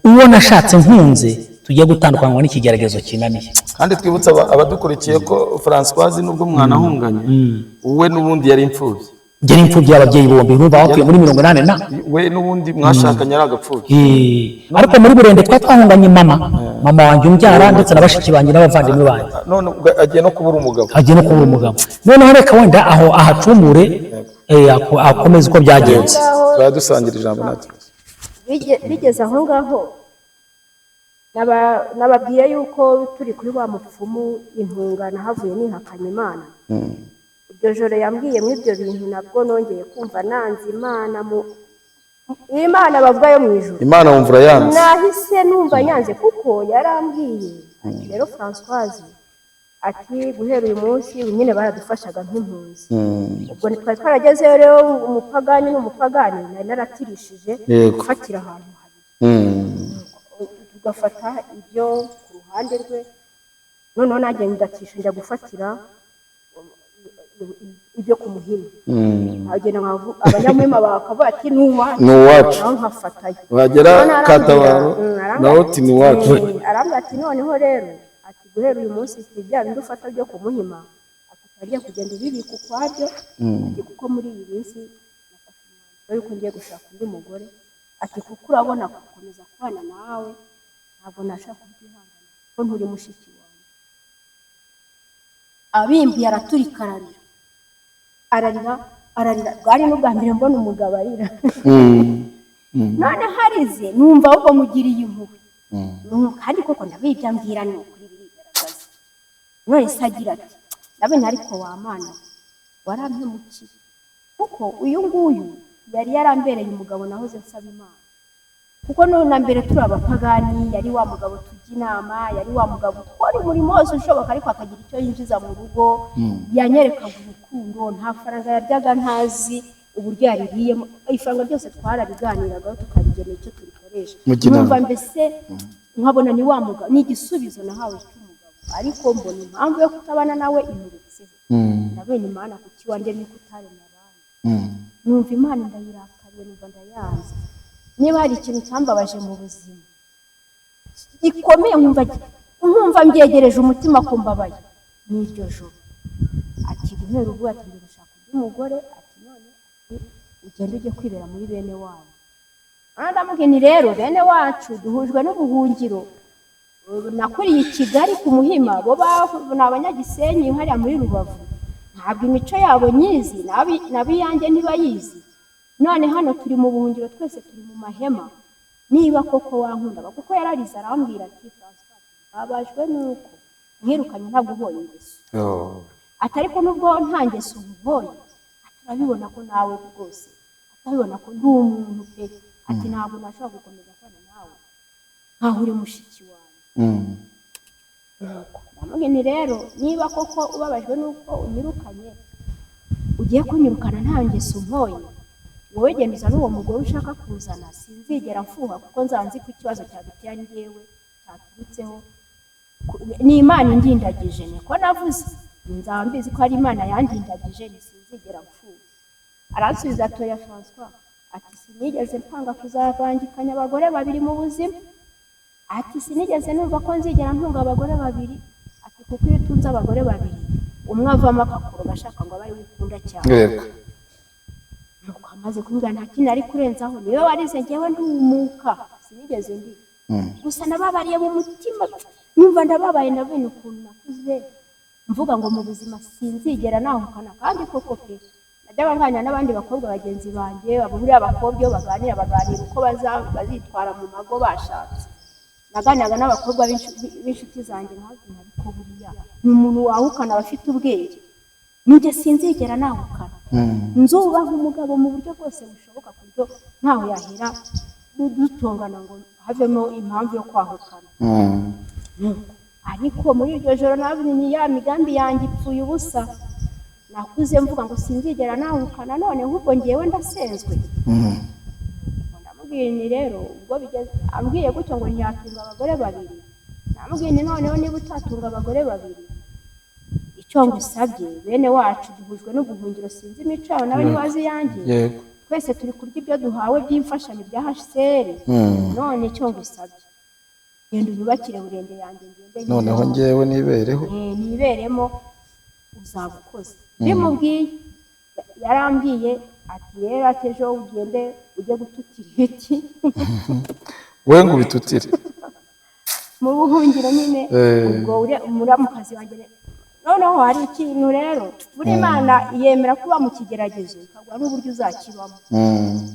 uwo nashatse nkunze tugiye gutandukanywa n'ikigeragezo kinaniye. Kandi twibutse abadukurikiye ko Françoise nubwo mwanahunganye, we n'ubundi yari imfubyi. Ngeri imfubyi y'ababyeyi bombi, urumva bakuye muri 80 na we n'ubundi mwashakanye ari agapfubyi. Ariko muri Burende twari twahunganye mama wanjye umbyara, ndetse na bashiki banjye n'abavandimwe banjye. None agiye no kubura umugabo. Agiye no kubura umugabo. Noneho reka wenda aho ahacumure, akomeze uko byagenze. Twari dusangira ijambo nta kibazo. Bigeze aho ngaho, nababwiye yuko turi kuri wa mupfumu intungana havuye nihakanye Imana. Iryo joro yambwiye muri ibyo bintu, nabwo nongeye kumva nanze Imana, Imana bavuga yo mu ijuru. Imana wumva urayanze. Nahise numva nyanze, kuko yarambwiye ati rero Françoise, ati guhera uyu munsi nyine baradufashaga nk'impunzi. Ubwo twari twaragezeyo rero, umupagani n'umupagani nari naratirishije gufatira ahantu habiri, tugafata ibyo ku ruhande rwe, noneho nanjye ndatisha njya gufatira ibyo ku Muhima, nkagenda nkavuga abanyamuhima bakavuga ati ni uwacu, Ni uwacu. Naho nkafatayo. Wagera Noneho arambwira, Katabaro, arambwira naho uti ni uwacu. Arambwira ati noneho rero, ati guhera uyu munsi si bya bindi ufata byo ku Muhima, ati utangiye kugenda ubibika ukwabyo, ati kuko muri iyi minsi nafashe umwanzuro yuko ngiye gushaka undi mugore, ati kuko urabona gukomeza kubana nawe ntabwo nashaka kubyihangana kuko nturi mushiki wanjye. Abimbiye araturika ararira, ararira, ararira. Bwari n'ubwa mbere mbona umugabo arira. None harize numva ahubwo mugiriye impuhwe. Kandi koko ndabiye ibyo ambwira ni ukuri birigaragaza. None se agira ati ndabona ariko wa Mana we, warampemukiye kuko uyu nguyu yari yarambereye umugabo nahoze nsaba Imana, kuko none na mbere turi abapagani yari wa mugabo tujya inama, yari wa mugabo ukora umurimo wose ushoboka ariko akagira icyo yinjiza mu rugo. Yanyerekaga urukundo, nta faranga yaryaga ntazi uburyo yaririyemo. Ifaranga ryose twarariganiragaho tukarigena icyo turikoresha. Mujya inama. Numva mbese nkabona ni wa mugabo, ni igisubizo nahawe cy'umugabo, ariko mbona impamvu yo kutabana nawe imurutseho. Ndabona Imana kuki wanjye nuko utaremye abandi. Numva Imana ndayirakariye, numva ndayanze. Niba hari ikintu cyambabaje mu buzima gikomeye, nkumva mbyegereje umutima ko mbabaye, ni iryo joro. Ati guhera ubu, ati ngiye gushaka undi mugore, ati none ati ugende ujye kwibera muri bene wanyu. Noneho ndamubwira nti rero bene wacu duhujwe n'ubuhungiro. Ubu nakuriye i Kigali ku Muhima, bo ni abanyagisenyi hariya muri Rubavu, ntabwo imico yabo nyizi, n'abiyanjye ntibayizi. None hano turi mu buhungiro, twese turi mu mahema. Niba koko wankundaga, kuko yararize arambwira ati Francois, babajwe nuko mwirukanye ntabwo ubonye ingeso. Ati ariko nubwo nta ngeso nkubonye, ati urabibona ko nawe rwose atabibona ko ndi umuntu pe, ati ntabwo nashobora gukomeza kubana nawe nkaho uri mushiki wawe. Nuko ndamubwira nti rero niba koko ubabajwe nuko unyirukanye, ugiye kunyirukana nta ngeso umpoye, wowe genda uzane uwo mugore ushaka kuzana, sinzigera mfuha kuko nzaba nzi ko ikibazo cyaduteye ari njyewe cyaturutseho. Ni Imana indindagije, niko navuze, nzaba mbizi ko ari Imana yandindagije, ntisinzigera mfuha. Aransubiza atoya Francois, ati sinigeze mpanga kuzavangikanya abagore babiri mu buzima, ati sinigeze numva ko nzigera ntunga abagore babiri, ati kuko iyo utunze abagore babiri umwe avamo akakuroga ashaka ngo abe ari we ukunda cyane. Nuko amaze kumbwira nta kindi ari kurenzaho, niwe warize, njyewe ndumuka sinigeze ndira. Gusa nababariye mu mutima, numva ndababaye, ndabona ukuntu nakuze mvuga ngo mu buzima sinzigera nahukana. Kandi koko pe, najyaga nganira n'abandi bakobwa bagenzi banjye, abo buriya abakobwa iyo baganira baganira uko bazitwara mu mago bashatse. Naganiraga n'abakobwa b'inshuti zanjye nkababwira ariko buriya ni umuntu wahukana aba afite ubwenge, ninjye sinzigera nahukana, nzubaha umugabo mu buryo bwose bushoboka ku buryo ntaho yahera dutongana ngo havemo impamvu yo kwahukana. Ariko muri iryo joro nabonye ni ya migambi yanjye ipfuye ubusa. Nakuze mvuga ngo sinzigera nahukana, none ahubwo ngewe ndasenzwe. Ndamubwira nti rero ubwo bigeze ambwiye gutyo ngo ntiyatunga abagore babiri, ndamubwira nti noneho niba utatunga abagore babiri, icyo ngusabye bene wacu duhujwe n'ubuhungiro, sinzi imico yawe nawe ntiwazi iyanjye, twese turi kurya ibyo duhawe by'imfashanyo bya HCR, none icyo ngusabye genda unyubakire burende yanjye ngende noneho nyibemo. Njyewe nibereho. Niberemo uzaba ukoze. Bimubwiye yarambwiye ati rero ati ejo ugende ujye gututira ibiti. We ngo ubitutire. Mu buhungiro nyine. Ubwo muramukazi wanjye noneho hari ikintu rero buri Imana yemera kuba mu kigeragezo ikaguha n'uburyo uzakibamo.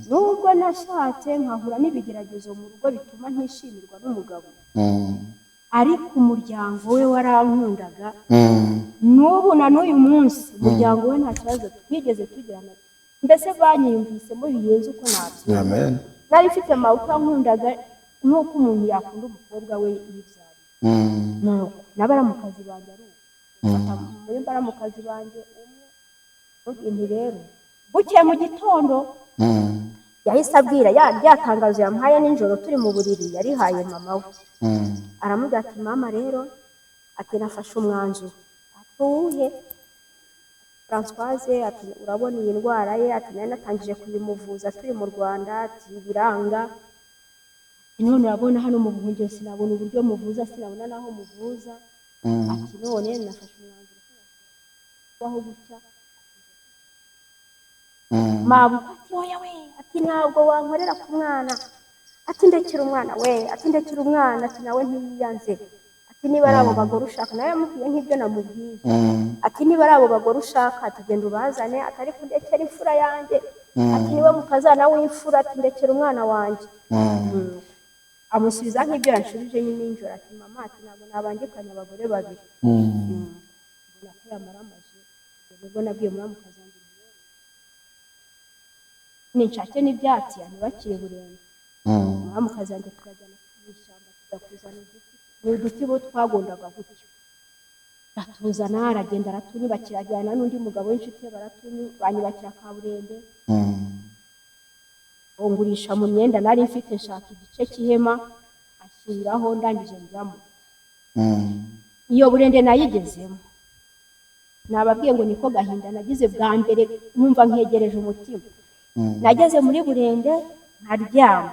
Nubwo nashatse nkahura n'ibigeragezo mu rugo bituma ntishimirwa n'umugabo, ariko umuryango we warankundaga. N'ubu na n'uyu munsi umuryango we nta kibazo twigeze tugirana, mbese banyiyumvisemo birenze uko nabyumva. Amen. Nari mfite mabukwe wankundaga nk'uko umuntu yakunda umukobwa we yibyariye. Nuko na baramukazi banjye ari uko mfata muri baramukazi banjye umwe mubwira nti rero bukeye mu gitondo yahise abwira ya rya tangazo yamuhaye nijoro turi mu buriri, yarihaye mama we. Aramubwira ati mama rero, ati nafashe umwanzuro. Ati uwuhe? Françoise, ati urabona iyi ndwara ye, ati nari natangije kuyimuvuza turi mu Rwanda, ati biranga. Ati none urabona hano mu buhungiro sinabona uburyo muvuza, sinabona n'aho muvuza. Ati none nafashe umwanzuro kubaho gutya. Mabuka ati oya we, ati ntabwo wankorera ku mwana, ati ndekera umwana we, ati ndekera umwana, ati nawe ntiyiyanze, ati niba ari abo bagore ushaka, nawe yamubwiye nk'ibyo namubwiye, ati niba ari abo bagore ushaka, ati genda ubazane, ati ariko ndekera imfura yanjye, ati niwe mukazana w'imfura, ati ndekera umwana wanjye. Amusubiza nk'ibyo yanshubije nyine nijoro, ati mama, ati ntabwo nabangikanya abagore babiri. Mbona ko yamaramaje. Nibwo nabwiye muramukazi wanjye ninshake n'ibyatsi ntibakire burende. Muramukazi wanjye turajyana mu ishyamba, tujya kuzana uduti, ni uduti bo twagondaga gutyo, aratuzana, aragenda aratunyubakira, ajyana n'undi mugabo w'inshuti ye, banyubakira kaburende, bungurisha mu myenda nari mfite, nshaka igice cy'ihema ashyiriraho, ndangije njyamo. Iyo burende nayigezemo, nababwiye ngo niko gahinda nagize bwa mbere, numva nkegereje umutima. Nageze muri burende nkaryama,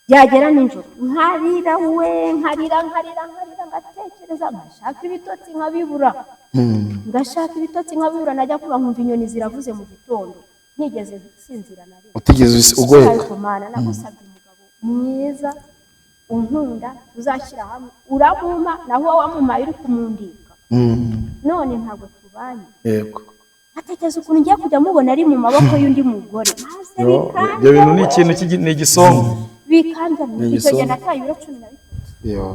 byagera nijoro nkarira we, nkarira nkarira nkarira, ngatekereza, ngashaka ibitotsi nkabibura, ngashaka ibitotsi nkabibura, najya kuba nkumva inyoni ziravuze mu gitondo, ntigeze nsinzira na rimwe. Utigeze ugoheka. Ariko Mana, nagusabye umugabo mwiza unkunda tuzashyira hamwe, uramumpa, naho wowe wamumpaye uri kumundika, none ntabwo tubanye. Yego. Atekereza ukuntu ngiye kujya mubona ari mu maboko y'undi mugore, maze Yo, ibyo bintu ni ikintu ni igisongo. Bikanja. Ni Icyo gihe igisongo. nataye ibiro 13. Yo.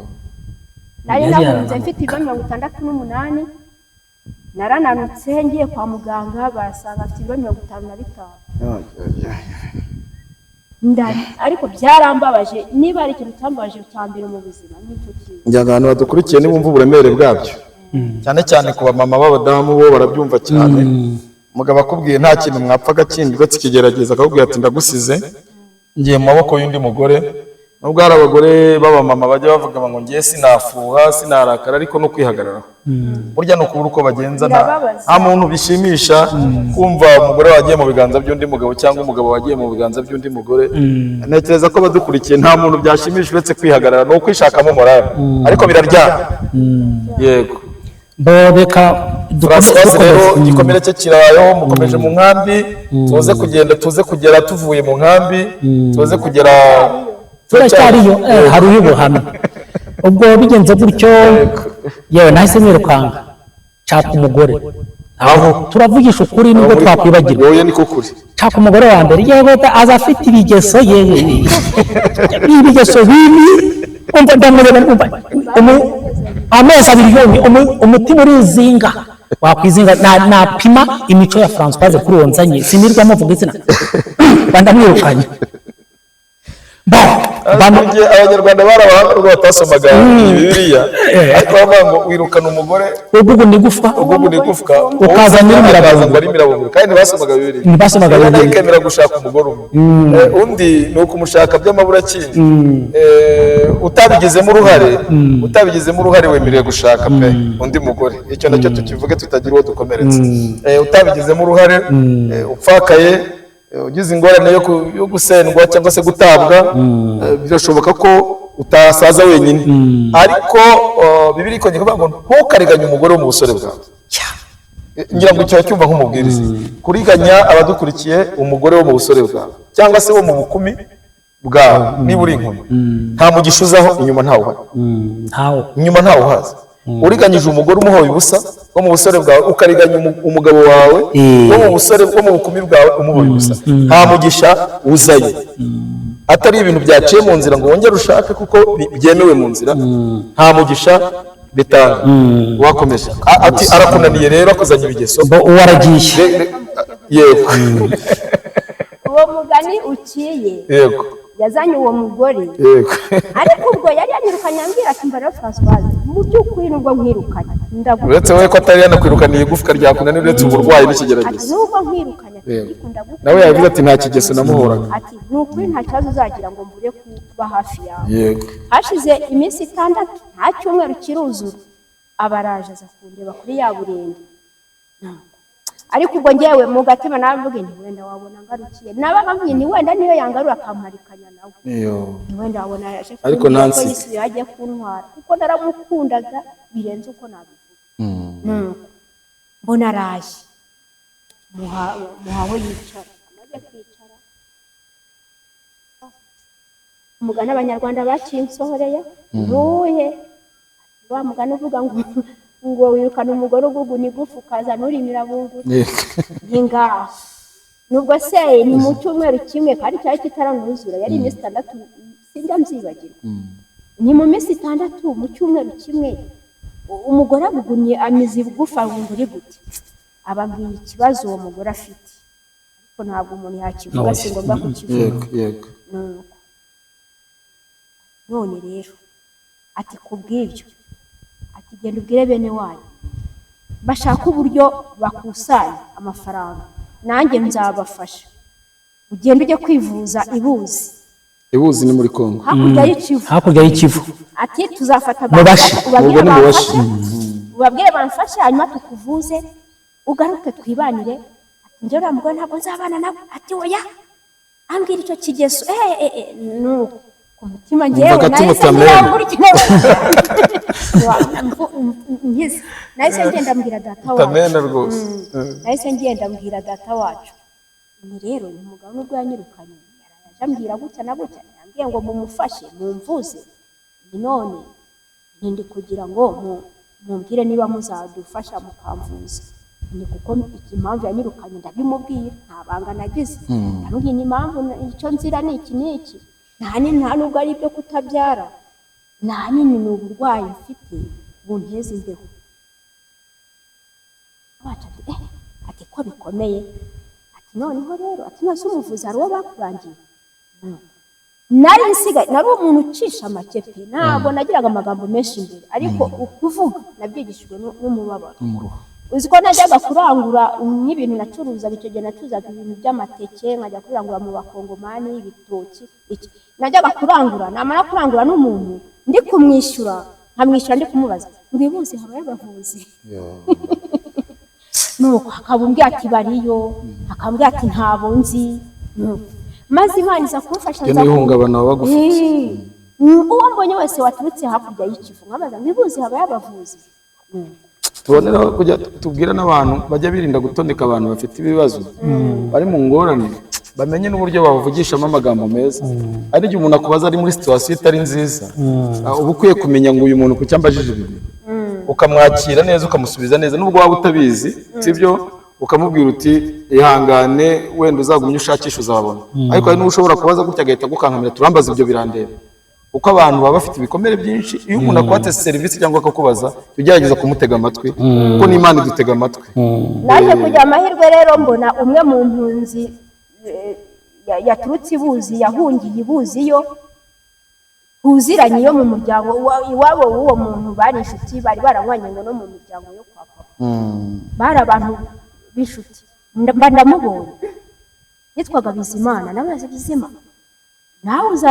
Nari Yari nahunze yarananutse. mfite ibiro 68, narananutse, ngiye kwa muganga barasanga mfite ibiro 55. Yo, yo, yo. Ariko byarambabaje, niba ari ikintu cyambabaje cya mbere mu buzima n'icyo kintu. Ngira ngo abantu badukurikiye nibumva uburemere bwabyo, cyane cyane ku bamama b'abadamu, bo barabyumva cyane. Umugabo akubwiye nta kintu mwapfaga kindi uretse ikigerageza, akakubwira ati ndagusize ngiye mu maboko y'undi mugore. Nubwo hari abagore b'abamama bajya bavuga ngo ngiye sinafuha sinarakara, ariko no kwihagararaho burya ni ukubura uko bagenza. Birababaza. Nta muntu bishimisha kumva umugore wagiye mu biganza by'undi mugabo cyangwa umugabo wagiye mu biganza by'undi mugore. Ntekereza ko abadukurikiye nta muntu byashimisha uretse kwihagarara, ni ukwishakamo morale, ariko biraryana. Yego. Bo reka Françoise rero dukomeze. igikomere cye kirabayeho, mukomeje mu nkambi, tuze kugenda, tuze kugera tuvuye mu nkambi, tuze kugera. Turacyariyo, hari ubuhamya. Ubwo bigenze gutyo, yewe nahise nirukanka nshaka umugore. Aho turavugisha ukuri nubwo twakwibagirwa. Wowe niko kuri. Nshaka umugore wa mbere, yewe da, aza afite ibigeso, yewe ibigeso bibi. Umva ndamureba, umva amezi abiri yonyine, umutima urizinga, wakwizinga. Napima imico ya Françoise kuri uwo nzanye, sinirwa muvuga izina, bandamwirukanye. Burya Abanyarwanda bari abahanga nubwo batasomaga Bibiliya, ariko bavuga ngo wirukana umugore ugugu ni igufwa, ugugu ni igufwa, ukaza nyir'imiraburungu. Ukaza ngo ari imirabunguru, kandi basomaga Bibiliya. Ntibasomaga Imana Bibiliya. ikemera gushaka umugore umwe. Undi ni ukumushaka by'amaburakindi. Utabigizemo uruhare, utabigizemo uruhare wemerewe gushaka pe undi mugore. Icyo nacyo tukivuge tutagira uwo dukomeretsa. Utabigizemo uruhare, upfakaye, ugize ingorane yo gusendwa cyangwa se gutabwa, birashoboka ko utasaza wenyine. Ariko Bibiliya ikongera kuvuga ngo ntukariganye umugore wo mu busore bwawe. Ngira ngo icyo cyumva nk'umubwiriza. Kuriganya abadukurikiye umugore wo mu busore bwawe cyangwa se wo mu bukumi bwawe, niba uri inkumi, nta mugisha uzaho inyuma, ntawe uhari. Ntawo. Inyuma ntawe uhaza. Uriganyije umugore umuhoye ubusa wo mu busore bwawe, ukariganya umugabo wawe wo mu busore, wo mu bukumi bwawe umuhoye ubusa, nta mugisha uzayo. Atari ibintu byaciye mu nzira ngo wongere ushake kuko byemewe mu nzira, nta mugisha bitanga. Wakomeje. Ati arakunaniye rero, akuzanye ibigeso. Bo uwo aragiye. Yego. Uwo mugani uciye, Yego. yazanye uwo mugore, Yego. ariko ubwo yari yanyirukanye ambwira ati mba rero Françoise, mu by'ukuri nubwo nkwirukanye ndagukunda. Uretse wowe ko atari yanakwirukaniye igufwa ryakunaniye, uretse uburwayi n'ikigeragezo. Ati nubwo nkwirukanye, ati Yego. ariko ndagukunda. Nawe yavuze ati nta kigeso namuhoraga. Ati ni ukuri nta kibazo uzagira ngo mbure kuba hafi yawe. Yego. Hashize iminsi 6, nta cyumweru kiruzura, abaraje aza kundeba kuri ya burende. Ariko ubwo ngewe mu gatima navuga nti wenda wabona ngarukiye, nabaga mvuga nti wenda niyo yangarura akamparikanya nawe, ni wenda wabona yaje Ariko kumbwira ko Nancy- yisubiye agiye kuntwara, kuko naramukundaga birenze uko nabivuga. Nuko mbona araje, muha aho yicara. Amaze kwicara, umugani abanyarwanda bacinsohoreye ntuhe wa mugani uvuga ngo wirukana umugore uguguna igufa ukazana urimira bunguri. Ni ngaho nubwo se ni mu cyumweru kimwe kandi cyari kitaranuzura, yari iminsi 6, sinjya mbyibagirwa. Ni mu minsi 6 mu cyumweru kimwe, umugore agugunye amize igufa bunguri gute? Ababwiye ikibazo uwo mugore afite, ariko ntabwo umuntu yakivuga, si ngombwa kukivuga. Yego. Nuko none rero ati kubw'ibyo, ati genda ubwire bene wanyu bashaka uburyo bakusanya amafaranga, nanjye nzabafasha, ugende ujye kwivuza ibuzi. Ibuzi ni muri Kongo, hakurya y'Ikivu. Hakurya y'Ikivu. Ati tuzafata Mu Bashi. ubabwire Ubwo ni mu Bashi. bamfashe, ubabwire bamfashe, hanyuma tukuvuze ugaruke twibanire. Ati njyewe uriya mugore ntabwo nzabana nawe. Ati oya, ambwira icyo kigeso nuko ku mutima njyewe Wumvaga nahise tumutamena. ngira nkize, nahise ngenda mbwira data wacu. Tamena rwose. Nahise ngenda mbwira data wacu, ni rero uyu mugabo nubwo yanyirukanye yaraje ambwira gutya na gutya, yambwiye ngo mumufashe mumvuze, ni none ndi kugira ngo mumbwire niba muzadufasha mukamvuza, ni kuko impamvu yanyirukanye ndabimubwira, nta banga nagize. Ndamubwira ni impamvu icyo nzira ni iki n'iki, nta nubwo ari ibyo kutabyara, nta nini, ni uburwayi mfite bunteza imbeho. Wacu ati ati ko bikomeye, ati noneho rero, ati none se umuvuzi hari uwo bakurangiye? Nari nsigaye nari umuntu ucisha make pe, ntabwo nagiraga amagambo menshi imbere, ariko ukuvuga nabyigishijwe n'umubabaro. Uzi ko najyaga kurangura nk'ibintu nacuruzaga icyo gihe, nacuruzaga ibintu by'amateke, nkajya kurangura mu bakongomani, ibitoki, iki. Najyaga kurangura, namara kurangura n'umuntu ndi kumwishyura, nkamwishyura ndi kumubaza ngo ibuzi habayo abavuzi? Nuko akaba ati bariyo, akambwira ati ntabo nzi. Nuko maze Imana iza kumfasha Ibyo ni ihungabana baba bagufite. Uwo mbonye wese waturutse hakurya y'Ikivu nkabaza ngo ibuzi habayo abavuzi? Tuboneraho kujya tubwira n'abantu bajya birinda gutoneka abantu bafite ibibazo bari mu ngorane, bamenye n'uburyo bavugishamo amagambo meza. Ari igihe umuntu akubaza ari muri situwasiyo itari nziza, uba ukwiye kumenya ngo uyu muntu kuki ambajije ibi bintu, ukamwakira neza, ukamusubiza neza nubwo waba utabizi, sibyo? Ukamubwira uti ihangane, wenda uzagumye ushakisha uzabona. Ariko hari n'uwo ushobora kubaza gutya agahita agukankamira, turambaza ibyo birandeba. Uko abantu baba bafite ibikomere byinshi, iyo umuntu akwatse serivisi cyangwa akakubaza, jya ugerageza kumutega amatwi, kuko n'Imana idutega amatwi. Naje kugira amahirwe rero mbona umwe mu mpunzi yaturutse ibuzi, yahungiye ibuzi, yo tuziranye, yo mu muryango iwabo w'uwo muntu bari inshuti, bari baranywanye ngo no mu miryango yo kwa papa bari abantu b'inshuti. Mba ndamubonye, yitwaga Bizimana, nabaze Bizima, nawe uza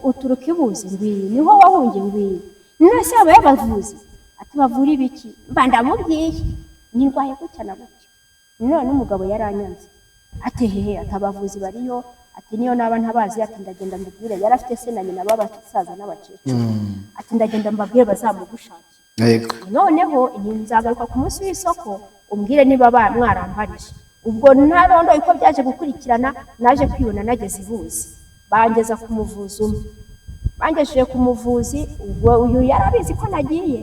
uturuka ibuzi? Ngwiyi niho wahungiye? Ngwiyi. None se habayo abavuzi? Ati bavura ibiki? Mba ndamubwiye nirwaye gutya na gutya, none umugabo yaranyanze. Ati hehe, ati abavuzi bariyo, ati niyo naba ntabazi, ati ndagenda mbibwire. Yari afite se na nyina b'abasaza n'abakecuru, ati ndagenda mbabwire bazamugushakira. Noneho nzagaruka ku munsi w'isoko umbwire niba mwarambarije. Ubwo ntarondoye uko byaje gukurikirana, naje kwibona nageze ibuzi, bangeza ku muvuzi umwe, bangejeje ku muvuzi, ubwo uyu yarabizi ko nagiye.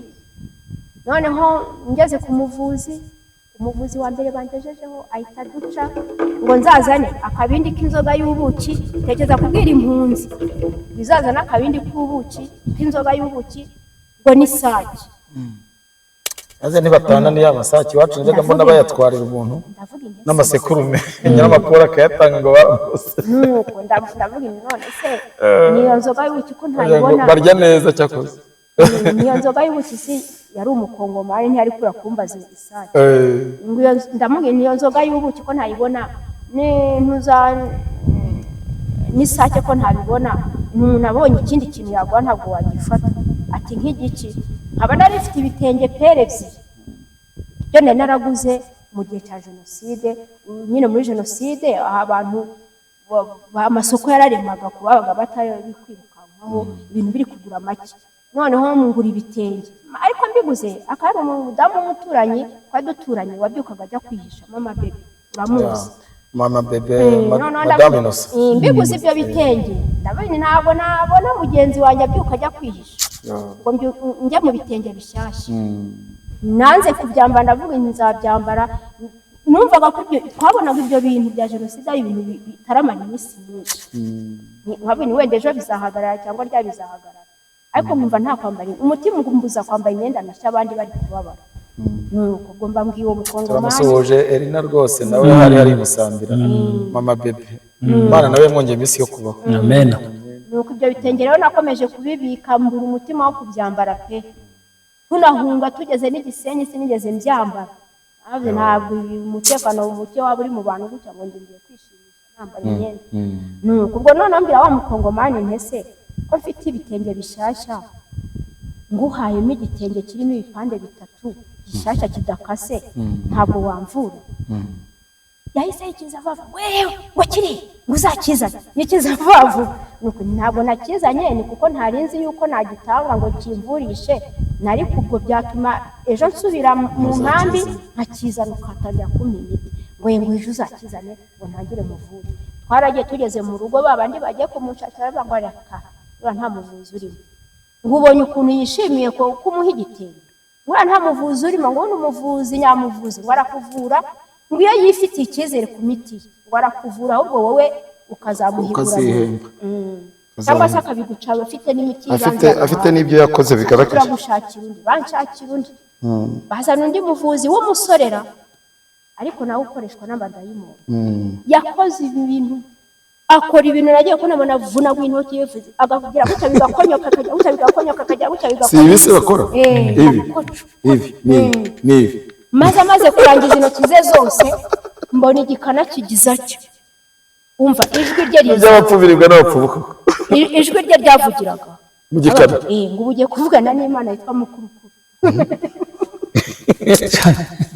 Noneho ngeze ku muvuzi, umuvuzi wa mbere bangejejeho ahita aduca ngo nzazane akabindi k'inzoga y'ubuki. Tekereza kubwira impunzi bizazane akabindi k'ubuki, k'inzoga y'ubuki, ngo n'isake. Maze nibatana ni ya masake iwacu najyaga mbona bayatwarira umuntu Ndavuga inti n'amasekurume, nyiramakuru akayatanga ngo baramuse. Nuko ndavuga inti none se niyo nzoga y'ubuki ko ntayibona? Barya neza cyakoze. Niyo nzoga y'ubuki si yari umukongomani, ntiyari kura kumbaza isake. Ndamubwira niyo nzoga y'ubuki ko ntayibona, n'intuza n'isake ko ntabibona, umuntu abonye ikindi kintu yaguha ntabwo wagifata. Ati nk'igiki? Nkaba nari mfite ibitenge pere ebyiri byo nari naraguze Mu gihe cya jenoside, nyine muri jenoside aho abantu amasoko yararemaga, ku babaga batari kwirukankaho, ibintu biri kugura make. Noneho ngura ibitenge, ariko mbiguze akaba ari umudamu w'umuturanyi twari duturanye wabyukaga ajya kwihisha, Mama Bebe, uramuzi. Mama Bebe. Noneho Madame Innocent. Mbiguze ibyo bitenge, ndabona ntabwo nabona mugenzi wanjye abyuka ajya kwihisha ngo njye mu bitenge bishyashya. Nanze kubyambara, ndavuga nti nzabyambara. Numvaga ko twabonaga ibyo bintu bya jenoside ari ibintu bitaramara iminsi myinshi. Nkavuga nti wenda ejo bizahagarara cyangwa rya bizahagarara, ariko nkumva nta kwambara, umutima umbuza kwambara imyenda mishya abandi bari kubabara. Nuko ubwo mba mbwiye uwo mukongomani. Turamusuhuje Erina rwose, nawe hari Musambira, Mama Bebe. Imana nawe yamwongeye iminsi yo kubaho. Amen. Nuko ibyo bitenge rero nakomeje kubibika, mbura umutima wo kubyambara pe. Tunahunga tugeze n'igisenyi sinigeze mbyambara. Ntabwo ntabwo uyu umutekano muke waba uri mu bantu gutya ngo njye ngiye kwishimisha nambara imyenda. Nuko ubwo noneho mbwira wa mukongomani ntese ko mfite ibitenge bishyashya, nguhayemo igitenge kirimo ibipande bitatu gishyashya kidakase, ntabwo wamvura? Yahise yikiza vuba vuba, wewe ngo kiri ngo uzakizane, nikiza vuba vuba. Nuko ntabwo nakizanye, ni kuko ntari nzi yuko nagitanga ngo kimvurishe, ariko ubwo byatuma ejo nsubira mu nkambi nkakizana ukatangira kumpa imiti. Ngo ye, ngo ejo uzakizane ngo ntangire muvure. Twaragiye, tugeze mu rugo, ba bandi bagiye kumushakira baravuga ngo reka, uriya nta muvuzi urimo. Ngo ubonye ukuntu yishimiye ko kumuha igitenge, uriya nta muvuzi urimo. Ngo ubundi umuvuzi nyamuvuzi ngo arakuvura, ngo iyo yifitiye icyizere ku miti ye ngo arakuvura, ahubwo wowe ukazamuhigura. Ukazihemba. Cyangwa se akabiguca afite n'imiti Afite y'ibanze afite yaguhaye. N'ibyo yakoze bigaragara. Turagushakira undi, banshakira undi, bazana undi muvuzi w'umusorera, ariko nawe ukoreshwa n'amadayimoni. Yakoze ibi bintu, akora ibintu nagiye ko nabona avunaguye intoki, akagira gutya bigakonyoka, akajya gutya bigakonyoka, akajya gutya Si bigakonyoka. Ibi se bakora? Eh, Ibi agakoco. ibi ni ibi ni ibi. Maze amaze kurangiza intoki ze zose, mbona igikana kigize atyo, umva ijwi rye riza. Iby'abapfu biribwa n'abapfumu koko. Ijwi rye ryavugiraga Mu gikana. Ngo ubu ugiye kuvugana n'Imana yitwa Mukurukuru.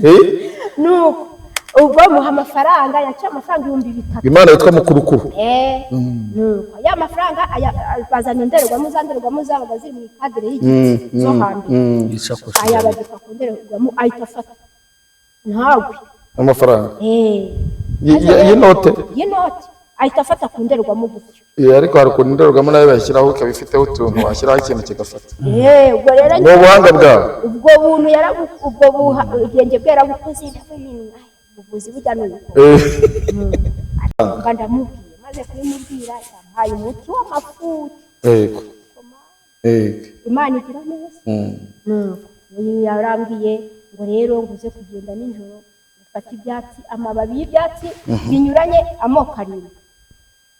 Eh? Nuko ubwo muha amafaranga, yaciye amafaranga 3000. Imana yitwa Mukurukuru. Nuko ya mafaranga bazana indorerwamo, za ndorerwamo zabaga ziri mu ikadere y'igiti zo hambere. Isakoshi. Ayabagika ku ndorerwamo, ahita afata ntawe. Amafaranga y'inote. Y'inoti, ahita afata ku ndorerwamo gutyo. Ariko hari ukuntu indorerwamo nayo bayishyiraho ikaba ifiteho utuntu, washyiraho ikintu kigafata. Ubwo rero Ni ubuhanga bwawe. Ubwo buntu ubwo ubwenge bwe yarabukoze. Ndavuga nti, "Ay, ubuvuzi bujya ni uko." Mba ndamubwiye, maze kubimubwira yampaye umuti w'amafuti. Yego yego. Imana igira neza. Nuko uyu yarambwiye ngo rero ngo uze kugenda nijoro ufate ibyatsi, amababi y'ibyatsi binyuranye, amoko arindwi.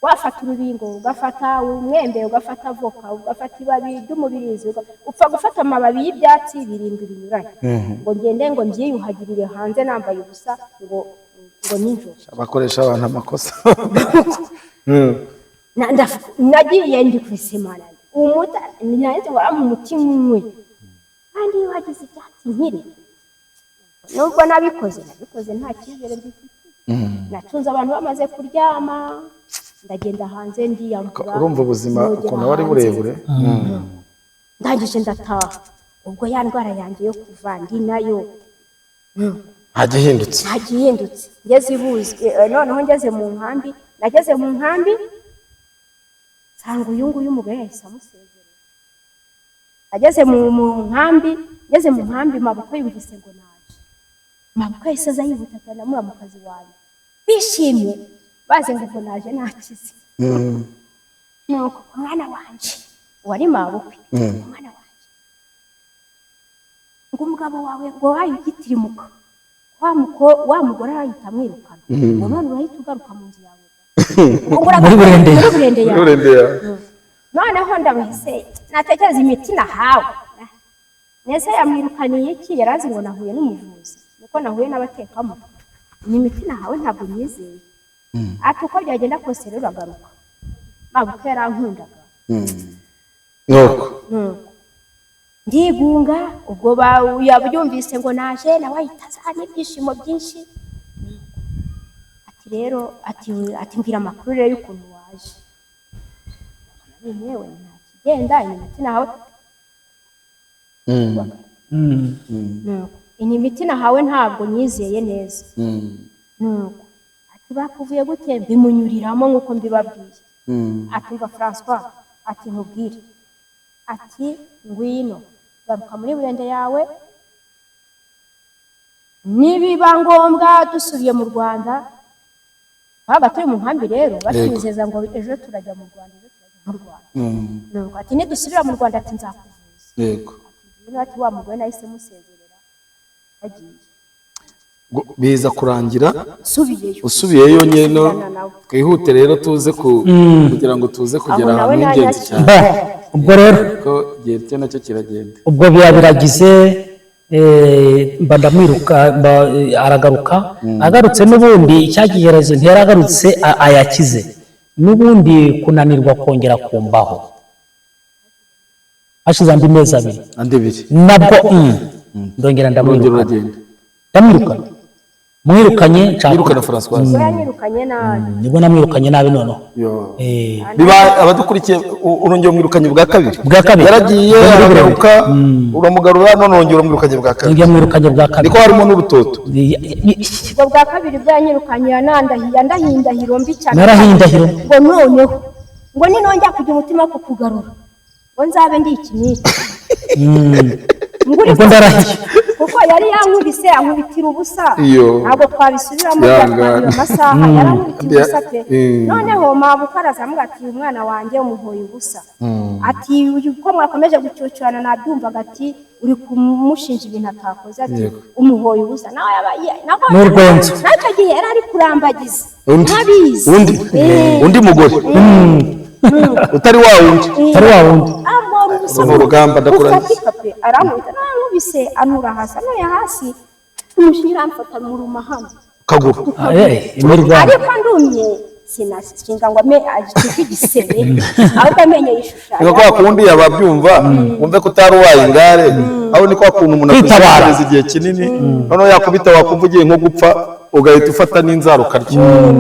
Wafata urubingo, ugafata umwembe, ugafata avoka, ugafata ibabi ry'umubirizi, upfa gufata amababi y'ibyatsi birindwi binyuranye, ngo ngende ngo mbyiyuhagirire hanze nambaye ubusa, ngo nijoro. Bakoresha abantu amakosa. Nagiye ndi kwisimana umuta nanjye warampa umuti nk'umwe, kandi iyo wagize ibyatsi nkiri, nubwo nabikoze nta cyizere mbifitiye. Nacunze abantu bamaze kuryama, ndagenda hanze ndiyambura. Urumva ubuzima Nogera ukuntu aba ari hanze. burebure. Ndangije ndataha, ubwo ya ndwara yanjye yo kuva ndi nayo. Ntagihindutse. Ntagihindutse. Ngeze ibuzi, noneho ngeze mu nkambi, nageze mu nkambi nsanga uyu nguyu umugore yahise amusezerera. Ageze mu nkambi, ngeze mu nkambi, mabukwe yumvise ngo naje, mabukwe yahise aza yihuta cyane na muramukazi wanjye, bishimye bazi ngo ubwo naje nakize. Nuko umwana wanje wari mabukwe, umwana wanje, ngo umugabo wawe ngo waye ugitirimuka, wa mugore arahita amwirukana, ngo none urahita ugaruka mu nzu yawe. Ngo uragaruka Muri burende. Muri burende yawe. Urende ya. Noneho ndabahise natekereza imiti nahawe, nese yamwirukaniye iki? Yarazi ngo nahuye n'umuvuzi, niko nahuye n'abatekamo, ni imiti nahawe, ntabwo nyizeye. Ati uko byagenda kose rero uragaruka. Mabukwe yarankundaga. Nuko Nuko Ndigunga, ubwo yabyumvise ngo naje, nawe ahita aza n'ibyishimo byinshi. Ati rero, ati mbwira amakuru rero y'ukuntu waje. Yewe, nta kigenda, iyi miti nahawe, nuko iyi miti nahawe ntabwo nyizeye neza. Nuko ati bakuvuye gute? Mbimunyuriramo nk'uko mbibabwiye. Ati umva Francois, ati nkubwire, ati ngwino garuka muri burende yawe, nibiba ngombwa dusubiye mu Rwanda. Twabaga turi mu nkambi rero, batwizeza ngo ejo turajya mu Rwanda, ejo turajya mu Rwanda. Nuko ati nidusubira mu Rwanda, ati nzakuvuza. Ngwino. Ati wa mugore nahise musezerera agiye. Biza kurangira nsubiyeyo. Usubiyeyo nyine. Nsubirana nawe. Twihute rero tuze ku kugira ngo tuze kugera Aho nawe ahantu h'ingenzi nanyakira. cyane, Ba, ubwo rero ko igihe cye nacyo kiragenda. Ubwo biba biragize, mba ndamwiruka, aragaruka. Agarutse n'ubundi icyagiherazo ntiyaragarutse ayakize, n'ubundi kunanirwa kongera kumbaho hashize andi mezi 2. Andi 2. Nabwo ndongera Urongera ndamwirukana. Uragenda. Ndamwirukana, mwirukanye nshaka Yirukana Françoise. Ubwo yanyirukanye nabi. Nibwo namwirukanye nabi noneho. Yo. Biba Biba abadukurikiye, urongera umwirukanye bwa kabiri. Bwa kabiri. Yaragiye, Bwa kabiri. aragaruka, uramugarura, none wongera umwirukanye bwa kabiri. Ndongera mwirukanye bwa kabiri. Niko harimo n'urutoto. Ubwo bwa kabiri bwanyirukanye, yanandahiye, andahiye indahiro mbi cyane. Narahiye indahiro. Ngo noneho ngo ninongera kugira umutima wo kukugarura, ngo nzabe ndi iki n'iki. Ngo uri Ubwo ndarahiye. Kuko yari yankubise, ankubitira ubusa. Iyo. Ntabwo twabisubiramo. Yanga. Byatwariye amasaha, yarankubitira ubusa pe. Noneho mabuka araza amuga ati umwana wanjye umuhoye ubusa, ati uyu ko mwakomeje gucyocyorana nabyumvaga, ati uri kumushinja ibintu atakoze, ati umuhoye ubusa nawe N'urwenzo. N'icyo gihe yari ari kurambagiza Undi. ntabizi. Undi. Undi mugore utari wa wundi. Utari wa wundi. Amora ubusa. Uru ni urugamba, ndakurangiza. Ufatika pe, arankubita, nankubise antura hasi, anuye hasi umujinya uramfata muruma hano. Kaguru. Imirwano. Ariko ndumye, sinashinga ngo ame agike igisebe, ahubwo amenyo yishushanya. Ni kwa kundi ababyumva wumve ko utari uwaye ingare, aho ni kwa kuntu umuntu Kwitabara. akwiye igihe kinini, noneho yakubita wakumva ugiye nko gupfa, ugahita ufata n'inzara ukarya.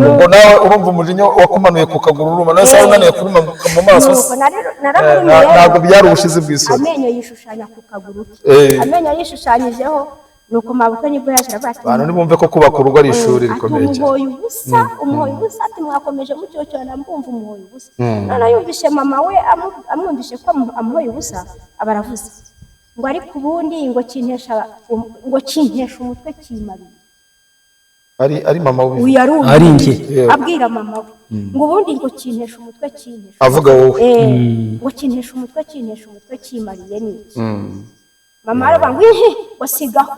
Ubwo nawe urumva umujinya wakumanuye ku kaguru uruma, nawe se unaniye kuruma mu maso se? Nuko naramurumiye. Ntabwo byari ubushizi bw'isoni. Amenyo yishushanya ku kaguru ke. Amenyo yishushanyijeho, nuko mabukwe nibwo yaje aravuga ati Abantu ntibumve ko kubaka urugo ari ishuri ati rikomeye cyane. Umuhoye ubusa, umuhoye ubusa, ati mwakomeje mucyocyorana mbumva umuhoye ubusa. Noneho yumvishe mama we amwumvishe ko amuhoye ubusa, aba aravuze ngo ariko ubundi ngo kintesha umutwe kimariye. Ari mama w'ubivuga. Uyu ari uyu. Ari njye. Abwira mama we ngo ubundi ngo kintesha umutwe, kintesha Avuga wowe. Ngo kintesha umutwe, kintesha umutwe kimariye ni iki? Mama aravuga ngo ihi, ngo sigaho,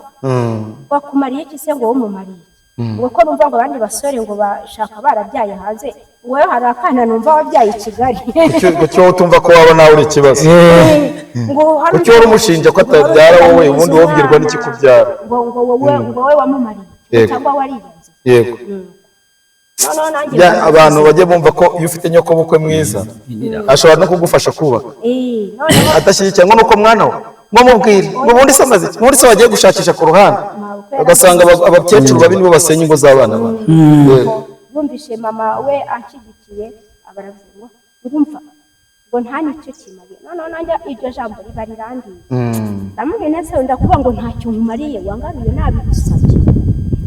wakumariye iki se? Ngo wowe umumariye iki? Ngo ko numva ngo abandi basore ngo bashaka barabyaye hanze, ngo wowe hari akana numva wabyaye i Kigali. Kuki wowe utumva ko waba nawe uri ikibazo? Ngo hari Kuki wari umushinja ko atabyara wowe, ubundi wowe ubwirwa n'ikikubyara? Ngo wowe wamumariye iki? Cyangwa wariyanze? Noneho nanjye Abantu bajye bumva ko iyo ufite nyokobukwe mwiza ashobora no kugufasha kubaka, noneho adashyigikiye ngo nuko mwana we ngo mubwire ngo ubundi se amaze iki, ubundi se wagiye gushakisha ku ruhande, ugasanga abakecuru babi nibo basenya ingo z'abana babo. Yego. Bumvishe mama we anshyigikiye, aba aravuze ngo ngumva ngo nta nicyo kimariye. Noneho nanjye iryo jambo riba rirangiye, ndamubwira nese ndakuvuga ngo ntacyo nkumariye, wangaruye nabigusabye,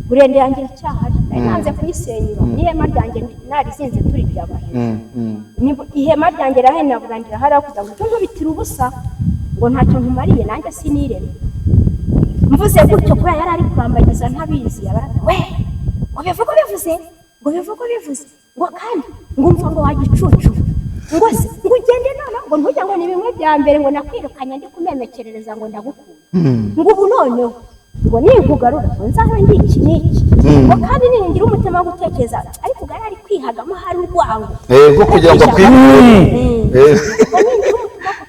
burende yanjye iracyahari, nari nanze kuyisenyura n'ihema ryanjye narizinze turijyaba hejuru. Ihema ryanjye rirahenabura hariya kugira ngo ujye unkubitira ubusa ngo ntacyo nkumariye, nanjye sinireme. Mvuze gutyo kubera yari ari kurambagiza ntabizi, yabaraga we ngo bivuge bivuze, ngo bivuge bivuze, ngo kandi ngumva ngo wagicucu, ngo se ngo ugende noneho, ngo ntujya, ngo ni bimwe bya mbere, ngo nakwirukanye ndi kumemekerereza ngo ndagukunda, ngo ubu noneho ngo ninkugarura ngo nzabe ndi iki n'iki, ngo kandi ningira umutima wo gutekereza, ariko ubwo yari ari kwihagamo hari urwango. Rwo kugira ngo akwikure.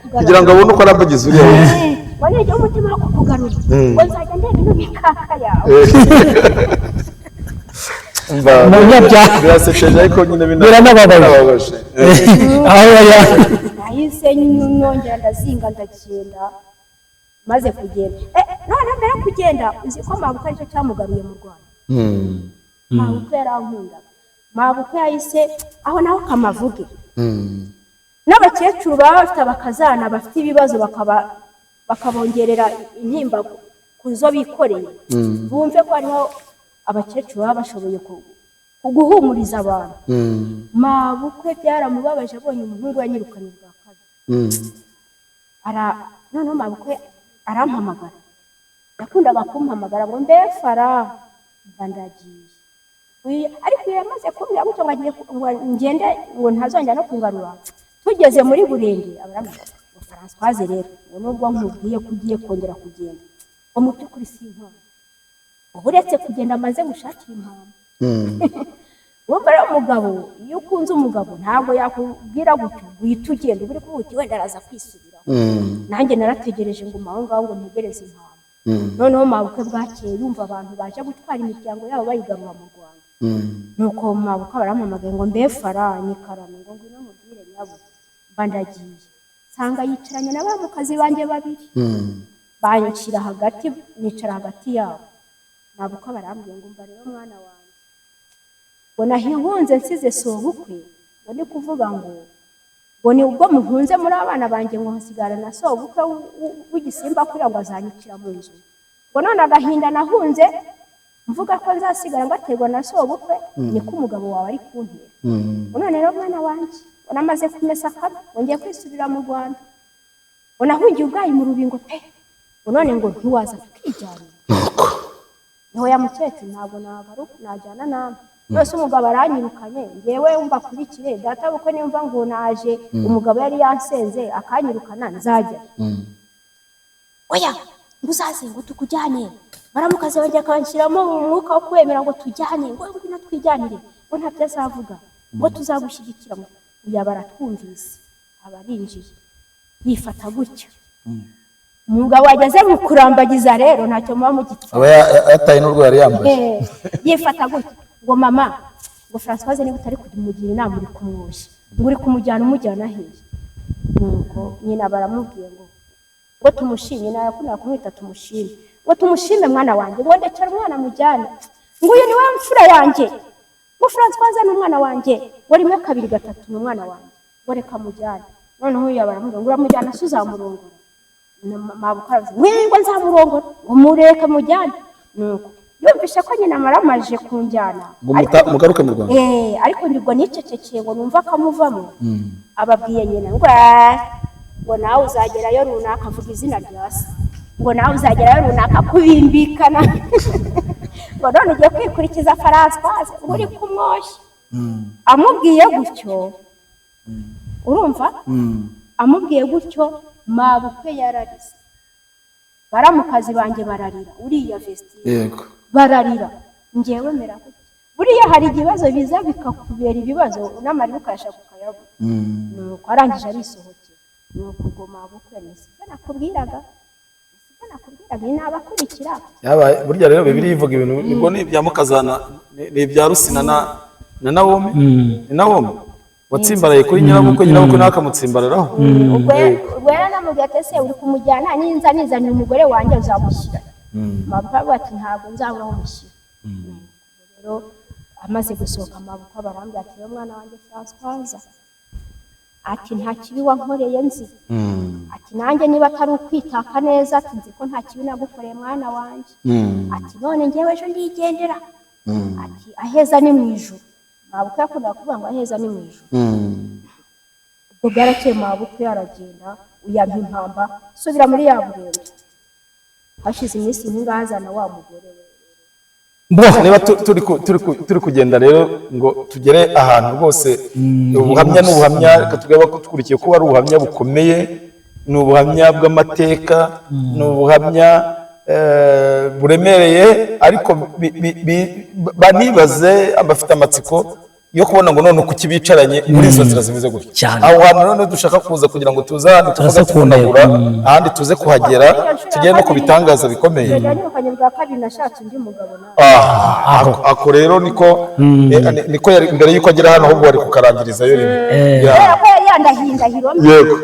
Ngo ningira umutima wo kukugarura, kugira ngo abone uko arambagiza uriya wese. Ngo ningira umutima wo kukugarura, ngo nzajya ndeba ino mikaka yawe. Umva, Umunyabyaha. birasekeje ariko nyine Biranababaje. binababaje. Aho yari Nahise nongera ndazinga ndagenda. Maze kugenda, none mbere yo kugenda, uzi ko mabukwe aricyo cyamugaruye mu Rwanda? Mabukwe yarankundaga. Mabukwe yahise aho naho kamavuge n'abakecuru baba bafite abakazana bafite ibibazo, bakabongerera intimba ku zo bikoreye, bumve ko hariho abakecuru baba bashoboye guhumuriza abantu. Mabukwe byaramubabaje abonye umuhungu yanyirukanye bwa kabiri. Noneho mabukwe arampamagara, yakundaga kumpamagara ngo: "Mbe Fara?" Mba ndagiye. Ariko iyo yamaze kumbwira gutyo ngo agiye ngo ngende, ngo ntazongera no kungarura, tugeze muri Burende abarambwira ngo: "Françoise rero," ngo, "nubwo nkubwiye ko ugiye kongera kugenda," ngo, "mu by'ukuri si inkwano, ubu uretse kugenda amaze gushakira impamba." Urumva rero, umugabo, iyo ukunze umugabo, ntabwo yakubwira gutyo guhita ugenda. Uba uri kuvuga uti: "Wenda araza kwisubiraho." Nanjye narategereje ngo aho ngaho ngo ntegereze impamba. Noneho mabukwe bwakeye yumva abantu baje gutwara imiryango yabo bayigarura mu Rwanda. Nuko mabukwe barampamagaye ngo: "Mbe Fara?" Nyikarame. Ngo: "Ngwino mubwire nyabo." Mba ndagiye, nsanga yicaranye na baramukazi banjye babiri, banshyira hagati, nicara hagati yabo. Mabukwe barambwiye ngo: "Mba rero mwana wanjye," ngo, "nahihunze nsize sobukwe," ngo, "ni kuvuga ngo ni ubwo muhunze muri abana banjye, ngo hasigara na sobukwe w'igisimba kuriya, ngo azanyicira mu nzu," ngo, "none agahinda nahunze mvuga ko nzasigara ngaterwa na sobukwe, niko umugabo wawe ari kuntera," ngo, "none rero mwana wanjye," ngo, "namaze kumesa akabi," ngo, "ngiye kwisubira mu Rwanda," ngo, "nahungiye ubwayi mu rubingo pe," ngo, "none," ngo, "ntiwaza tukijyanira?" Niho ya mukecuru, ntabwo nagaruka najyana namwe yose, umugabo aranyirukanye, ngewe mbakurikire? Data bukwe nimva ngo naje, umugabo yari yansenze akanyirukana, nzajya? Oya, ngo uzaze, ngo tukujyane. Baramukazi banjye akanshyiramo umwuka wo kwemera ngo tujyane, ngo ngwino twijyanire, ngo ntabyo azavuga, ngo tuzagushyigikira. Ngo uya baratwumvise, aba arinjiye yifata gutya. Umugabo wageze mu kurambagiza rero, ntacyo muba mugipfa. Aba yataye n'urwo yari yambaye. Yifata gutya ngo: "Mama," ngo, "Françoise, niba utari kumugira inama uri kumwoshya," ngo, "uri kumujyana, umujyana hehe?" Nuko nyina baramubwiye ngo tumushime. Nyina yakundaga kumwita tumushime. Ngo: "Tumushime mwana wanjye," ngo, "ndekera umwana mujyane," ngo, "uyu ni we mfura yanjye," ngo, "Françoise ni umwana wanjye," ngo, "rimwe kabiri gatatu ni umwana wanjye," ngo, "reka mujyane." Noneho uyu baramubwira ngo: "Uramujyana se uzamurongora?" Mabukwe aravuze ngo: "Nzamurongora," ngo, "mureke mujyane." Nuko yumvishe ko nyina amaramaje kunjyana. Ngo mugaruke mu Rwanda. Ariko ubwo nicecekeye ngo numva akamuvamo. Ababwiye nyina ngo: "Eh," ngo, "nawe uzagerayo runaka," avuga izina rya se, ngo, "nawe uzagerayo runaka kubimbikana," ngo, "none ugiye kwikurikiza Françoise," ngo, "uri kumwoshya." Amubwiye gutyo, urumva, amubwiye gutyo, mabukwe yararize, baramukazi banjye bararira, uriya Vestine bararira, njyewe mera gutya. Buriya hari ibibazo biza bikakubera ibibazo, n'amarira ukayashaka ukayabura. Nuko arangije arisohokera. Nuko ubwo mabukwe: "Ni sibyo nakubwiraga, ni sibyo nakubwiraga, ni nabakurikira." Yabaye burya rero Bibiliya ivuga ibintu, nibwo ni ibya mukazana, ni ibya Rusina na Nawomi. Ni Nawomi watsimbaraye kuri nyirabukwe, nyirabukwe nawe akamutsimbararaho. Ubwo yaranamubwiye ati: "Ese uri kumujyana, ninza nizanira umugore wanjye uzamushyira?" Mabukwe aravuga ati: "Ntabwo nzabura aho mushyira." Rero amaze gusohoka, mabukwe barambwira ati: "Rero mwana wanjye Françoise," ati, "nta kibi wankoreye nzi," ati, "nanjye niba atari ukwitaka neza," ati, "nzi ko nta kibi nagukoreye mwana wanjye," ati, "none njyewe ejo ndigendera," ati, "aheza ni mu ijuru." Mabukwe yakundaga kuvuga ngo: "Aheza ni mu ijuru." Ubwo bwarakeye, mabukwe aragenda, uyampa impamba, subira muri ya Burende. Hashize iminsi nk'ingahe azana wa mugore we. Bo. Niba turi kugenda rero ngo tugere ahantu rwose, ubuhamya ni ubuhamya, reka tugebe ko dukurikiye ko ari ubuhamya bukomeye, ni ubuhamya bw'amateka, ni ubuhamya buremereye, ariko banibaze abafite amatsiko. Yo kubona ngo none kuki bicaranye muri izo nzira zimeze gutya. Cyane. Aho hantu none dushaka kuza kugira ngo tuze ahandi tuvuga Turase ku ntego. tuvunagura, ahandi tuze kuhagera, tugere no ku bitangaza bikomeye. Yanyirukanye bwa kabiri, nashatse undi mugabo nawe. Ah, ako rero niko niko yari mbere yuko agera hano, ahubwo wari kukarangirizayo rimwe. Ya. Kubera ko yari yandahiye indahiro mbi. Yego.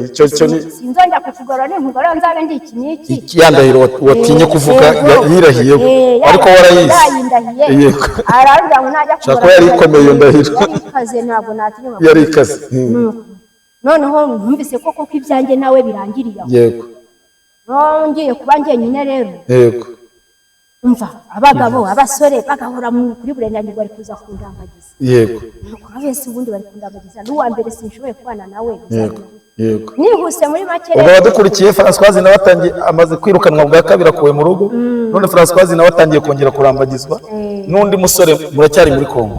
Icyo cyo ni Sinzongera kukugarura, ninkugarura nzabe ndi iki n'iki. Ya ndahiro watinye kuvuga. Yego. Yirahiyeho. Ariko warayizi. Yayindahiye. Yego. Arambwira ngo najya Shaka ko yari ikomeye iyo ndahiro. Yari ikaze, ntabwo natinyuka. Yari ikaze. Noneho numvise ko koko ibyanjye nawe birangiriye aho. Nongeye kuba njyenyine rero. Umva, abagabo, abasore bagahora kuri burenganzira bari kuza kundambagiza. Nuko wese ubundi bari kundambagiza, n'uwa mbere sinshoboye kubana nawe. Yego. Yego. Nihuse muri make Ubwo rero. abadukurikiye, Françoise nawe atangiye, amaze kwirukanwa bwa kabiri, akuwe mu rugo. None Françoise nawe atangiye kongera kurambagizwa n'undi musore. Muracyari muri Kongo.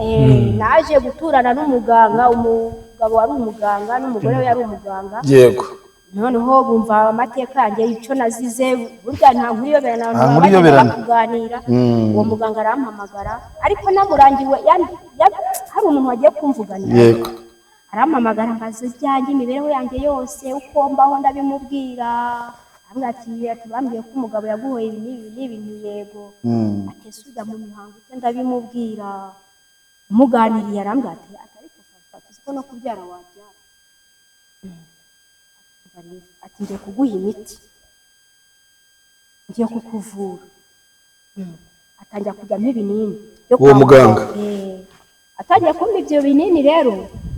Naje guturana n'umuganga, umugabo wari umuganga n'umugore we yari umuganga. Noneho bumva amateka yanjye, icyo nazize. Burya nta nkuru iyoberana, abantu Nta baba nkuru bagenda iyoberana. bakuganira. Uwo muganga arampamagara, ariko namurangiwe hari umuntu wagiye kumvuganira. Arampamagara, mbaza ibyanjye, imibereho yanjye yose, uko mbaho, ndabimubwira. Arambwira ati bambwiye ko umugabo yaguhoye ibi n'ibi n'ibi. Nti yego. Ati ese ujya mu mihango ute? Ndabimubwira. Muganiriye, arambwira ati ariko Fafa, tuzi ko no kubyara wabyara. Umva rero, ati ngiye kuguha imiti, ngiye kukuvura. Atangira kujyamo ibinini byo Uwo kwa muganga? Atangiye kumpa ibyo binini rero,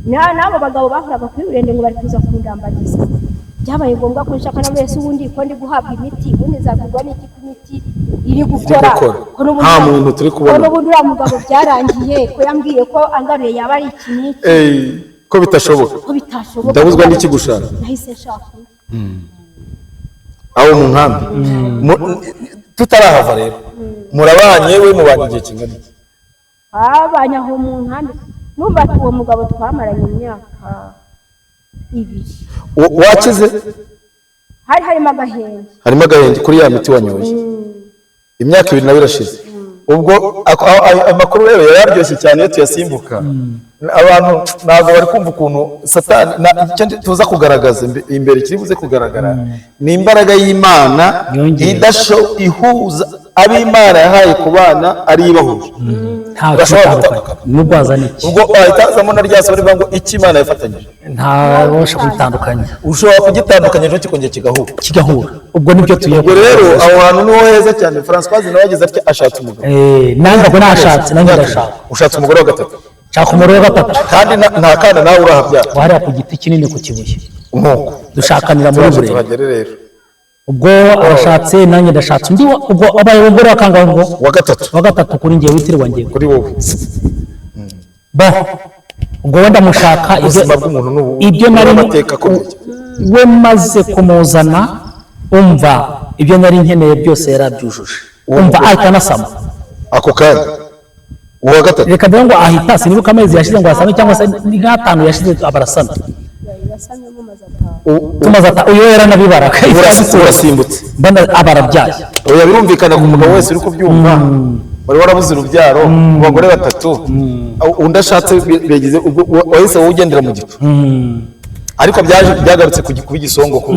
n'abo bagabo bahoraga kuri burende ngo bari kuza kundambagiza, byabaye ngombwa ko nshaka na wese ubundi ko ndi guhabwa imiti, ubundi nzavurwa n'iki ko imiti iri gukora? Gukora. Ko n'ubundi Nta muntu turi kubona. Ko n'ubundi uriya mugabo byararangiye, ko yambwiye ko angaruye yaba ari iki n'iki. Ko bitashoboka. Ko bitashoboka. Ndabuzwa n'iki gushaka? Nahise nshaka undi. Aho mu nkambi. Tutarahava rero, murabanye, we mubanye igihe kingana iki? Twabanye aho mu nkambi, numva ati uwo mugabo twamaranye imyaka 2. Wakize? Hari harimo agahenge. Harimo agahenge kuri ya miti wanyoye. Imyaka 2 nayo irashize. Ubwo ayo makuru rero yari aryoshye cyane, iyo tuyasimbuka abantu ntabwo bari kumva ukuntu Satani icyo tuza kugaragaza imbere kiri buze kugaragara ni imbaraga y'Imana. Yongeye. Ihuza ab'Imana yahaye ku bana, ari ibahuje. Nta Bashobora gutandukana. gutandukana. Nubwo wazana iki? Ubwo wahita hazamo na rya somo rivuga ngo icyo Imana yafatanyije Ntabasha kubitandukanya. Ushobora kugitandukanya ejo kikongera kigahura. Kigahura, ubwo nibyo tugiye. Ubwo rero aho hantu niho heza cyane. Françoise nawe yagize atya, ashatse umugabo. Nanjye ubwo nashatse, nanjye ndashaka. Ushatse umugore wa gatatu. Nshaka umugore wa gatatu. Kandi nta kana nawe urahabyara. Wahariya ku giti kinini ku Kibuye. Nk'uko Dushakanira muri turaje Burera. tuhagere rero. Ubwo arashatse, nanjye ndashatse undi ubwo abaye umugore wa kangahe ubwo? Wa gatatu. Wa gatatu kuri njyewe, witirirwa njyewe. Kuri wowe. Bo ubwo wenda mushaka ibyo Ubuzima bw'umuntu ni ubu. Ibyo nari amateka akomeye. We maze kumuzana, umva, ibyo nari nkeneye byose yarabyujuje, umva, ahita anasama. Ako kanya uwa gatatu? Reka mbere ngo ahita, sinibuka amezi yashize ngo asame, cyangwa se ni nk'atanu yashize abarasana. Yasamye mumaze 5. Tumaze uyu yaranabibaraga. Urasimbutse. Mbona abarabyaye. Oya, birumvikana ku mugabo wese uri kubyumva, wari warabuze urubyaro ku bagore batatu, undi ashatse bigize ubwo wahise wowe ugendera mu gicu, ariko byaje byagarutse kuba igisongo ku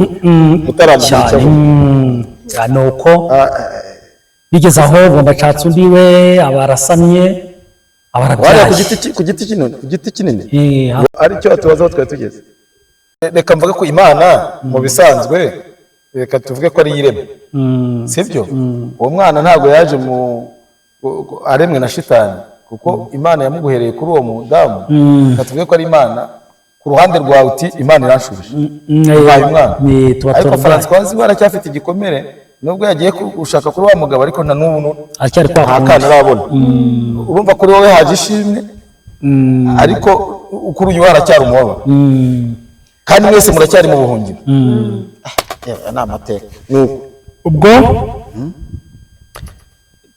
utaramenya icyo Cyane. avuga. Ni uko bigeze aho, ubwo ndashatse undi, we abarasamye, Wariya ku abarabyaye. giti ku giti kinini, ku giti kinini. Eh. Aricyo tubaza aho twari tugeze. Reka mvuge ko Imana mu bisanzwe, reka tuvuge ko ari iremwe, sibyo? Uwo mwana ntabwo yaje mu aremwe na shitani, kuko Imana yamuguhereye kuri uwo mudamu. Reka tuvuge ko ari Imana ku ruhande rwawe, uti Imana iranshubije, ibaye umwana. Tuba Ariko turabyaye. Françoise we aracyafite igikomere, nubwo yagiye gushaka kuri wa mugabo, ariko na n'ubu Aracyari kwa nta kundi. kana arabona. Urumva kuri wowe haje ishimwe, ariko kuri uyu we haracyari umubabaro, kandi mwese muracyari mu buhungiro. Yewe, ni amateka. Nuko Ubwo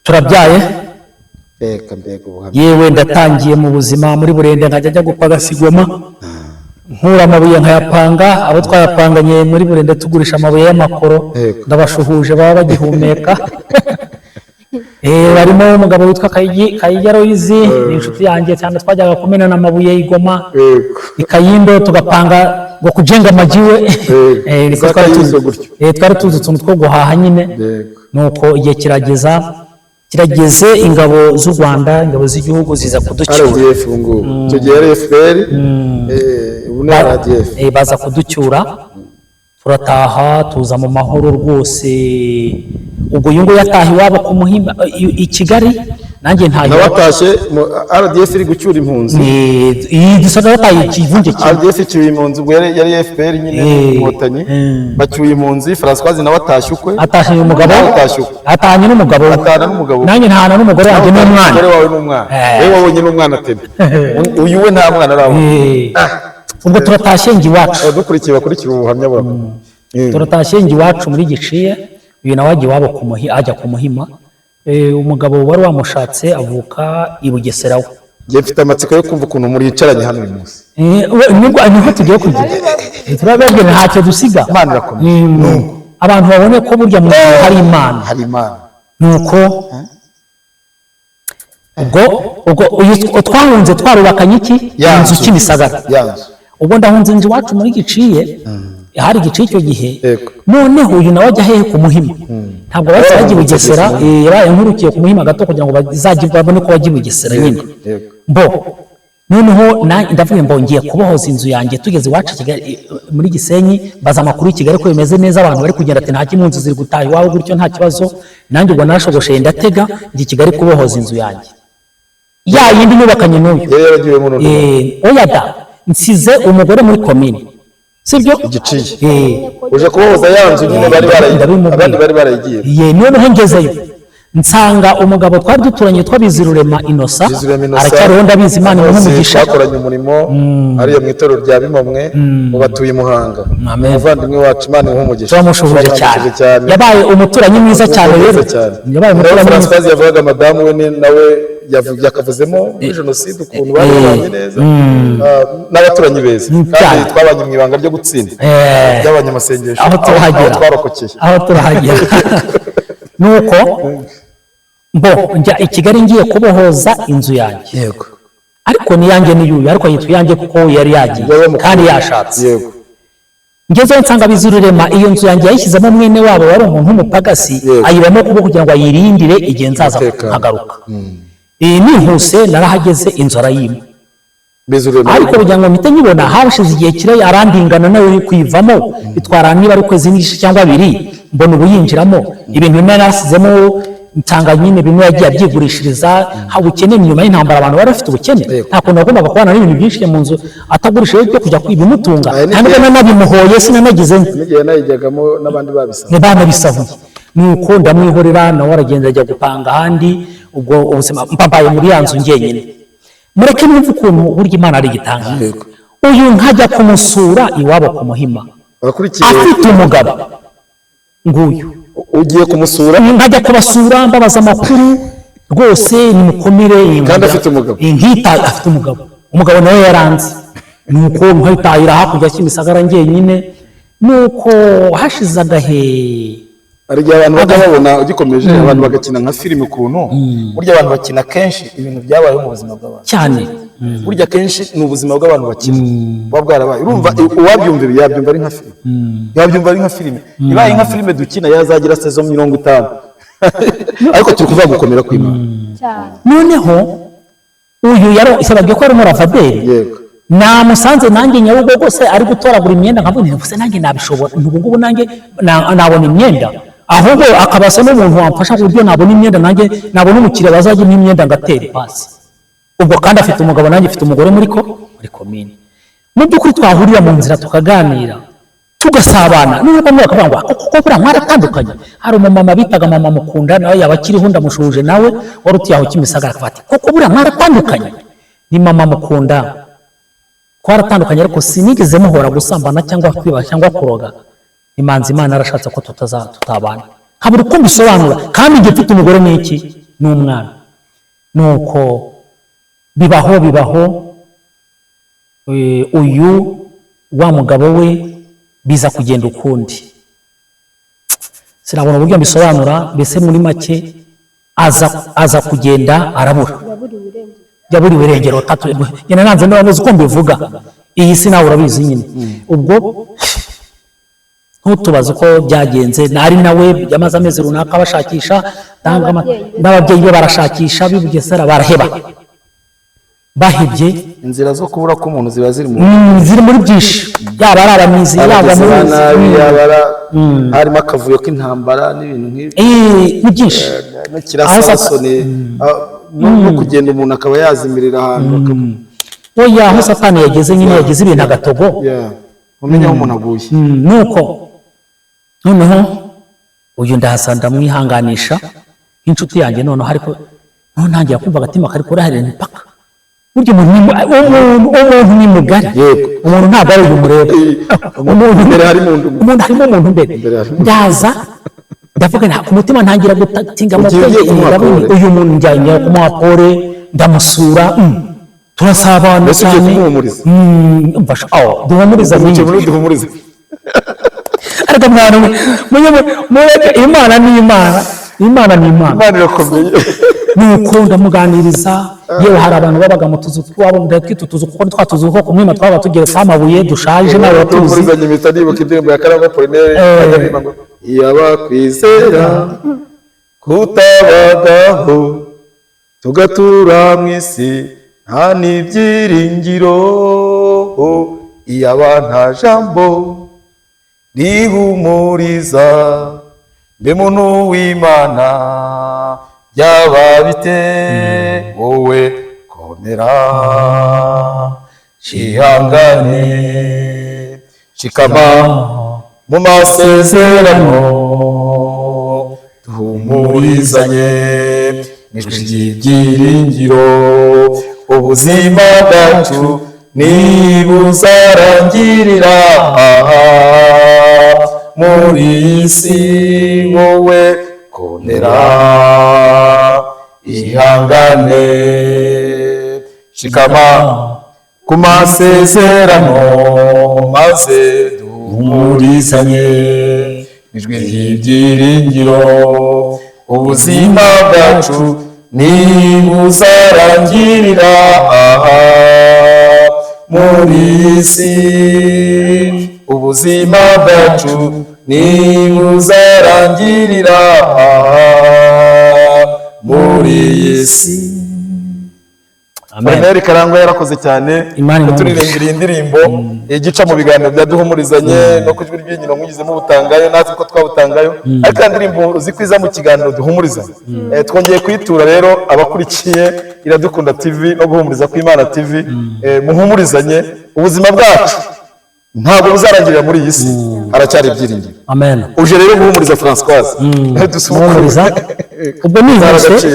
turabyaye. Mbega mbega ubuhamya! Yewe, ndatangiye mu buzima muri Burende, nkajya njya gupagasa i Goma, nkura amabuye nkayapanga, abo twayapanganye muri Burende tugurisha amabuye y'amakoro. Yego. Ndabashuhuje baba bagihumeka. Barimo umugabo witwa Kayigi Aloyizi, ni inshuti yanjye cyane, twajyaga kumenana amabuye i Goma, i Kayindo, tugapanga ngo kujenga amajiwe. Niko Za twari Kayindo tuzi. Gutyo. Twari tuzi utuntu two guhaha nyine. Nuko igihe kirageze, ingabo z'u Rwanda, ingabo z'igihugu ziza kuducyura. RDF ubu ngubu, icyo gihe yari FPR, ubu ni RDF. Baza kuducyura, turataha, tuza mu mahoro rwose. Ubwo uyu nguyu yataha iwabo ku Muhima, i Kigali, nanjye ntaha Nawe iwabo. atashye RDF iri gucyura impunzi. Iyi dusaga bataye ikivunge kimwe. RDF icyuye impunzi, ubwo yari FPR nyine, Inkotanyi bacyuye impunzi. Françoise nawe atashye ukwe. Atahanye umugabo. Nawe atashye ukwe. Atahanye n'umugabo we. Atahana n'umugabo we. Nanjye ntahana n'umugore wanjye n'umwana. Umugore wawe n'umwana. Wowe wabonye n'umwana atema, uyu we nta mwana arabona. Ubwo turatashye njye iwacu. Abadukurikiye bakurikira ubu buhamya burakomeye. Turatashye njye iwacu muri Giciye, uyu nawe ajya iwabo ajya ku Muhima. Umugabo wari wamushatse avuka i Bugesera we. Njye mfite amatsiko yo kumva ukuntu muricaranye hano uyu munsi. Nibwo niho tugiye kugera. Turababwira ntacyo dusiga. Imana irakomeye. Abantu babone ko burya mu ijuru hari Imana. Hari Imana. Nuko ubwo uyu twahunze twarubakanye iki Ya inzu nzu. Kimisagara. Ya nzu. Ubwo ndahunze inzu iwacu muri Giciye, hari Giciye icyo gihe. Noneho uyu nawe ajya hehe? Ku Muhima. Ntabwo bahise bajya i Bugesera, yabaye nkurukiye ku Muhima gato kugira ngo bazajye babone ko bajya i Bugesera nyine. Mbo noneho ndavuga ngo ngiye kubohoza inzu yanjye. Tugeze iwacu i Kigali, muri Gisenyi, mbaza amakuru y'i Kigali ko bimeze neza, abantu bari kugenda, ati nta kimpunzi ziri gutaha iwabo gutyo, nta kibazo. Nanjye ubwo narashogosheye, ndatega njya i Kigali kubohoza inzu yanjye, ya yindi nubakanye n'uyu. Yari yaragiwemo n'undi. Oya da, nsize umugore muri komine, sibyo? Igiciye. Eh. Uje kubohoza ya nzu nyine bari barayigiye. Ndabimubwira. Abandi bari barayigiye. Ye, noneho ngezeyo nsanga umugabo twari duturanye twabizirurema Innocent. Bizirurema Innocent. Aracyariho, ndabizi, Imana imuhe Bose umugisha. Twakoranye umurimo ariyo mu itorero rya Bimomwe, mu batuye i Muhanga. Amen. Umuvandimwe wacu, Imana imuhe umugisha. Turamushuhuje cyane. Turamushuje cyane. Yabaye umuturanyi mwiza cyane rero. Mwiza cyane. Yabaye Nawe umuturanyi mwiza. Françoise yavugaga madamu we nawe yakavuzemo muri jenoside ukuntu bari babanye neza. N'abaturanyi beza kandi cyane. twabanye mu ibanga ryo gutsinda ry'abanyamasengesho, Aho turahagera. aho twarokokeye. Aho turahagera. Nuko mbo njya i Kigali ngiye kubohoza inzu yanjye. Ariko ni iyanjye n'iyuyu, ariko yitwa iyanjye kuko yari yagiye Yari mukuru. kandi yashatse. Ngezeyo nsanga Bizirurema iyo nzu yanjye yayishyizemo mwene wabo wari umuntu w'umupagasi, ayibamo kubo kugira ngo ayirindire igihe nzaza Umutekano. nkagaruka. Nihuse narahageze, inzu arayimpa. Bizirurema. Ariko kugira ngo mpite nyibona hashize igihe kire, arandingana nawe kuyivamo bitwara niba ari ukwezi n'igice cyangwa abiri, mbona ubu yinjiramo ibintu bimwe narasizemo, nsanga nyine bimwe yagiye abyigurishiriza. Ha, ubukene, nyuma y'intambara abantu bari bafite ubukene, nta kuntu wagombaga kubana n'ibintu byinshi mu nzu atagurishije byo kujya ibimutunga. Aya ni Nta nubwo nanabimuhoye, sinanagize nte. N'igihe nayijyagamo n'abandi babisaba. Ni banabisahuye. Nuko ndamwihorera, nawe aragenda ajya gupanga ahandi. Ubwo ubuzima mbabaye muri ya nzu njyenyine. Mureke mwumve ukuntu burya Imana ari igitangaza. Uyu nkajya kumusura iwabo ku Muhima. Abakurikiye. Afite umugabo nguyu. Ugiye kumusura. Nkajya kubasura, mbabaza amakuru, rwose nimukomere. Kandi afite umugabo. Nkita afite umugabo, umugabo nawe yaranze. Nuko nkahitahira hakurya Kimisagara njyenyine. Nuko hashize agahe. Hari igihe abantu bajya babona ugikomeje, abantu bagakina nka filime ukuntu. Burya abantu bakina kenshi ibintu byabayeho mu buzima bw'abantu. Cyane. Burya kenshi ni ubuzima bw'abantu bakina buba bwarabaye. Urumva uwabyumva ibi yabyumva ari nka filime, yabyumva ari nka filime. Ibaye nka filime dukina yazagira saison 50, ariko turi kuvuga gukomera kw'Imana. Cyane. Noneho uyu yari isababwiye ko ari umuravaderi. Namusanze nanjye Nyabugogo se ari gutoragura imyenda, nkavuga nti gusa nanjye nabishobora, ubu ngubu nanjye nabona imyenda, ahubwo akaba asa n'umuntu wamfasha ku buryo nabona imyenda, nanjye nabona umukiriya bazajya impa imyenda ngatera ipasi. Ubwo kandi afite umugabo, nanjye mfite umugore muri komine. Mu by'ukuri twahurira mu nzira tukaganira, tugasabana. Noneho bamwe bakavuga ngo koko buriya mwaratandukanye. Hari umumama bitaga mama Mukunda, nawe yaba akiriho ndamushuhuje, nawe wari utuye aho Kimisagara, akavuga ati koko buriya mwaratandukanye. Ni mama Mukunda, twaratandukanye, ariko sinigeze muhora gusambana cyangwa kwiba cyangwa kuroga. Imanzi Imana yarashatse ko tutabana, nkabura uko mbisobanura, kandi njye mfite umugore n'iki n'umwana. Nuko bibaho, uyu wa mugabo we biza kugenda ukundi, sinabona uburyo mbisobanura. Mbese muri make Aza kugenda arabura. Yaburiwe irengero. Yaburiwe irengero tatu. Nyine nanze ndababuze uko mbivuga, iyi si nawe urabizi nyine. Ubwo ntutubaze uko byagenze, nari nawe yamaze amezi runaka bashakisha, N'ababyeyi be. N'ababyeyi be barashakisha b'i Bugesera, baraheba. Bahebye, Inzira zo kubura k'umuntu ziba ziri mu ziri muri byinshi, yaba ari abamizi, yaba abagizi ba muri nabi, yaba harimo akavuyo k'intambara n'ibintu nk'ibyo. Ni byinshi. N'ikirasabasoni, no kugenda umuntu akaba yazimirira ahantu Oya, aho Satani yageze nyine, yagize ibintu agatogo. Yeah. Umenya aho umuntu aguye. Nuko noneho uyu ndaza ndamwihanganisha nk'inshuti yanjye. Noneho ariko noneho ntangira kumva agatima kari kuraharira imipaka. Burya umuntu ni umuntu ni mugari. Umuntu ntabwo ari uyu mureba. Umuntu Imbere harimo undi muntu. Umuntu harimo umuntu imbere. Imbere harimo. Ndaza ndavuga nta ku mutima, ntangira gutinga mu Ugiye kumuha ndabona pole. Uyu muntu njyanye kumuha pole, ndamusura, turasabana Mbese ugiye cyane. kumuhumuriza? Mfasha aho duhumuriza Ugiye nyine. muri duhumurize. Ariko mwana we, mureke, Imana ni Imana, Imana ni Imana. Imana irakomeye. Nuko ndamuganiriza. Yewe, hari abantu babaga mu tuzu tw'iwabo, ndatwita utuzu kuko twa tuzu ko ku Mwima twaba tugeretseho amabuye dushaje, nawe watuzi. Duhumurizanye impita, nibuka indirimbo ya Karangwa Apollinaire ajya aririmba ngo iyabakwizera kutabagaho, tugatura mu isi nta n'ibyiringiro, iyaba nta jambo rihumuriza, mbe muntu w'Imana byaba bite? Wowe komera, shihangane, shikama mu masezerano, duhumurizanye n'ijwi ry'ibyiringiro. Ubuzima bwacu ntibuzarangirira muri iyi si. Wowe komera, ihangane, shikama ku masezerano, maze duhumurizanye ijwi ry'ibyiringiro. Ubuzima bwacu ntibuzarangirira muri iyi si. Ubuzima bwacu ntibuzarangirira muri iyi si. Amen. Apollinaire Karangwa yarakoze cyane. Imana imuhe. Kuturirimbira iyi ndirimbo igica mu biganiro bya duhumurizanye no ku ijwi ry'inyino mwigizemo ubutangayo, natwe ko twabutangayo, ariko iyo ndirimbo uzi ko iza mu kiganiro duhumurizanye. Twongeye kuyitura rero abakurikiye Iradukunda TV no Guhumuriza kw'Imana TV. Muhumurizanye, ubuzima bwacu ntabwo buzarangirira muri iyi si, haracyari ibyiringiro. Amen. Uje rero guhumuriza Françoise. Muhumuriza. Ubwo nihuse. Zaragaciye.